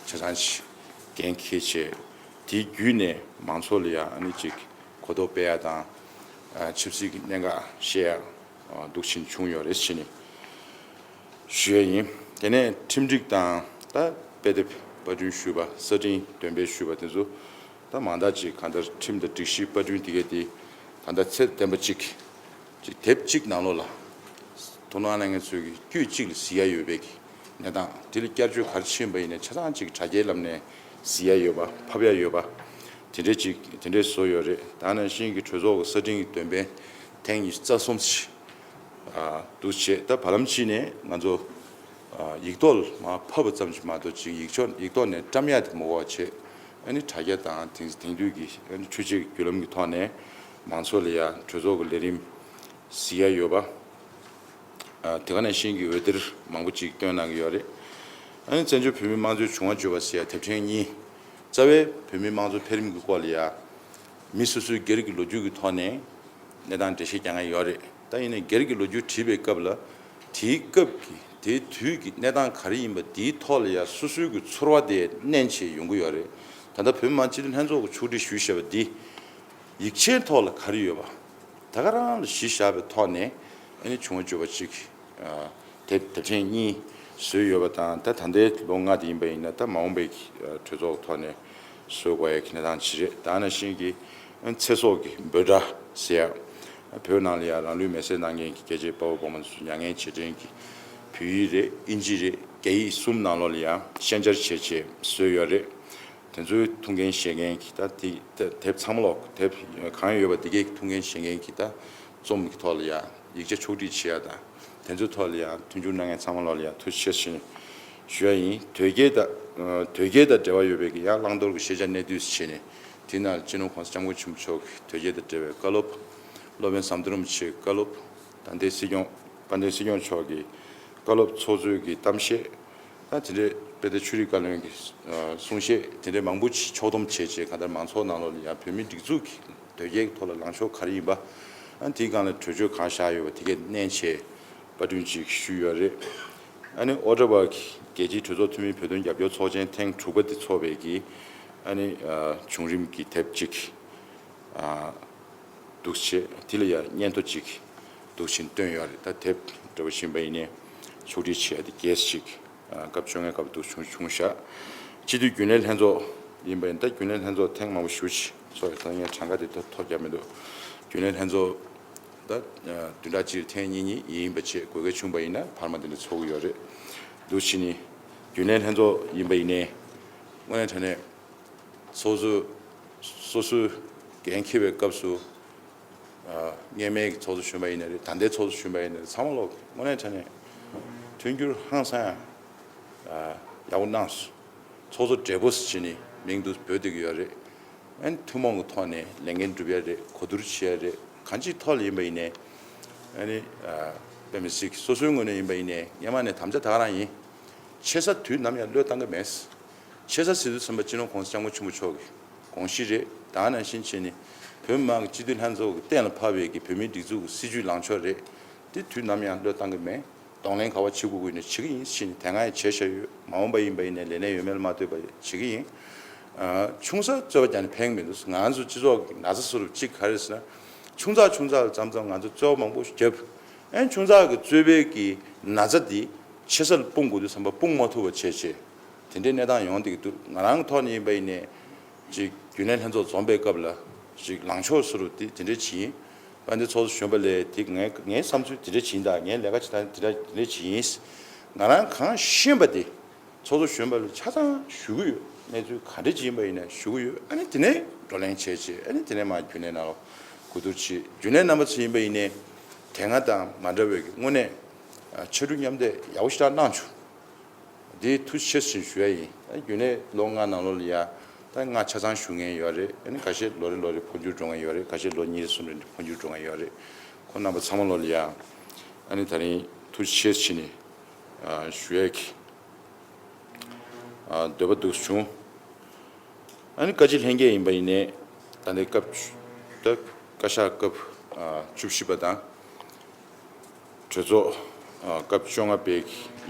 ཆ་ཚང་ཞིག་འགན་འཁྱེར་བྱས་དེའི་བརྒྱུད་ནས་མང་ཚོགས་ལ་ཡང་ཨ་ནི་ཅིག་གོ་རྟོགས་སྤེལ་ཡ་དང་ཆབ་སྲིད་ཀྱི་གནད་འགག་བཤད་ཡ་འདུག་བཞིན་བྱུང་ཡོད་རེད་ཟེར་ནས། ཞུ་ཡས་ཡིན། དེ་ནས་ཁྲིམས་སྒྲིག་དང་ད་དཔེ་དེབ་ པར་སྐྲུན་ཞུས་པ། གསར་འཕྲིན་འདོན་སྤེལ་ཞུས་པ་དེ་ཚོ་ད་མང་དག་ཅིག་གང་ལྟར་ཁྲིམས་དང་སྒྲིག་གཞི་པར་སྐྲུན་དེ་གས་དེ་ད་ལྟ་ཚད་ལྡན་པ་ཅིག་ཅིག་དེབ་གཅིག་ནང་ལོགས་ལ་ཐུགས་སྣང་གནང་མཁན་ཚོས་ཀྱི་དཀྱུས་གཅིག་ལ་གཟིགས་ཡ་ཡོད་པའི་གི་གནས་སྟངས། དེ་ལ་བསྐྱར་བཅོས་ག་རེ་ཕྱིན་པ་ཡིན་ནའི་ཆ་ཚང་ཅིག་དྲ་རྒྱའི་ལམ་ནས་གཟིགས་ཡ་ཡོད་པ། ཕབ་ཡ་ཡོད་པ། དེ་འདྲས་ཅིག་དེ་འདྲས་བཟོ་ཡོད་རེད། ད་ནང་བཞིན་གྱི་གྲོས་ཚོགས་ཀྱི་གསར་འཕྲིན་གྱི་འདོན་སྤེལ་ཐེངས་ཉི་ཤུ་རྩ་གསུམ་ཞིག་ཨ་འདུག་བྱས། ད་བར་ལམ་གཅིག་ནས་ང་ཚོ་ཨ་ཡིག་ཐོག་ལ་མར་ཕབ་པ་ཙམ་ཞིག་མ་གཏོགས་ཅིག་ཡིག་ཆོག་ཡིག་ཐོག་ནས་བཀྲམ་ཡ་དེ་མ་དགོས་པ་བྱས། ཨ་ནི་དྲ་རྒྱ་དང་དེང་དེང་དུས་ཀྱི་ཨ་ནི་འཕྲུལ་ཆས་ཀྱི་བརྒྱུད་ལམ་གྱི་ཐོག་ནས་མང་ཚོགས་ལ་ཡ་གྲོས་ཚོགས་ཀྱི་ལས་རིམ་གཟིགས་ཡ་ཡོད་པ། ཨ་དེ་ག་ནང་བཞིན་གྱི་འོད་སྡེར་མང་པོ་ཅིག་བཏོན་གནང་གི་ཡོད་རེད། ཨ་ནི་བཙན་བྱོལ་བོད་མིའི་དམངས་གཙོའི་བྱུང་བ་བརྗོད་པ་ཟེར་ཡ་དེབ་ཕྲེང་གཉིས། རྩ་བའི་བོད་མིའི་དམངས་གཙོ་འཕེལ་རིམ་གྱི་སྐོར་ལ་ཡ་མི་སོ་སོའི་སྒེར་གྱི་ལོ་རྒྱུས་ཀྱི་ཐོག་ནས་གནས་སྟངས་འགྲེལ་བཤད་རྒྱག་མཁན་ཡོད་རེད། ད་ཡིན་ནའི་སྒེར་གྱི་ལོ་རྒྱུས་བྲིས་པའི་སྐབས་ལ་དེའི་སྐབས་ཀྱི་དེའི་དུས་ཀྱི་གནས་སྟངས་ག་རེ་ཡིན་པ་དེའི་ཐོག་ལ་ཡ་སོ་སོའི་གི་ཚོར་བ་དེ་བསྣན་བྱས་ཡོང་གི་ཡོད་རེད། ད་ལྟ་བོད་མི་མང་སྤྱི་འཐུས་ལྷན་ཚོགས་ཀྱི་ཕྱོགས་སྒྲིག་ཞུས་བཞག་པ་འདི་ཡིག་ཆའི་ཐོག་ལ་ག་རེ་ཡོད་པ་ད་ག་རང་ལ་གཞི་བཞག་པའི་ཐོག་ནས་ཨ་ནི་བྱུང་བ་བརྗོད་པ་ཅིག་ཨ་དེབ་དེབ་ཕྲེང་གཉིས་བཟོས་ཡོད་པ་དང་། ད་ད་ལྟའི་ལོ་ལྔ་དེ་ཡིན་པ་ཡིན་ན་ད་མ་འོངས་པའི་ཨ་གྲོས་ཚོགས་ཐོག་ནས་བཟོ་དགོས་ཡ་གི་གནས་སྟངས་ཅིག་རེད། ད་ནང་བཞིན་གྱི་ཨ་ཚེ་སྲོག་གི་འབོད་སྒྲ་ཟེར་ཡ། བོད་ནང་ལ་ཡ་རང་ལུས་མེར་སྲེག་གནང་མཁན་གྱི་རྒྱལ་གཅེས་དཔའ་བོ་དཔའ་མོ་ཚོ་མྱ་ངན་རྗེས་དྲན་གྱི་བོད་ཡིག་རེད། དབྱིན་ཇི་རེད། རྒྱ་ཡིག་གསུམ་ནང་ལོགས་ལ་ཡ་ཤན་སྦྱར་བྱས་བྱས་བཟོས་ཡོད་རེད། དེ་ཚོའི་ཐུགས་འགན་བཞེས་མཁན་གྱི་ད་དེ་དེ་དེབ་ཚང་མ་ལོག་དེབ་གང་ཡོད་པ་དེ་གའི་ཐུགས་འགན་བཞེས་མཁན་གྱི་ད་རྩོམ་གྱི་ཐོག་ལ་ཡ་ཡིག་ཆ་ཕྱོགས་སྒྲིག་བྱེད་ཡ་དང་། དེ་ཚོའི་ཐོག་ལ་ཡ་མཐུན་འགྱུར་གནང་མཁན་ཚང་མ་ལོག་ལ་ཡ་ཐུགས་རྗེ་ཆེ་ཞུ་ཞུ་ཡ་ཡིན། དོལ་རྒྱལ་དང་དོལ་རྒྱལ་དང་འབྲེལ་བ་ཡོད་པའི་གི་ཡང་བླང་དོར་གྱི་ཤེས་བྱ་གནད་བསྡུས་བྱས་ནས་དེ་ནང་སྤྱི་ནོར་༸གོང་ས་༸སྐྱབས་མགོན་ཆེན་པོ་མཆོག་གི་དོལ་རྒྱལ་དང་འབྲེལ་བའི་བཀའ་སློབ། སློབ་དཔོན་ཟམ་གདོང་རིན་པོ་ཆེའི་བཀའ་སློབ། ད་ལྟའི་སྲིད་སྐྱོང་དཔལ་ལྡན་སྲིད་སྐྱོང་མཆོག་གི་བཀའ་སློབ་ཚོགས་གཙོའི་གི་གཏམ་བཤད། ད་དེ་འདྲའི་དཔལ་ལྡན་ཆོས་རིག་བཀའ་བློན་གྱི་གསུང་བཤད་དེ་འདྲའི་མང་པོ་ཅིག་ཕྱོགས་བསྡོམས་བྱས་རྗེས་གང་ལྟར་མང་ཚོགས་ནང་ལོགས་ལ་ཡང་བོད་མིའི་སྒྲིག་འཛུགས་ཀྱི་དོལ་རྒྱལ་གྱི་ཐོག་ལ་ལངས་ཕྱོགས་ག་རེ་ཡིན་པ། ཨ་དེའི་སྒང་ལ་གྲོས་ཆོད་གང་བཞག་ཡོད་པ་དེ་གས་བསྣན་བྱས་པར་སྐྲུན་ཅིག་ཞུས་ཡོད་རེད། ཨ་ནི་ཨོ་ཊ་བ་གི་རྒྱལ་སྤྱིའི་གྲོས་ཚོགས་འཐུས་མིའི་བོད་དོན་རྒྱབ་སྐྱོར་ཚོགས་ཆེན་ཐེངས་དྲུག་པ་དེ་ཚོགས་པའི་གི་ཨ་ནི་བྱུང་རིམ་གྱི་དེབ་ཅིག་འདུག་བྱས། དེ་ལ་ཡང་སྙན་ཐོ་གཅིག་འདུག་བྱས་བཏོན་ཡོད་རེད། ད་དེབ་འདྲ་བོ་ཞིག་ཡིན་པ་ཡིན་ནའི་ཕྱོགས་སྒྲིག་བྱས་ཏེ་རྒྱས་ཤིག་སྐབས་བཅོ་ལྔའི་སྐབས་འདུག་བྱུང་བྱུང་བཞག་སྤྱི་འཐུས་རྒྱུན་ལས་ལྷན་ཚོགས་ཡིན་པ་ཡིན། ད་རྒྱུན་ལས་ལྷན་ཚོགས་ཐེངས་མང་པོ་ཞུ་ཆེད་ཚོགས་ཡོད། ད་ངས་གྲངས་ཀ་དེ་ཐོ་ཐོ་རྒྱག་མི་འདུག་རྒྱུན་ལས་ལྷན་ཚོགས་ད་བདུན་ཕྲག་གཅིག་ཐེངས་གཉིས་གཉིས་ཡིན་པ་བྱས། དགོས་གལ་བྱུང་བ་ཡིན་ན་འཕར་མ་དེ་འདྲ་ཚོགས་ཀྱི་ཡོད་རེད། འདུག་བྱས་ནས་རྒྱུན་ལས་ལྷན་ཚོགས་ཡིན་པ་ཡིན་ནའི་དངོས་གནས་དྲང་གནས། ཚོགས་གཙོ་སོ་སོའི་འགན་འཁྱེར་བའི་སྐབས་སུ། ཨ་སྔོན་མའི་ཚོགས་གཙོ་གཞོན་པ་ཡིན་ན་རེད། ད་ལྟའི་ཚོགས་གཙོ་གཞོན་པ་ཡིན་ན་རེད། ཚང་མ་ལོག་དངོས་གནས་དྲང་གནས་མཐུན་འགྱུར་ཧང་སང་ཡང་ཨ་ཡག་པོ་གནང་སོང་། ཚོགས་གཙོ་བགྲེས་པོ་ཟེར་བྱས་ནས་མིང་དུ་འབོད་བསྡད་ཀྱི་ཡོད་རེད། ཨ་ནི་ཐུན་མོང་གི་ཐོག་ནས་ལས་འགན་སྒྲུབ་ཡ་རེད། གོ་བསྡུར་བྱེད་ཡ་རེད། གང་ཅིའི་ཐོག་ལ་ཡིན་པ་ཡིན་ནའི་ཨ་ནི་ཨ་དཔེ་མི་སྲིད་སོ་སོའི་ངོས་ནས་ཡིན་པ་ཡིན་ནའི་སྔོན་མ་ནས་དམ་བཅའ་ད་ག་རང་ཡིན། ཆེ་ས་དུས་ནམ་ཡང་བློས་བཏང་གི་མེད། ཆེ་ས་ཟེར་དུས་ཙམ་པ་སྤྱི་ནོར་༸གོང་ས་༸སྐྱབས་མགོན་ཆེན་པོ་མཆོག་གི་དགོངས་གཞི་རེད། ད་ག་ནང་བཞིན་བྱས་ནས་བོད་མི་མང་གི་སྤྱི་འཐུས་ལྷན་ཚོགས་ཀྱི་གཏན་ལ་ཕབ་པའི་གི་བོད་མིའི་སྒྲིག་འཛུགས་ཀྱི་སྲིད་བྱུས་ལངས་ཕྱོགས་རེད། དེ་དུས་ནམ་ཡང་བློས་བཏང་གི་མེད། གདོང་ལེན་ག་པར་བྱེད་དགོས་ཀྱི་ཡོད་ན་བྱེད་ཀྱི་ཡིན་ཟེར་ནས་དེ་སྔ་ཡང་བྱས་བཞག་ཡོད། མ་འོངས་པ་ཡིན་པ་ཡིན་ནའི་ལས་གནས་ཡོད་མེད་ལ་མ་ལྟོས་པ་བྱེད་ཀྱི་ཡིན། ཨ་ཆུང་ཙག་རྩོད་པ་རྒྱག་ནས་ཕན་གྱི་མི་འདུག་ང་ཚོ་སྤྱི་ཚོགས་ཀྱི་ན་ཚ་སུ་རུ་གཅིག་ག་རེ་ཟེར་ན། ཆུང་ཙག་ཆུང་ཙག་ལ་མཚམས་མཚམས་ང་ཚོ་རྩོད་པ་མང་པོ་ཞིག་བརྒྱབ། ཨ་ཆུང་ཙག་གི་རྩོད་པའི་གི་ན་ཚ་འདི་ཆེ་ས་ལ་སྤུངས་དགོས་དུས་ཙམ་པ་སྤུངས་མ་ཐུབ་པ་བྱས་བྱས། དེ་འདྲའི་གནས་སྟངས་ཡོང་བསྡད་ཀྱི་འདུག་ང་རང་གི་ཐོག་ནས་ཡིན་པ་ཡིན་ནའི་ཅིག་རྒྱུན་ལས་ལྷན་ཚོགས་འཛོམས་པའི་སྐབས་ལ་ཅིག་ལངས་ཕྱོགས་སུ་རུ་དེ་དེ་འདྲ་བྱས་ཡིན། དཔལ་ལྡན་ཚོགས་གཙོ་གཞོན་པ་ལས་དེ་ངའི་ངའི་བསམ་ཚུལ་དེ་འདྲ་བྱས་ཡིན། ད་ངའི་ལས་ཀ་བྱེད་སྟངས་དེ་འདྲ་དེ་འདྲ་བྱས་ཡིན། ང་རང་གང་ཤེས་པ་དེ་ཚོགས་གཙོ་གཞོན་པ་ལ་ཆ་ཚང་ཞུ་གི་ཡོད། གནས་ཚུལ་ག་འདྲ་ཅིག་ཡིན་པ་ཡིན་ན་ཞུ་གི་ཡོད། ཨ་ནི་དེ་ནས་བགྲོ་གླེང་བྱས་བྱས། ཨ་ནི་དེ་ནས་མར་རྒྱུན་ལས་ནང་ལ་གོ་བསྡུར་བྱས། རྒྱུན་ལས་རྣམ་པ་ཚོ་ཡིན་པ་ཡིན་ནའི་དེ་སྔ་དང་མ་འདྲ་བའི་དངོས་གནས་ཕྱར་གྲུ་མཉམ་འདེགས་ཡག་པོ་ཞེ་དྲག་གནང་བྱུང་། འདི་ཐུགས་རྗེ་ཆེ་ཞུ་ཞུ་ཡ་ཡིན། ཨ་རྒྱུན་ལས་ལོ་ལྔ་ནང་ལོགས་ལ་ཡ་ད་ལྔ་ཆ་ཚང་ཞུ་མཁན་ཡོད་རེད། ཨ་ནི་ཁ་ཤས་ལོ་རེ་ལོ་རེ་འཕོ་འགྱུར་འགྲོ་མཁན་ཡོད་རེད། ཁ་ཤས་ལོ་གཉིས་རེ་གསུམ་རེ་འཕོ་འགྱུར་འགྲོ་མཁན་ཡོད་རེད། ཁོང་རྣམ་པ་ཚང་མ་ལོགས་ལ་ཡ་ཨ་ནི་ད་རིང་ཐུགས་རྗེ་ཆེ་ཞུ་ནས་ཨ་ཞུ་ཡ་གི་ཨ་འདོད་པ་འདུག་བྱུང་། ཨ་ནི་བཀའ་སྤྱི་ལྷན་རྒྱས་ཡིན་པ་ཡིན་ནའི་ད་ལྟའི་སྐབས་ད་བཀའ་ཤག་སྐབས་ཨ་བཅུ་བཞི་པ་དང་། གྲོས་ཚོགས་ཨ་སྐབས་བཅོ་ལྔ་པའི་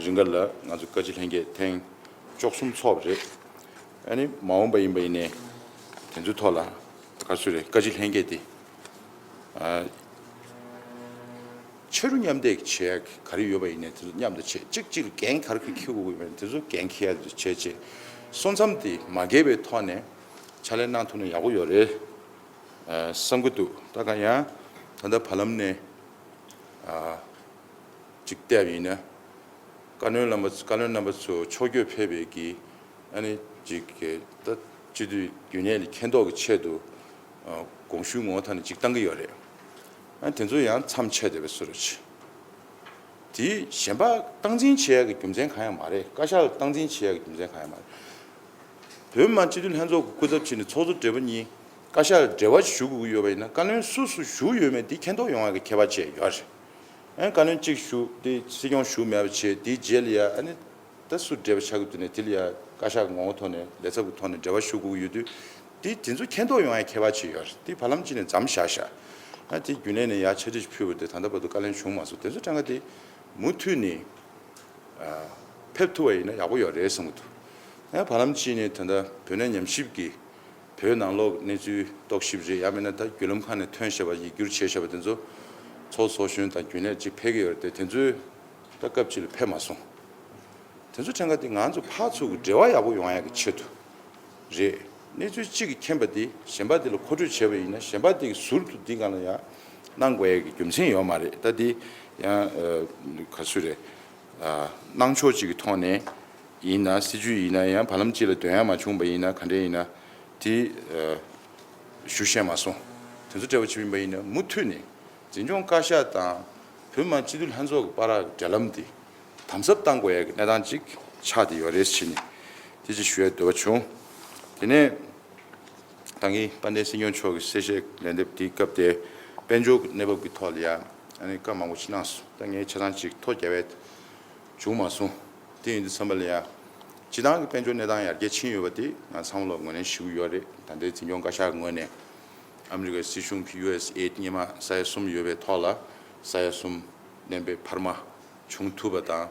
རིང་ག་ལ་ང་ཚོ་བཀའ་སྤྱི་ལྷན་རྒྱས་ཐེངས་བཅུ་གསུམ་ཚོགས་པ་རེད། ཨ་ནི་མ་འོངས་པ་ཡིན་པ་ཡིན་ནའི་དེ་ཚོའི་ཐོག་ལ་ག་ཚོད་རེད། བཀའ་སྤྱི་ལྷན་རྒྱས་དེ་ཨ་ཕྱར་གྲུ་མཉམ་འདེགས་བྱེད་ཡ་ག་རེ་ཡོད་པ་ཡིན་ནའི་དེ་ཚོ་མཉམ་དུ་བྱེད། གཅིག་གཅིག་ལ་འགན་ག་རེ་འཁྱེར་དགོས་ཀྱི་ཡོད་པ་ཡིན་ནའི་དེ་ཚོ་འགན་འཁྱེར་ཡ་དེ་ཚོ་བྱེད་བྱེད། སོང་མཚམས་དེ་མ་འགལ་བའི་ཐོག་ནས་ཕྱག་ལས་གནང་ཐུབ་ན་ཡག་པོ་ཡོད་རེད། ཨ། བསམ་གྱི་འདུག་ད་གང་ཡང་ད་ལྟ་བར་ལམ་ནས། ཨ། ཅིག་བལྟས་པ་ཡིན་ན། བཀའ་བློན་རྣམ་པ། བཀའ་བློན་རྣམ་པ་ཚོ་ཕྱོགས་བསྐྱོད་ཕེབས་པའི་གི། ཨ་ནི་ཅིག་གི་ད་སྤྱི་འཐུས་རྒྱུན་ལས་ལ་མཁྱེན་རྟོགས་ཀྱི་ཆེད་དུ། ཨ། དགོངས་ཞུའི་ངོ་བོ་ཐོག་ནས་ཅིག་བཏང་གི་ཡོད་རེད། ཨ། དེ་ཚོ་ཡང་མཚམས་ཆད་བསྡད་པའི་བཟོ་འདྲ་ཅིག་དེ་གཞན་པ་སྟངས་འཛིན་བྱེད་ཡག་གི་རྒྱུ་མཚན་གང་ཡང་མ་རེད། བཀའ་ཤག་ལ་སྟངས་འཛིན་བྱེད་ཡག་གི་རྒྱུ་མཚན་གང་ཡང་མ་རེད། བོད་མི་མང་སྤྱི་འཐུས་ལྷན་ཚོགས་ཀྱི་སྐུ་ཚབ་བྱས་ནས་ཚོགས་གཙོ་སྦྲེལ་པོ་གཉིས་བཀའ་ཤག་ལ་འབྲེལ་བ་ཞུ་དགོས་ཀྱི་ཡོད་པ་ཡིན་ན། བཀའ་བློན་སུ་སུ་བཞུགས་ཡོད་མེད་དེ་མཁྱེན་རྟོགས་ཡོང་ཡག་གི་ཁྱད་པར་ཅིག་ཡོད་རེད། ཨ། བཀའ་བློན་གཅིག་བཞུགས་དེ་སྲིད་སྐྱོང་བཞུགས་མེད་པ་བྱས། དེའི་རྗེས་ལ་ཡ་ཨ་ནི་ད་སུ་འབྲེལ་བ་ཆགས་ཀྱི་འདུག་ནས། དེ་ལ་ཡ་བཀའ་ཤག་གི་ངོ་བོ་ཐོག་ནས་ལས་ཚབ་ཀྱི་ཐོག་ནས་འབྲེལ་བ་ཞུ་དགོས་ཀྱི་ཡོད་དུས། དེ་དེ་ཚོ་མཁྱེན་རྟོགས་ཡོང་ཡ་ཁྱད་པར་ཅིག་ཡོད་རེད། དེ་བར་ལམ་གཅིག་ནས་མཚམས་བཞག་བཞག་ཨ། དེ་རྒྱུན་ལས་ནས་ཡ་ཆ་འགྲིག་ཕུལ་བ་དེ་ད་ལྟ་བར་དུ་བཀའ་ལན་བྱུང་མ་སོང་། དེ་ཚོ་ཕྲན་ག་དེ་མུ་མཐུད་ནས། ཨ། ཕེབས་ཐུབ་པ་ཡིན་ན་ཡག་པོ་ཡོད་རེད་བསམ་གྱི་འདུག་ཡང་བར་ལམ་གཅིག་ནས་ད་ལྟ་བོད་གནས་ཉམས་ཞིབ་ཀྱི་བོད་ནང་ལོགས་གནས་ཚུལ་རྟོག་ཞིབ་རེད། ཡང་མིན་ན་ད་བརྒྱུད་ལམ་ཁག་ནས་ཐོན་བཞག་པ། ཡིག་སྒྱུར་བྱས་བཞག་པ་དེ་ཚོ་ཚོགས་ཚོགས་གཞོན་དང་རྒྱུན་ལས་ཅིག་ཕེབས་ཀྱི་ཡོད་རེད་དེ། དེ་ཚོས་ད་སྐབས་གཅིག་ལ་ཕེབས་མ་སོང་། དེ་ཚོ་ཕྲན་ག་དེ་ང་ཚོ་ཕར་ཚུར་གྱི་འབྲེལ་བ་ཡག་པོ་ཡོང་ཡག་གི་ཆེད་དུ་རེད། གནས་ཚུལ་གཅིག་གིས་མཁྱེན་པ་དེ་གཞན་པ་དེ་ལ་མཁོ་སྤྲོད་བྱས་པ་ཡིན་ན། གཞན་པ་དེ་གི་ཟུར་དུ་འདི་སྒང་ལ་ཡང་གནང་དགོས་ཡག་གི་རྒྱུ་མཚན་ཡོད་མ་རེད། ད་དེ་ཡང་། ཨ། ག་ཚོད་རེད། ཨ། གནང་ཕྱོགས་གཅིག་གི་ཐོག་ནས་ཡིན་ན། སྲིད་བྱུས་ཡིན་ན་ཡང་བར་ལམ་གཅིག་ལ་འདོན་ཡག་མ་བྱུང་པ་ཡིན་ན། ག་འདྲ་ཡིན་ན་དེ། ཨ། ཞུ་ཤེས་མ་སོང་། དེ་ཚོ་འབྲེལ་བ་བྱེད་པ་ཡིན་པ་ཡིན་ན། མུ་མཐུད་ནས་འཛིན་སྐྱོང་བཀའ་ཤག་དང་བོད་མི་མང་སྤྱི་འཐུས་ལྷན་ཚོགས་ཀྱི་བར་འབྲེལ་ལམ་དེ་དམ་ཟབ་གཏང་དགོས་ཡག་གི་གནས་སྟངས་ཅིག་ཆགས་བསྡད་ཡོད་རེད་ཟེར་ནས་དེ་ཅིག་ཞུ་ཡག་འདོད་པ་བྱུང་། དེ་ནས་ད་གིན་དཔལ་ལྡན་སྲིད་སྐྱོང་མཆོག་གིས་གསལ་བཤད་ལན་འདེབས་དེའི་སྐབས་དེ་དཔལ་འབྱོར་གྱི་གནས་བབ་ཀྱི་ཐོག་ལ་ཡང་ཨ་ནི་བཀའ་མང་པོ་ཅིག་གནང་སོང་། ད་ངས་ཆ་ཚང་ཅིག་ཐོ་རྒྱབ་ཡག་བྱུང་མ་སོང་། དེ་ཡིན་དུས་ཙམ་པ་ལ་ཡང་སྤྱི་བཏང་གི་དཔལ་འབྱོར་གནས་སྟངས་ཡར་རྒྱས་ཕྱིན་ཡོད་པ་དེ་ང་ཚང་མ་ལ་ངོས་ལེན་ཞུ་གི་ཡོད་རེད། ད་ལྟའི་འཛིན་སྐྱོང་བཀའ་ཤག་གི་ངོས་ནས་ཨ་མི་རི་ཀའི་སྲིད་གཞུང་གི་ཡུ་ཨེས་ཨེ་ཌི་སྔོན་མ་ས་ཡ་གསུམ་ཡོད་པའི་ཐོག་ལ་ས་ཡ་གསུམ་བསྣན་པའི་འཕར་མ་བྱུང་ཐུབ་པ་དང་།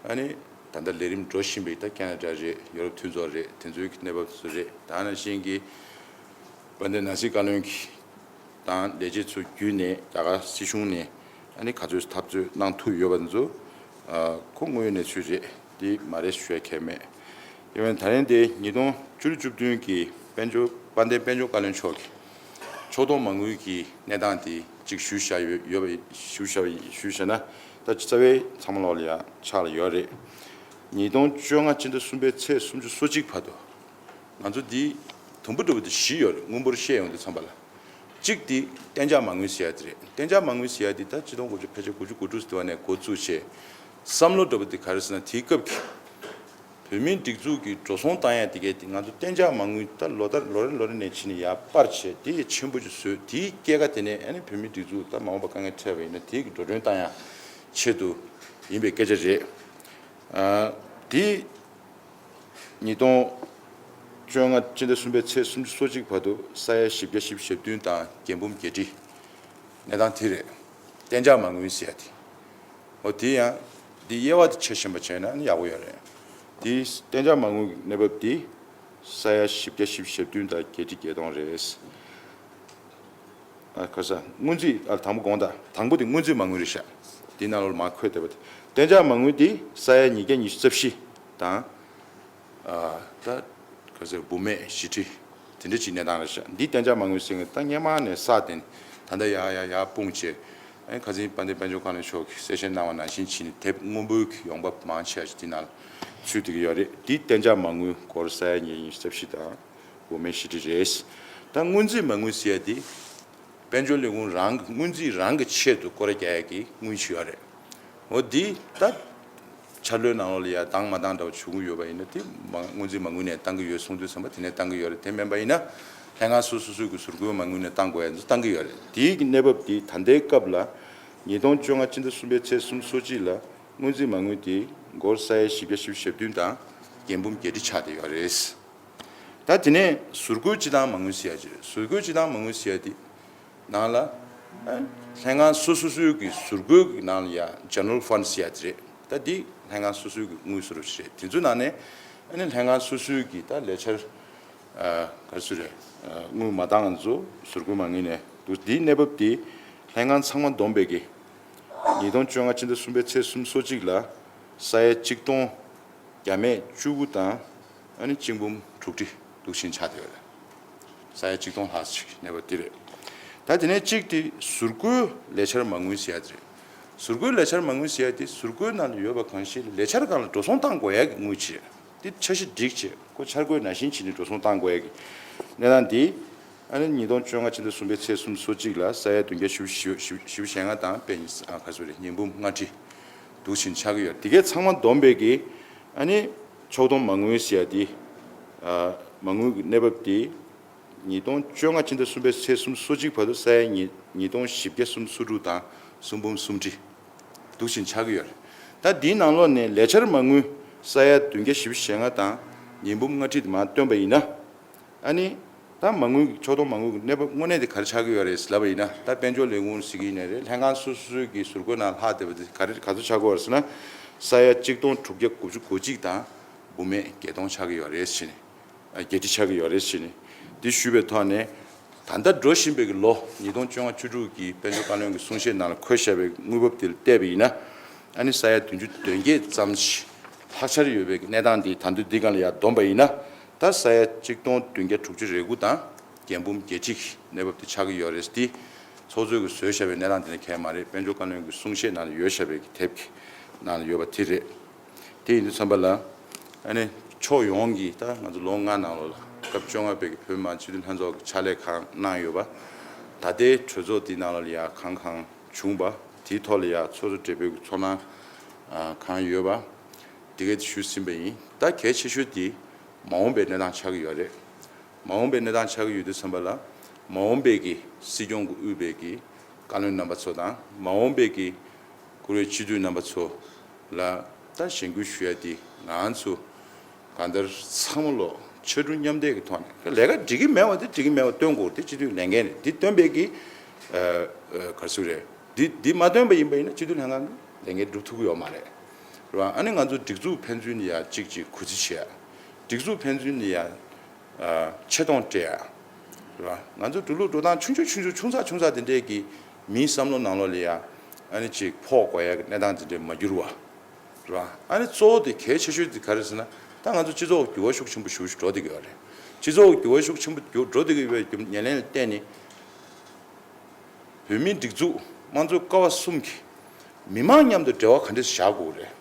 ཨ་ནི་ད་ལྟ་ལས་རིམ་འགྲོ་བཞིན་པའི་ད་ཁེ་ན་ཌ་རེད། ཡོ་རོབ་མཐུན་ཚོགས་རེད། དེ་ཚོའི་གནས་བབ་ཚོ་རེད། ད་ནང་བཞིན་གྱི་དཔལ་ལྡན་ནང་སྲིད་བཀའ་བློན་གྱི་དང་ལས་བྱེད་ཚོ་བརྒྱུད་ནས་རྒྱ་གར་སྲིད་གཞུང་ནས་ཨ་ནི་ག་ཚོད་འཐབ་རྩོད་གནང་ཐུབ་ཡོད་པ་དེ་ཚོ། ཨ། ཁོ་དངོས་ཡོད་གནས་ཚུལ་རེད། འདི་མ་རེད་ཞུ་ཡ་གང་ཡང་མེད། དེ་བས་ད་རིང་དེ་ཉིས་སྟོང་བཅུ་བཅུ་བདུན་གྱི་དཔལ་འབྱོར་དཔལ་ལྡན་དཔལ་འབྱོར་བཀའ་བློན་མཆོག་གིས་ཕྱོགས་གཏོགས་མ་དངུལ་གྱི་གནས་སྟངས་དེ་གཅིག་ཞུས་བཞག་ཡོད་ཡོད་པ་ཞུས་བཞག་པ་ཞུས་བཞག་ན། ད་རྩ་བའི་ཚང་མ་ལོག་ལ་ཡ་ཕྱག་ལ་ཡོད་རེད། ཉིས་སྟོང་བཅོ་ལྔ་སྤྱི་ཟླ་གསུམ་པའི་ཚེས་སུམ་ཅུ་སོ་གཅིག་བར་དུ། ང་ཚོ་འདི་དུམ་བུ་འདྲ་བོ་དེ་བཞི་ཡོད་རེད། དངུལ་འབོར་བཤད་ཡོང་དུས་ཙམ་པ་ལ། གཅིག་དེ་གཏན་འཇགས་མ་དངུལ་ཟེར་ཡ་དེ་རེད། གཏན་འཇགས་མ་དངུལ་ཟེར་ཡ་དེ་ད་ཆིག་སྟོང་དགུ་བརྒྱ་ཕལ་ཆེར་དགུ་བཅུ་གོ་དྲུག་དེ་བ་ནས་འགོ་བཙུགས་བྱས། བསམ་བློ་འདྲ་བོ་དེ་ག་རེ་ཟེར་ན། དེའི་སྐབས་ཀྱི་བོད་མིའི་སྒྲིག་འཛུགས་ཀྱི་འགྲོ་སོང་བཏང་ཡ་དེ་གའི་དེ་ང་ཚོ་གཏན་འཇགས་མ་དངུལ་ད་ལོ་ལྟར་ལོ་རེ་ལོ་རེ་ནས་ཕྱིན་ནས་ཡར་སྤར་བྱས། དེ་ཡི་ཆེན་པོ་ཅིག་བཟོས། དེའི་སྐྱེད་ཀ་དེ་ནས་ཨ་ནི་བོད་མིའི་སྒྲིག་འཛུགས་ད་མ་འོངས་པ་དཀའ་ངལ་འཕྲད་པ་ཡིན་ན་དེ་གི་འགྲོ་གྲོན་བཏང་ཡ་ཆེད་དུ་ཡིན་པའི་སྐད་ཆ་རེད། ཨ། དེ་ཉིས་སྟོང་བཅོ་ལྔ་སྤྱི་ཟླ་གསུམ་པའི་ཚེས་སུམ་ཅུ་སོ་གཅིག་བར་དུ་ས་ཡ་བཞི་བརྒྱ་བཞི་བཅུ་ཞེ་བདུན་དང་བརྒྱད་འབུམ་བརྒྱད་ཁྲི། གནས་སྟངས་དེ་རེད། གཏན་འཇགས་མ་དངུལ་ཟེར་ཡ་དེ། འོ་དེ་ཡང་འདི་དབྱེ་བ་དེ་ཕྱེ་ཤེས་པ་བྱས་ན་ནི་ཡག་པོ་ཡོད་རེད། དེ་གཏན་འཇགས་མ་དངུལ་གྱི་གནས་བབ་དེ་ས་ཡ་བཞི་བརྒྱ་བཞི་བཅུ་ཞེ་བདུན་དང་བརྒྱད་ཁྲི་བརྒྱད་སྟོང་རེད། ཨ། ཁ་ས་སྔོན་རྩིས། ཨ། དང་པོ་དགོངས་དག་དང་པོ་དེ་སྔོན་རྩིས་མ་དངུལ་རེད་ཤག་དེ་ནང་ལོགས་མར་འཁོད་བསྡད་པ་དེ། གཏན་འཇགས་མ་དངུལ་དེ་ས་ཡ་ཉིས་བརྒྱ་ཉི་ཤུ་རྩ་བཞི་དང་། ཨ། ད་ག་ཚོད་འབུམ་མེད་བཞི་ཁྲི་དེ་འདྲ་ཅིག་གནས་སྟངས་རེད་ཤག་འདི་གཏན་འཇགས་མ་དངུལ་ཟེར་མཁན་ད་སྔོན་མ་ནས་བསགས་ཏེ་ད་ལྟ་ཡར་ཡར་ཡར་སྤུངས་བྱས། ཨ། ཁ་སང་དཔལ་ལྡན་དཔལ་འབྱོར་བཀའ་བློན་མཆོག་གིས་གསལ་བཤད་གནང་བ་ནང་བཞིན་བྱས་ནས་དེབ་སྔོན་པོའི་ཡོང་འབབ་མང་ཆེ་བ་ཞིག་འདི་ནང་ཚུད་བསྡད་ཀྱི་ཡོད་རེད། འདི་གཏན་འཇགས་མ་དངུལ་སྒོར་ས་ཡ་ཉིས་བརྒྱ་ཉི་ཤུ་རྩ་བཞི་དང་འབུམ་མེད་བཞི་ཁྲི་རེད། ད་སྔོན་རྩིས་མ་དངུལ་ཟེར་ཡ་དེ། དཔལ་འབྱོར་ལས་ཁུངས་རང་གི་སྔོན་རྩིས་རང་གི་ཆེད་དུ་སྐོར་ར་རྒྱག་ཡག་གི་དངུལ་ཞིག་ཡོད་རེད། འོ་འདི་ད་འཆར་ལོའི་ནང་ལོགས་ལ་ཡ་བཏང་མ་བཏང་འདྲ་བ་བྱུང་གི་ཡོད་པ་ཡིན་ན། དེ་མ་སྔོན་རྩིས་མ་དངུལ་ནས་བཏང་གི་ཡོད་གསུངས་དུས་ཙམ་པ་དེ་ནས་བཏང་གི་ཡོད་རེད། དེ་མིན་པ་ཡིན་ན་ལྷན་ཁང་སོ་སོ་སོའི་གི་ཟུར་བཀོད་མ་དངུལ་ནས་བཏང་དགོས་ཡ་ཚོ་བཏང་གི་ཡོད་རེད། དེའི་གི་གནས་བབ་དེ་ད་ལྟའི་སྐབས་ལ་ཉིས་སྟོང་བཅོ་ལྔ་སྤྱི་ཟླ་གསུམ་པའི་ཚེས་སུམ་ཅུ་སོ་གཅིག་ལ་སྔོན་རྩིས་མ་དངུལ་དེ་སྒོར་ས་ཡ་བཞི་བརྒྱ་བཞི་བཅུ་ཞེ་བདུན་དང་བརྒྱད་འབུམ་བརྒྱད་ཁྲི་ཆགས་བསྡད་ཡོད་རེད། ད་དེ་ནས་ཟུར་བཀོད་སྤྱི་བཏང་མ་དངུལ་ཟེར་ཡ་ཅིག་རེད། ཟུར་བཀོད་སྤྱི་བཏང་མ་དངུལ་ཟེར་ཡ་དེ་ནང་ལ། ཨ། ལྷན་ཁང་སོ་སོ་སོའི་གི་ཟུར་བཀོད་ཀྱི་ནང་ལ་ཡ་ཇེ་ནེ་རལ་ཕན་ཌི་ཟེར་ཡ་དེ་རེད། ད་འདི་ལྷན་ཁང་སོ་སོའི་གི་དངུལ་སོ་རུ་ཞིག་རེད། དེ་ཚོའི་ནང་ནས་ཨ་ནི་ལྷན་ཁང་སོ་སོའི་གི་ད་ལས་འཆར། ཨ། ག་རེ་ཟེར་རེད། ཨ། དངུལ་མ་བཏང་ང་ཚོ་ཟུར་བཀོད་མ་དངུལ་ནས་འདུག་འདིའི་གནས་བབ་དེ་ལྷན་ཁང་ཚང་མ་བསྡོམས་པའི་གི་ཉིས་སྟོང་བཅོ་ལྔ་སྤྱི་ཟླ་གསུམ་པའི་ཚེས་སུམ་ཅུ་སོ་གཅིག་ལ་ས་ཡ་གཅིག་སྟོང་བརྒྱ་མེད་བཅུ་དགུ་དང་ ཨ་ནི་གཅིག་འབུམ་དྲུག་ཁྲི་འདུག་བཞིན་ཆགས་བསྡད་ཡོད་རེད། ས་ཡ་གཅིག་སྟོང་ལྷག་ཅིག་གནས་བབ་འདི་རེད། ད་དེ་ནས་གཅིག་དེ་ཟུར་བཀོལ་ལས་འཆར་མ་དངུལ་ཟེར་ཡ་དེ་རེད། ཟུར་བཀོལ་ལས་འཆར་མ་དངུལ་ཟེར་ཡ་དེ་ཟུར་བཀོལ་ནང་ལ་ཡོད་པ་གང་ཞིག་ལ་ལས་འཆར་སྒང་ལ་འགྲོ་སོང་བཏང་དགོས་ཡ་གི་དངུལ་བྱས། དེ་འཆར་གཞི་སྒྲིག་བྱས་ཁོ་འཆར་འགོད་ནང་བཞིན་བྱས་ནས་འགྲོ་སོང་བཏང་དགོས་ཡ་གི་གནས་སྟངས་འདི། ཨ་ནི་ཉིས་སྟོང་བཅོ་ལྔ་ཕྱི་ཟླ་གསུམ་པའི་ཚེས་སོ་གཅིག་ལ་ས་ཡ་བདུན་བརྒྱ་བཞི་བཅུ་ཞེ་ལྔ་དང་དཔེ་ཉིས་ཨ་ག་ཚོད་རེད། ཉིས་འབུམ་ལྔ་ཁྲི་འདུག་བཞིན་ཆགས་ཀྱི་ཡོད། དེ་གའི་ཚང་མ་བསྡོམས་པའི་གི་ཨ་ནི་ཕྱོགས་བསྡོམས་མ་དངུལ་ཟེར་ཡ་དེ། ཨ་མ་དངུལ་གྱི་གནས་བབ་དེ། ཉིས་སྟོང་བཅོ་ལྔ་ཕྱི་ཟླ་གསུམ་པའི་ཚེས་སོ་གཅིག་བར་དུ་ས་ཡ་ཉིས་ཉིས་སྟོང་བཞི་བརྒྱ་སུམ་ཅུ་སོ་དྲུག་དང་སུམ་འབུམ་སུམ་ཁྲི་འདུག་བཞིན་ཆགས་ཀྱི་ཡོད་རེད། ད་འདིའི་ནང་ལོགས་ནས་ལས་འཆར་མ་དངུལ་ས་ཡ་བདུན་བརྒྱ་བཞི་བཅུ་ཞེ་ལྔ་དང་ཉིས་འབུམ་ལྔ་ཁྲི་དེ་མར་བཏོན་པ་ཡིན་ན། ཨ་ནི་ད་མ་དངུལ་གྱི་ཕྱོགས་བསྡོམས་མ་དངུལ་གྱི་གནས་བབ་དངོས་གནས་དེ་ག་རེ་ཆགས་ཀྱི་ཡོད་རེད་ལབ་པ་ཡིན་ན། ད་དཔལ་འབྱོར་ལས་ཁུངས་ཟེར་གྱི་ཡིན་ནའི་རེད། ལྷན་ཁང་སོ་སོའི་གི་ཟུར་བཀོལ་ནང་ལྷག་བསྡད་པ་དེ་ག་རེ་ག་ཚོད་ཆགས་ཀྱི་ཡོད་རེད་ཟེར་ན། ས་ཡ་གཅིག་སྟོང་དྲུག་བརྒྱ་དགུ་བཅུ་གོ་གཅིག་དང་འབུམ་མེད་བརྒྱད་སྟོང་ཆགས་ཀྱི་ཡོད་རེད་ཟེར་ནས། ཨ་བརྒྱད་ཁྲི་ཆགས་ཀྱི་ཡོད་རེད་ཟེར་ནས་འདི་ཞུས་པའི་ཐོག་ནས། ད་ལྟ་འགྲོ་བཞིན་པའི་གི་ལོ་ཉིས་སྟོང་བཅོ་ལྔ་བཅུ་དྲུག་གི་དཔལ་འབྱོར་བཀའ་བློན་གྱི་གསུང་བཤད་ནང་ལ་འཁོད་བཞག་པའི་དངུལ་འབབ་དེ་ལ་བལྟས་པ་ཡིན་ན། ཨ་ནི་ས་ཡ་བདུན་ཅུ་དོན་བརྒྱད་ཙམ་ཞིག་ལྷག་ཆར་ཡོད་པའི་གི་གནས་སྟངས་འདི་ད་དུང་འདི་སྒང་ལ་ཡར་བསྡོམས་པ་ཡིན་ན། ད་ས་ཡ་གཅིག་སྟོང་བདུན་བརྒྱ་དྲུག་ཅུ་རེ་དགུ་དང་བརྒྱད་འབུམ་བརྒྱད་ཁྲི་གི་གནས་བབ་དེ་ཆགས་ཀྱི་ཡོད་རེད། འདི་ཚོགས་གཙོས་གི་བཟོས་བཞག་པའི་གནས་སྟངས་དེ་ནི་གང་ཡང་མ་རེད། དཔལ་འབྱོར་བཀའ་བློན་གྱི་གསུང་བཤད་ནང་ལ་ཡོད་བཞག་པའི་གི་དེབ་ཀྱི་ནང་ལ་ཡོད་པ་དེ་རེད། དེ་ཡིན་དུས་ཙམ་པ་ལ། ཨ་ནི་ཕྱོགས་ཡོངས་ཀྱི་ད་ང་ཚོ་ལོ་ལྔ་ནང་ལོགས་ལ་སྐབས་བཅོ་ལྔ་པའི་གི་བོད་མི་མང་སྤྱི་འཐུས་ལྷན་ཚོགས་ཀྱི་ཕྱག་ལས་གང་གནང་ཡོད་པ། ད་ལྟའི་གྲོས་ཚོགས་འདི་ནང་ལོགས་ལ་ཡ་གང་གང་བྱུང་པ། དེའི་ཐོག་ལ་ཡ་ཚོགས་གཙོ་སྦྲེལ་པོའི་གི་ཚོར་སྣང་ཨ་གང་ཡོད་པ། དེ་གས་ཞུས་ཟིན་པ་ཡིན། ད་གལ་ཆེ་ཤོས་དེ་མ་འོངས་པའི་གནས་སྟངས་ཆགས་ཀྱི་ཡོད་རེད། མ་འོངས་པའི་གནས་སྟངས་ཆགས་ཀྱི་ཡོད་དུས་ཙམ་པ་ལ། མ་འོངས་པའི་གི་སྲིད་སྐྱོང་གི་དབུས་པའི་གི་བཀའ་བློན་རྣམ་པ་ཚོ་དང་མ་འོངས་པའི་གི་བཀུར་འོས་སྤྱི་འཐུས་རྣམ་པ་ཚོ་ལ་ད་གཞེན་སྐུལ་ཞུ་ཡ་དེ་ང་ཚོ་གང་ལྟར་ཚང་མ་ལོ་ཕྱར་གྲུ་མཉམ་འདེགས་ཀྱི་ཐོག་ནས་ལས་ཀ་འགྲིག་གི་མེད་པ་དེ་འགྲིག་གི་མེད་པ་སྟོན་དགོས། དེ་སྤྱི་འཐུས་ལས་འགན་རེད། དེ་སྟོན་པའི་གི་ཨ་ཨ་ག་རེ་ཟེར་རེད། འདི་འདི་མ་སྟོན་པ་ཡིན་པ་ཡིན་ན་སྤྱི་འཐུས་ལྷན་ཁང་གི་ལས་འགན་སྒྲུབ་ཐུབ་ཀྱི་ཡོད་མ་རེད། རེད་བ། ཨ་ནི་ང་ཚོ་སྒྲིག་འཛུགས་ཕན་ཚུན་ལ་ཡ་གཅིག་གཅིག་གུས་བརྩི་བྱེད་ཡ། སྒྲིག་འཛུགས་ཕན་ཚུན་ལ་ཡ་ཨ་ཆེ་མཐོང་སྤྲད་ཡ། རེད་བ། ང་ཚོ་འགྲོ་ལུགས་འགྲོ་སྟངས་ཆུང་ཆུང་ཆུང་ཆུང་ཆུང་ཚག་ཆུང་ཚག་དེ་འདྲས་ཀྱིས་མིའི་བསམ་བློ་ནང་ལོགས་ལ་ཡ་ཨ་ནི་ཅིག་ཕོག་དགོས་ཡ་གི་གནས་སྟངས་དེ་འདྲས་མ་འགྱུར་བ། རེད་བ། ཨ་ནི་གཙོ་བོ་དེ་གལ་ཆེ་ཤོས་དེ་ག་རེ་ཟེར་ན། ད་ང་ཚོ་སྤྱི་ཚོགས་འགྱུར་བ་ཤུགས་ཆེན་པོ་ཞེ་པོ་ཞིག་འགྲོ་བསྡད་ཀྱི་ཡོད་རེད། སྤྱི་ཚོགས་འགྱུར་བ་ཤུགས་ཆེན་པོ་འགྱུར་འགྲོ་བསྡད་ཀྱི་ཡོད་པའི་ཉེར་ལེན་ལ་བརྟེན་ནས། བོད་མིའི་སྒྲིག་འཛུགས་དམངས་གཙོའི་ཀ་བ་གསུམ་གྱིས་མི་མང་མཉམ་དུ་འབྲེལ་བ་ག་འདྲ་ཞིག་བཞག་དགོས་རེད། རེད་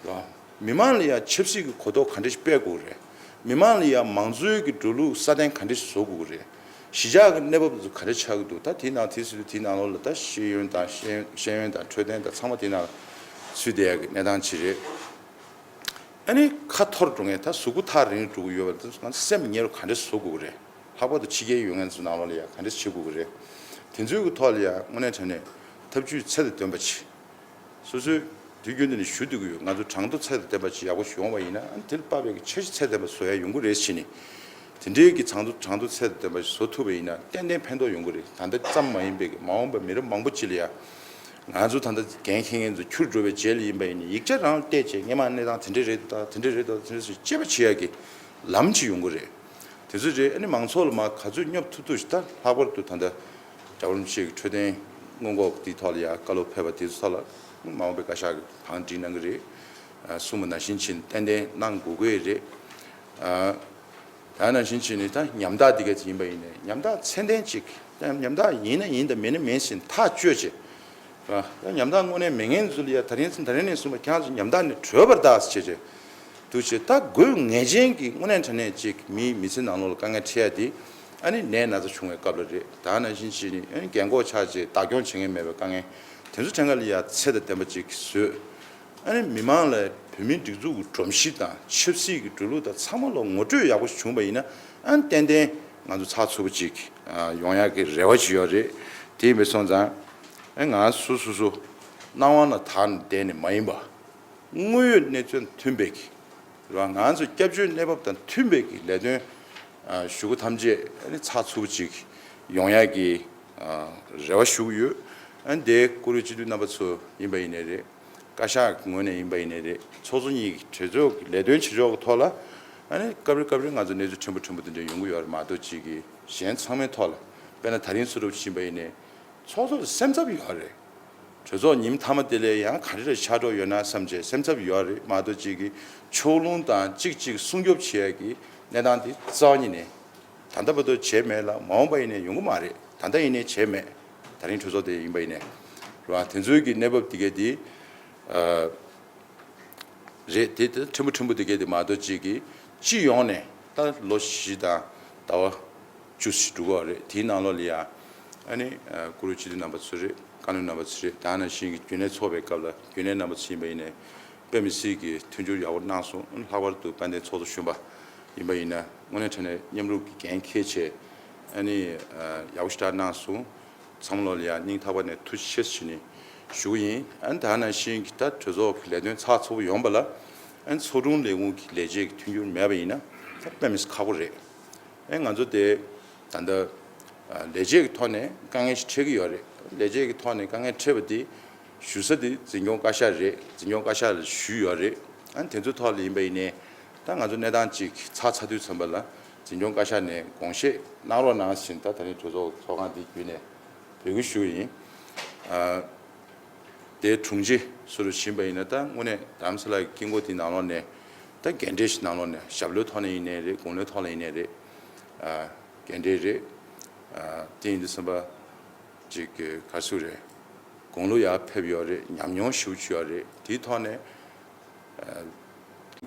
བ། མི་མང་ལ་ཡང་ཆབ་སྲིད་ཀྱི་གོ་རྟོགས་ག་འདྲ་ཞིག་སྤེལ་དགོས་རེད། མི་མང་ལ་ཡང་མང་གཙོའི་གི་འགྲོ་ལུགས་སྲ་བརྟན་ག་འདྲ་ཞིག་བཟོ་དགོས་རེད། གཞིས་ཆགས་ཀྱི་གནས་བབ་དེ་ཚོ་ག་འདྲ་ཆགས་ཀྱི་འདུག་ད་དེའི་ནང་དེའི་ཚུལ་དུ་དེའི་ནང་ལོགས་ལ་ད་ཤེས་ཡོན་དང་ཤེས་ཤེས་ཡོན་དང་འཕྲོད་བསྟེན་དང་ཚང་མ་དེའི་ནང་ཚུད་བསྡད་ཡག་གི་གནས་སྟངས་ཅིག་རེད། ཨ་ནི་ཁ་འཐོར་འགྲོ་མཁན། ད་གཟུགས་པོ་ཐག་རིང་རུ་འགྲོ་གི་ཡོད་པ་དེ་ང་ཚོ་སེམས་ཉེ་རུ་ག་འདྲ་བཟོ་དགོས་ཀྱི་རེད། ལྷག་པར་དུ་ཕྱི་རྒྱལ་ཡོད་མཁན་ཚོའི་ནང་ལོགས་ལ་ཡང་ག་འདྲ་བྱེད་དགོས་ཀྱི་རེད། དེ་ཚོའི་གི་ཐོག་ལ་ཡང་དངོས་གནས་དྲང་གནས་ཐབས་ཇུས་ཚད་དང་ལྡན་པ་ཅིག་སོ་སོའི་དུས་རྒྱུན་དུ་ནས་ཞུ་བསྡད་ཀྱི་ཡོད། ང་ཚོ་གྲངས་ཐོ་ཚད་དང་ལྡན་པ་ཅིག་ཡག་པོ་ཞིག་ཡོང་བ་ཡིན་ན། ཨ་ནི་དེ་ལ་དཔག་པའི་གི་འཆར་གཞི་ཚད་ལྡན་པ་བཟོ་ཡ་ཡོང་གི་རེད་ཟེར་ནས། དེ་འདྲའི་གི་གྲངས་ཐོ་གྲངས་ཐོ་ཚད་དང་ལྡན་པ་ཞིག་བཟོ་ཐུབ་པ་ཡིན་ན་ཏན་ཏན་ཕན་ཐོགས་ཡོང་གི་རེད། ད་ལྟ་ཙམ་མ་ཡིན་པའི་གི་མ་འོངས་པ་མི་རབས་མང་པོ་ཅིག་ལ་ཡང་། ང་ཚོ་ད་ལྟ་འགན་འཁྱེར་མཁན་ཚོ་འཁྱུར་འགྲོ་བའི་རྗེས་ལ་ཡིན་པ་ཡིན་ན། ཡིག་ཆ་རང་བལྟས་བྱས་སྔོན་མ་གནས་སྟངས་དེ་འདྲས་རེད་འདུག་ད་དེ་འདྲས་རེད་འདུག་དེ་འདྲས་ཟེར་དཔྱད་པ་བྱེད་ཡག་གི་ལམ་ཅིག་ཡོང་གི་རེད། དེ་ཚོ་རེད། ཨ་ནི་མང་ཚོགས་ལ་མར་ག་ཚོད་སྙོབ་ཐུབ་ཐུབ་ཞིག་ད་ལྷག་པར་དུ་ད་ལྟ་རྒྱལ་བ་རིན་པོ་ཆེ་གི་འཕྲོད་བསྟེན་སྔོན་འགོག་དེའི་ཐོག་ལ་ཡང་བཀའ་སློབ་ཕེབས་པ་དེ་ཚོ་ཐོག་ལ་མ་འོངས་པའི་བཀའ་ཤག་གིས་བང་སྒྲིག་གནང་གི་རེད། ཨ་གསུངས་པ་ནང་བཞིན་བྱས་ནས་ཏན་ཏན་གནང་དགོས་ཀྱི་རེད། ཨ་ད་ནང་བཞིན་བྱས་ནས་ད་ཉམ་ཐག་འདི་ག་ཚོད་ཡིན་པ་ཡིན་ནའི་ཉམ་ཐག་ཚད་ལྡན་ཅིག་ད་ཉམ་ཐག་ཡིན་ན་ཡིན་དང་མིན་ན་མིན་ཟེར་ཐག་གཅོད་བྱས། ཨ་ད་ཉམ་ཐག་དངོས་གནས་མེད་མཁན་ཚོ་ལ་ཡ་ད་རིང་ད་རིང་ནས་བཟུང་བ་ཁྱེད་རང་ཚོ་ཉམ་ཐག་ནས་གྲོལ་བར་གདའ་ཟེར་བྱས་བྱས། འདུག་བྱས། ད་དགོས་ངེས་ཅན་གྱི་དངོས་གནས་དྲང་གནས་ཅིག་མིའི་མི་ཚེ་ནང་ལོགས་ལ་དཀའ་ངལ་འཕྲད་ཡ་དེ་ཨ་ནི་ནད་ན་ཚ་བྱུང་བའི་སྐབས་ལ་རེད། ད་ནང་བཞིན་བྱས་ནས་ཨ་ནི་རྒན་གོག་ཆགས་བྱས་བདག་སྐྱོང་བྱེད་མཁན་མེད་པའི་དཀའ་ངལ་དེ་ཚོ་འཕྲད་མཁན་ལ་ཡ་ཚད་དང་ལྡན་པ་ཅིག་བཟོས། ཨ་ནི་མི་མང་ལ་བོད་མིའི་སྒྲིག་འཛུགས་ཀྱི་སྒྲོམ་གཞི་དང་ཆབ་སྲིད་ཀྱི་འགྲོ་ལུགས་དང་ཚང་མ་ལ་ངོ་སྤྲོད་ཡག་པོ་ཞིག་བྱུང་བ་ཡིན་ན། ཨ་ནི་ཏན་ཏན་ང་ཚོ་ཚགས་ཚུད་པོ་ཅིག་ཡོང་ཡག་གི་རེ་བ་ཅིག་ཡོད་རེད། དེ་ཡིན་པ་སོང་ཙང་ཨ་ང་སོ་སོ་སོ་སྣང་བ་ལ་དྭགས་ནས་བསྡད་ནས་མ་ཡིན་པ། དངོས་ཡོད་གནས་ཚུལ་མཐུན་པའི་གི་རེད་བ། ང་ཚོ་སྐྱབས་བཅོལ་གནས་བབ་དང་མཐུན་པའི་གི་ལས་དོན་ཨ་ཞུ་སྒོ་ཐམས་ཅད་ཨ་ནི་ཚགས་ཚུད་པོ་ཅིག་ཡོང་ཡག་གི་ཨ་རེ་བ་ཞུ་གི་ཡོད། ཨ་ནི་དེ་བཀུར་འོས་སྤྱི་འཐུས་རྣམ་པ་ཚོ་ཡིན་པ་ཡིན་ནའི་རེད། བཀའ་ཤག་གི་ངོས་ནས་ཡིན་པ་ཡིན་ནའི་རེད། ཚོགས་གཙོ་གཉིས་ཀྱི་གྲོས་ཚོགས་ཀྱི་ལས་དོན་བྱེད་ཕྱོགས་ཀྱི་ཐོག་ལ་ཨ་ནི་སྐབས་རེ་སྐབས་རེ་ང་ཚོ་གནས་ཚུལ་ཕྲན་བུ་ཕྲན་བུ་དེ་འདྲ་ཡོང་གི་ཡོད་རེད་མ་གཏོགས། ཅིག་གི་གཞན་ཚང་མའི་ཐོག་ལ་དཔེར་ན་ད་རིང་སུ་རུབ་ཕྱིན་པ་ཡིན་ནའི་ཚོགས་གཙོ་ལ་སེམས་འཚབ་ཡོད་རེད། གྲོས་ཚོགས་ཉིན་མཐའ་མ་དེ་ལས་ཡང་ག་རེ་རེ་ཆགས་འགྲོ་ཡོད་ན་བསམ་བྱས་སེམས་འཚབ་ཡོད་རེད་མ་གཏོགས་གཅིག་གིས་ཕྱོགས་ལྷུང་དང་གཅིག་གཅིག་སྲུང་སྐྱོབ་བྱེད་ཡག་གི་གནས་སྟངས་དེ་རྩ་བ་ཉིད་ནས་ད་ལྟ་བར་དུ་བྱས་མེད་ལ་མ་འོངས་པ་ཡིན་ནའི་ཡོང་གི་མ་རེད། ད་ལྟ་ཡིན་ནའི་བྱས་མེད། ད་རིང་གྲོས་ཚོགས་དེ་ཡིན་པ་ཡིན་ནའི་རེད་བ། དེ་ཚོའི་གི་གནས་བབ་དེ་གས་དེ་རེད། དེ་དེ་ཕྲན་བུ་ཕྲན་བུ་དེ་གས་དེ་མ་གཏོགས་གཅིག་གིས་སྤྱི་ཡོངས་ནས་ད་ལོ་བཞི་དང་ཟླ་བ་བཅུ་ཞིག་འགྲོ་གི་རེད། དེའི་ནང་ལོགས་ལ་ཡ་ཨ་ནི་བཀུར་འོས་སྤྱི་འཐུས་རྣམ་པ་ཚོ་རེད། བཀའ་བློན་རྣམ་པ་ཚོ་རེད། ད་ནང་བཞིན་གྱི་རྒྱུན་ལས་ཚོགས་པའི་སྐབས་ལ་རྒྱུན་ལས་རྣམ་པ་ཚོ་ཡིན་པ་ཡིན་ནའི་དཔེ་མི་སྲིད་ཀྱི་མཐུན་འགྱུར་ཡག་པོ་གནང་སོང་། ལྷག་པར་དུ་དཔལ་ལྡན་ཚོགས་གཙོ་གཞོན་པ་ཡིན་པ་ཡིན་ན་དངོས་གནས་དྲང་གནས་མཉམ་རུབ་ཀྱི་འགན་འཁྱེར་བྱས་ཨ་ནི་ཡག་པོ་ཞེ་དྲག་གནང་སོང་། ཚང་མ་ལོག་ལ་ཡང་སྙིང་ཐག་པ་ནས་ཐུགས་རྗེ་ཆེ་ཞུ་ནས་ཞུ་གི་ཡིན། ཨ་ནི་ད་ནང་བཞིན་གྱི་ད་གྲོས་ཚོགས་ཀྱི་ལས་དོན་ཚགས་ཚུད་པོ་ཡོང་པ་ལ་ཨ་ནི་ཚོགས་དྲུང་ལས་ཁུངས་ཀྱི་ལས་བྱེད་ཀྱི་མཐུན་འགྱུར་མེད་པ་ཡིན་ན་ད་དཔེ་མི་སྲིད་ཁག་པོ་རེད། ཨེ་ང་ཚོ་དེ་ད་ལྟ་ལས་བྱེད་ཀྱི་ཐོག་ནས་དཀའ་ངལ་ཞིག་འཕྲད་ཀྱི་ཡོད་རེད། ལས་བྱེད་ཀྱི་ཐོག་ནས་དཀའ་ངལ་འཕྲད་པ་དེ་ཞུ་ས་དེ་འཛིན་སྐྱོང་བཀའ་ཤག་རེད། འཛིན་སྐྱོང་བཀའ་ཤག་ལ་ཞུས་ཡོད་རེད། ཨ་ནི་དེ་ཚོའི་ཐོག་ལ་ཡིན་པ་ཡིན་ནའི་ད་ང་ཚོ་གནས་སྟངས་ཅིག་ཚགས་ཚ་དུས་ཙམ་པ་ལ་འཛིན་སྐྱོང་བཀའ་ཤག་ནས་དགོངས་བཞེས་གནང་རོགས་གནང་ཞེས་ད་ད་རིང་གྲོས་ཚོགས་ཚོགས་ཁང་འདི་བརྒྱུད་ནས་འབོད་སྐུལ་ཞུ་གི་ཡིན། ཨ། དེའི་དྲུང་ཆེ་ཟུར་དུ་ཕྱིན་པ་ཡིན་ན་ད་དངོས་གནས་རྡ་རམ་ས་ལ་གི་དཀྱིལ་འཁོར་དེའི་ནང་ལོགས་ནས་ད་འགན་འཁྲི་ཞིག་ནང་ལོགས་ནས་ཞབས་ལོའི་ཐོག་ནས་ཡིན་ནའི་རེད། དགུང་ལོའི་ཐོག་ལ་ཡིན་ནའི་རེད། ཨ། འགན་འཁྲི་རེད། ཨ། དེ་ཡིན་དུས་ཙམ་པ་ཅིག་ག་རེ་ཟེར་དགོས་རེད། དགུང་ལོ་ཡར་ཕེབས་ཡོད་རེད། ཉམས་མྱོང་ཞེ་པོ་ཅིག་ཡོད་རེད། དེའི་ཐོག་ནས་ཨ།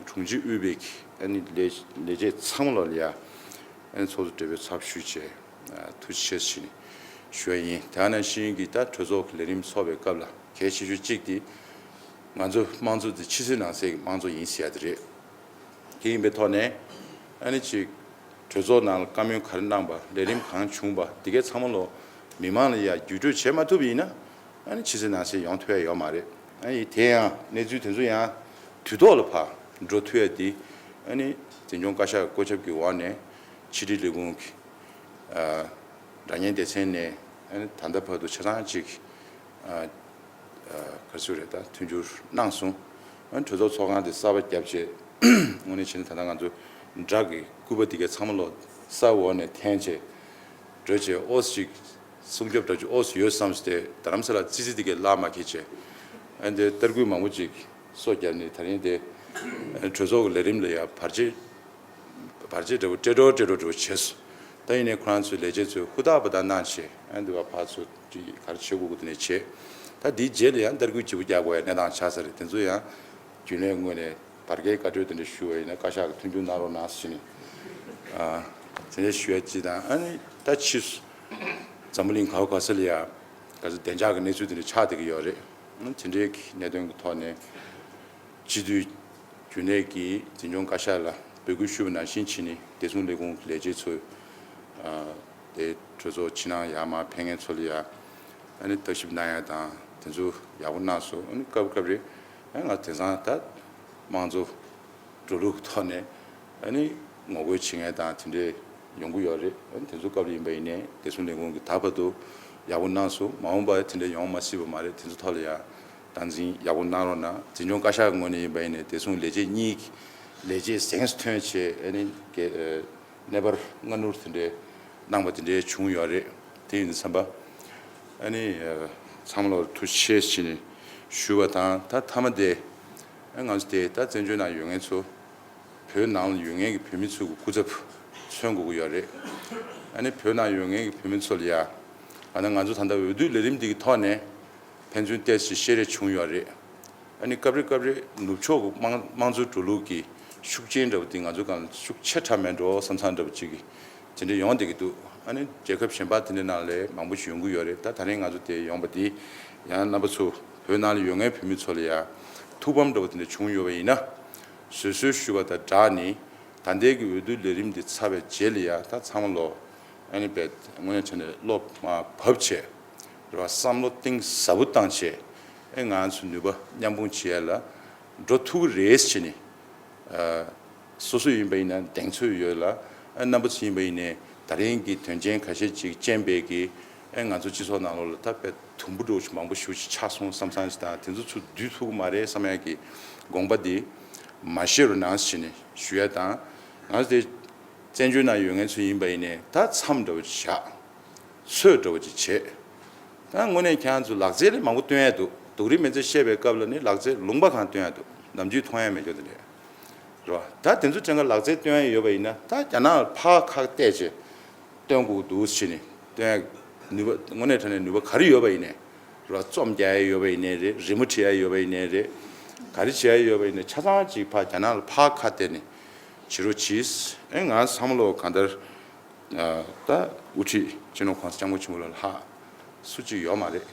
དྲུང་ཆེ་དབུས་པའི་ཨ་ནི་ལས་ལས་བྱེད་ཚང་མ་ལོག་ལ་ཡ་ཨ་ནི་ཚོགས་གཙོ་སྦྲེལ་པོའི་ཚབ་ཞུས་བྱས་ཨ་ཐུགས་རྗེ་ཆེ་ཞུ་ནས་ཞུ་ཡ་ཡིན། དེ་ནང་བཞིན་གྱི་ད་གྲོས་ཚོགས་ཀྱི་ལས་རིམ་ཚོགས་པའི་སྐབས་ལ་གལ་ཆེ་ཤོས་གཅིག་དེ་ང་ཚོ་དམངས་གཙོ་དེ་ཕྱི་གསལ་ནང་གསལ་གྱི་དམངས་གཙོ་ཡིན་ཟེར་ཡ་དེ་རེད། དེ་ཡིན་པའི་ཐོག་ནས་ཨ་ནི་ཅིག་གྲོས་ཚོགས་ནང་ལ་བཀའ་མོལ་ག་རེ་གནང་པ། ལས་རིམ་གང་བྱུང་པ་འདི་གའི་ཚང་མ་ལོ་མི་མང་ལ་ཡ་བརྒྱུད་སྤྲོད་བྱེད་མ་ཐུབ་པ་ཡིན་ན་ཨ་ནི་ཕྱི་གསལ་ནང་གསལ་ཡོང་ཐུབ་ཡ་ཡོད་མ་རེད། ཨ་ནི་དེ་ཡང་གནས་ཚུལ་དེ་ཚོ་ཡང་དུས་ཐོག་ལ་ཕར་འགྲོ་ཐུབ་ཡ་དེ་ཨ་ནི་འཛིན་སྐྱོང་བཀའ་ཤག་གི་བཀོད་ཁྱབ་ཀྱི་འོག་ནས་ཕྱི་དྲིལ་ལས་ཁུངས་ཀྱི་ཨ་སྒྲ་བརྙན་སྡེ་ཚན་ནས་ཨ་ནི་ད་ལྟ་བར་དུ་ཆ་ཚང་ཅིག་ཨ། ག་ཚོད་རེད་ད་མཐུན་འགྱུར་གནང་སོང་། གྲོས་ཚོགས་ཚོགས་ཁང་དེ་གསར་པ་བརྒྱབ་རྗེས་དངོས་གནས་བྱས་ན་ད་ལྟ་ང་ཚོ་དགྲ་གི་སྐུད་པ་དེ་གའི་ཚང་མ་ལོ་ས་འོག་ནས་འཐེན་བྱས་འགྲོ་བྱས་ཨོ་ཙི་ཅིག་སྲུང་སྐྱོབ་འདྲ་ཅིག་ཨོ་ཙི་ཡོད་བསམ་སྟེ་རྡ་རམ་ས་ལ་ཙི་ཙི་དེ་གའི་ལག་མ་འཁྱེར་བྱས་ཨ་འདི་ཏར་སྐུད་མང་པོ་ཅིག་སོ་བརྒྱབ་ནས་ད་རིང་དེ་གྲོས་ཚོགས་ཀྱི་ལས་རིམ་ལ་ཡ་བར་ཆད་བར་ཆད་འདྲ་བོ་སྤྲད་འགྲོ་སྤྲད་འགྲོ་འདྲ་བོ་བྱས་སོང་། ད་ཡིན་ནའི་ཁོ་རང་ཚོའི་ལས་བྱེད་ཚོས་ཧུར་ཐག་པ་དང་གནང་བྱས་ཨ་འདི་བ་ཕར་ཚུར་ཅིག་ག་རེ་བྱེད་དགོས་དགོས་དེ་ནས་བྱས། ད་འདིའི་རྗེས་ལ་ཡང་ཏར་སྐུད་ལྗིད་པོ་རྒྱག་དགོས་ཡ་གནས་སྟངས་ཆགས་ས་རེད། དེ་ཚོ་ཡང་རྒྱུན་ལས་ངོས་ནས་བར་བརྒལ་བཀའ་འཁྲོལ་དེ་འདྲ་ཞུ་བ་ཡིན་ན་བཀའ་ཤག་གི་མཐུན་འགྱུར་གནང་རོགས་གནང་ཟེར་ནས་ཨ་དེ་འདྲ་ཞུ་ཡ་ཅིག་དང་། ཨ་ནི་ད་ཕྱིས་སུ་འཛམ་བུ་གླིང་ག་བ་ག་ས་ལ་ཡ་ག་ཚོད་བདེ་འཇགས་ཀྱི་གནས་ཚུལ་དེ་འདྲ་ཆགས་བསྡད་ཀྱི་ཡོད་རེད། ཨ་ནི་དེ་འདྲའི་གི་གནད་དོན་གྱི་ཐོག་ནས་སྤྱི་འཐུས་རྒྱུན་ལས་ཀྱིས་འཛིན་སྐྱོང་བཀའ་ཤག་ལ་འབོད་སྐུལ་ཞུས་པ་ནང་བཞིན་བྱས་ནས་བདེ་སྲུང་ལས་ཁུངས་ཀྱི་ལས་བྱེད་ཚོས་ཨ་དེ་གྲོས་ཚོགས་ཕྱི་ནང་ཡར་མར་ཕེབས་མཁན་ཚོ་ལ་ཡ་ཨ་ནི་བརྟག་ཞིབ་གནང་ཡ་དང་དེ་ཚོ་ཡག་པོ་གནང་སོང་། ཨ་ནི་སྐབས་སྐབས་རེ་ཨ་ང་དེང་སང་ད་དམངས་གཙོ་འགྲོ་ལུགས་ཐོག་ནས་ཨ་ནི་ངོ་རྒོལ་བྱེད་མཁན་དང་དེ་འདྲས་ཡོང་གི་ཡོད་རེད། ཨ་ནི་དེ་ཚོ་སྐབས་ལ་ཡིན་པ་ཡིན་ནའི་བདེ་སྲུང་ལས་ཁུངས་ཀྱིས་ད་བར་དུ་ཡག་པོ་གནང་སོང་། མ་འོངས་པར་དེ་འདྲས་ཡོང་མ་སྲིད་པ་མ་རེད། དེ་ཚོ་ཐོག་ལ་ཡ་སྟངས་འཛིན་ཡག་པོ་གནང་རོགས་གནང་། འཛིན་སྐྱོང་བཀའ་ཤག་གི་ངོས་ནས་ཡིན་པ་ཡིན་ནའི་བདེ་སྲུང་ལས་བྱེད་གཉིས་ཀྱི་ལས་བྱེད་གཟེངས་སུ་ཐོན་བྱས་ཨ་ནི་ག་གནས་བབ་སྔ་སྣུར་དེ་འདྲའི་གནང་པ་དེ་འདྲའི་བྱུང་ཡོད་རེད། དེ་ཡིན་དུས་ཙམ་པ་ཨ་ནི་ཚང་མ་ལ་ཐུགས་རྗེ་ཆེ་ཞུས་ནས་ཞུ་བ་དང་། ད་མཐའ་མ་དེ་ཨ་ང་ཚོ་དེ་ད་བཙན་བྱོལ་ནང་ཡོད་མཁན་ཚོ་བོད་ནང་ལ་ཡོད་མཁན་གྱི་བོད་མི་ཚོ་གི་སྐུ་ཚབ་མཚོན་དགོས་ཀྱི་ཡོད་རེད། ཨ་ནི་བོད་ནང་ཡོད་མཁན་གྱི་བོད་མི་ཚོ་ལ་ཡ་ཨ་ནི་ང་ཚོ་ད་ལྟ་འོས་བསྡུ་ལས་རིམ་འདི་གི་ཐོག་ནས་ཕན་ཚུན་ཏོག་ཙམ་བཤད་རེས་བྱུང་ཡོད་རེད། ཨ་ནི་སྐབས་རེ་སྐབས་རེ་ནུབ་ཕྱོགས་ཀྱི་དམངས་དམངས་གཙོའི་འགྲོ་ལུགས་ཀྱི་ཤུགས་རྐྱེན་འདྲ་བོ་དེ་ང་ཚོའི་སྒང་ལ་ཤུགས་ཆེ་དྲགས་མེད་འགྲོ་བསམ་བསམ་འདྲ་བོ་ཅིག་གི་དེ་འདྲ་ཡོང་བསྡད་ཀྱི་འདུག་ཨ་ནི་རྒྱལ་ཁབ་གཞན་པ་དེ་འདྲའི་ནང་ལ་མང་པོ་ཞིག་ཡོང་གི་ཡོད་རེད། ད་ད་རིང་ང་ཚོ་དེ་ཡོང་པ་དེ་ཡང་རྣམ་པ་ཚོ་བོད་ནང་ལ་ཡོད་མཁན་བོད་མི་ཚོ་ལ་ཡང་ཐུགས་ཕམ་འདྲ་བོ་དེ་འདྲ་བྱུང་ཡོད་པ་ཡིན་ན། བཟོད་གསོལ་ཞུ་བ་དང་སྦྲགས་ནས་ད་ལྟའི་གི་འོས་བསྡུ་ལས་རིམ་འདི་ཚར་བའི་རྗེས་ལ་ཡང་ད་ཚང་མ་ལོ་ཨ་ནི་བས་དངོས་གནས་བྱས་ནས་བློ་མ་བབས་བྱས་རེད་བ། བསམ་བློ་གཏིང་ཟབ་པོ་བཏང་བྱས་ཨེ་ང་ཚོ་ནུས་པ་མཉམ་སྤུངས་བྱེད་ཡ་ལ་འགྲོ་ཐུབ་ཀྱི་རེད་ཟེར་ནས། སོ་སོ་ཡིན་པ་ཡིན་ན་གདེང་ཚོད་ཡོད་ལ། རྣམ་པ་ཚོ་ཡིན་པ་ཡིན་ནའི་ད་རིང་གི་དོན་རྐྱེན་ཁ་ཤས་ཅིག་རྐྱེན་པས་ཀྱི་ཨེ་ང་ཚོ་སྤྱི་ཚོགས་ནང་ལོགས་ལ་ད་དཔེ་དུམ་བུ་འདྲ་བོ་ཞིག་མང་པོ་ཞེ་པོ་ཅིག་ཆགས་སོང་བསམ་བསམ་ཞིག་དང་། དེ་ཚོ་ཚུར་བསྡུ་ཐུབ་ཀྱི་མ་རེད་བསམ་ཡག་གི་དགོངས་པ་འདི་མ་བཞེས་རོགས་གནང་ཞེས་ནས་ཞུ་ཡ་དང་། ང་ཚོ་དེ་བཙན་བྱོལ་ནང་ཡོད་མཁན་ཚོ་ཡིན་པ་ཡིན་ནའི་ད་མཚམས་འདྲ་བོ་ཅིག་བཞག་ཚོད་འདྲ་བོ་ཅིག་བྱེད། ད་དངོས་གནས་ཁྱེད་རང་ཚོ་ལག་རྩལ་ལས་མང་པོ་སྟོན་ཡ་འདུག་སྡུག་རུས་མི་ཚེ་བཤད་པའི་སྐབས་ལ་ནི་ལག་རྩལ་ལུང་པ་གང་སྟོན་ཡ་འདུག་ནམ་རྒྱུན་མཐོང་ཡ་མེད་རྒྱུ་དེ་རེད། རེད་བ། ད་དེ་ཚོ་ཅན་ག་ལག་རྩལ་སྟོན་ཡ་ཡོད་པ་ཡིན་ན། ད་རྒྱ་ནག་ལ་ཕར་ཁ་གཏད་བྱས་སྟོན་དགོས་འདུག་ཟེར་ནས་སྟོན་ཡ་ནུས་པ། དངོས་གནས་དྲང་གནས་ནུས་པ་ག་རེ་ཡོད་པ་ཡིན་ནའི་རེད་བ། རྩོམ་རྒྱག་ཡ་ཡོད་པ་ཡིན་ནའི་རེད། རི་མོ་བྲིས་ཡ་ཡོད་པ་ཡིན་ནའི་རེད། ག་རེ་བྱེད་ཡ་ཡོད་པ་ཡིན་ནའི་ཆ་ཚང་ཅིག་ཕར་རྒྱ་ནག་ལ་ཕར་ཁ་གཏད་ནས་བྱེད་རོགས་གྱིས། ཨེ་ང་བསམ་བློ་གང་ལྟར། ད་དབུ་ཁྲིད་སྤྱི་ནོར་༸གོང་ས་༸སྐྱབས་མགོན་ཆེན་པོ་ལ་ལྷག་སུ་གཅིག་ཡོད་མ་རེད།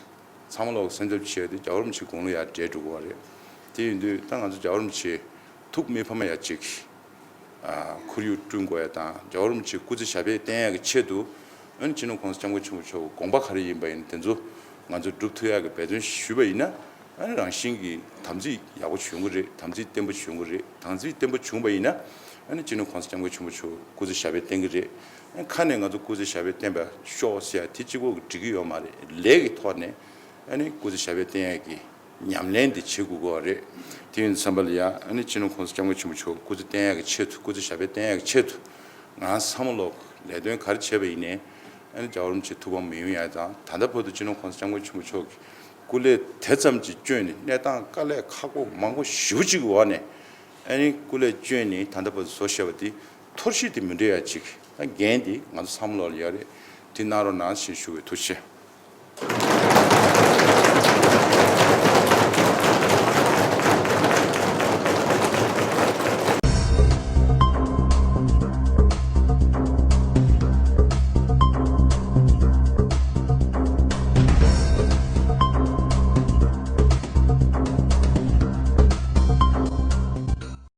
ཚང་མ་ལོག་སེམས་འཚབ་བྱས་ཏེ་རྒྱལ་བ་རིན་པོ་ཆེའི་དགུང་ལོ་ཡར་བགྲེས་འགྲོ་གི་ཡོད་རེད། དེ་ཡིན་དུས་ད་ང་ཚོ་རྒྱལ་བ་རིན་པོ་ཆེའི་ཐུགས་མི་ཕམ་ཡ་གཅིག་ཨ་ཁོར་ཡུག་བསྐྲུན་དགོས་ཡ་དང་། རྒྱལ་བ་རིན་པོ་ཆེའི་སྐུ་ཚེ་ཞབས་པད་བརྟན་ཡ་གི་ཆེད་དུ། ཨ་ནི་སྤྱི་ནོར་༸གོང་ས་༸སྐྱབས་མགོན་ཆེན་པོ་མཆོག་གི་དགོངས་པ་ག་རེ་ཡིན་པ་ཡིན་དེ་ཚོ་ང་ཚོ་སྒྲུབ་ཐུབ་ཡ་གི་འབད་བརྩོན་ཞུས་པ་ཡིན་ན། ཨ་ནི་རང་བཞིན་གྱིས་དམ་ཚིག་ཡག་པོ་བྱུང་གི་རེད། དམ་ཚིག་བརྟན་པོ་བྱུང་གི་རེད། དམ་ཚིག་བརྟན་པོ་བྱུང་བ་ཡིན་ན། ཨ་ནི་སྤྱི་ནོར་༸གོང་ས་༸སྐྱབས་མགོན་ཆེན་པོ་མཆོག་སྐུ་ཚེ་ཞབས་པད་བརྟན་གྱི་རེད། ཨ་ནི་ཁ་ནས་ང་ཚོ་སྐུ་ཚེ་ཞབས་པད་བརྟན་པ་ཤོག་ཟེར་ཡ་དེ་གཅིག་པོ་གིས་འགྲིག་གི་ཡོད་མ་རེད། ལས་ཀྱི་ཐོག་ནས་ཨ་ནི་སྐུ་ཚེ་ཞབས་པད་བརྟན་ཡ་གི་ཉམས་ལེན་དེ་བྱེད་དགོས་ཀྱི་ཡོད་རེད། དེ་ཡིན་དུས་ཙམ་པ་ལ་ཡ། ཨ་ནི་སྤྱི་ནོར་༸གོང་ས་༸སྐྱབས་མགོན་ཆེན་པོ་མཆོག་སྐུ་ཚེ་བརྟན་ཡ་གི་ཆེད་དུ། སྐུ་ཚེ་ཞབས་པད་བརྟན་ཡ་གི་ཆེད་དུ་ང་བསམ་བློ་ལས་དོན་ག་རེ་བྱས་པ་ཡིན་ནའི། ཨ་ནི་རྒྱལ་བ་རིན་པོ་ཆེ་ཐུགས་དགོངས་མི་ཡོང་ཡ་དང་། ད་ལྟ་བར་དུ་སྤྱི་ནོར་༸གོང་ས་༸སྐྱབས་མགོན་ཆེན་པོ་མཆོག་གིས་སྐུ་ལས་དེ་ཙམ་གྱིས་བསྐྱོན་ནས་གནས་སྟངས་དཀའ་ལས་ཁག་པོ་མང་པོ་ཞེ་པོ་ཅིག་གི་འོག་ནས། ཨ་ནི་སྐུ་ལས་བསྐྱོན་ནས་ད་ལྟ་བར་དུ་བཟོ་བཞག་པ་དེ་འཐོར་བཤིག་དེ་མི་འགྲོ་ཡ་ཅིག་ད་འགན་དེ་ང་ཚོ་བསམ་བློ་ལ་ཡོད་རེད། དེ་གནང་རོགས་གནང་ཞེས་ཞུ་བའི་ཐུགས་རྗེ་ཆེ།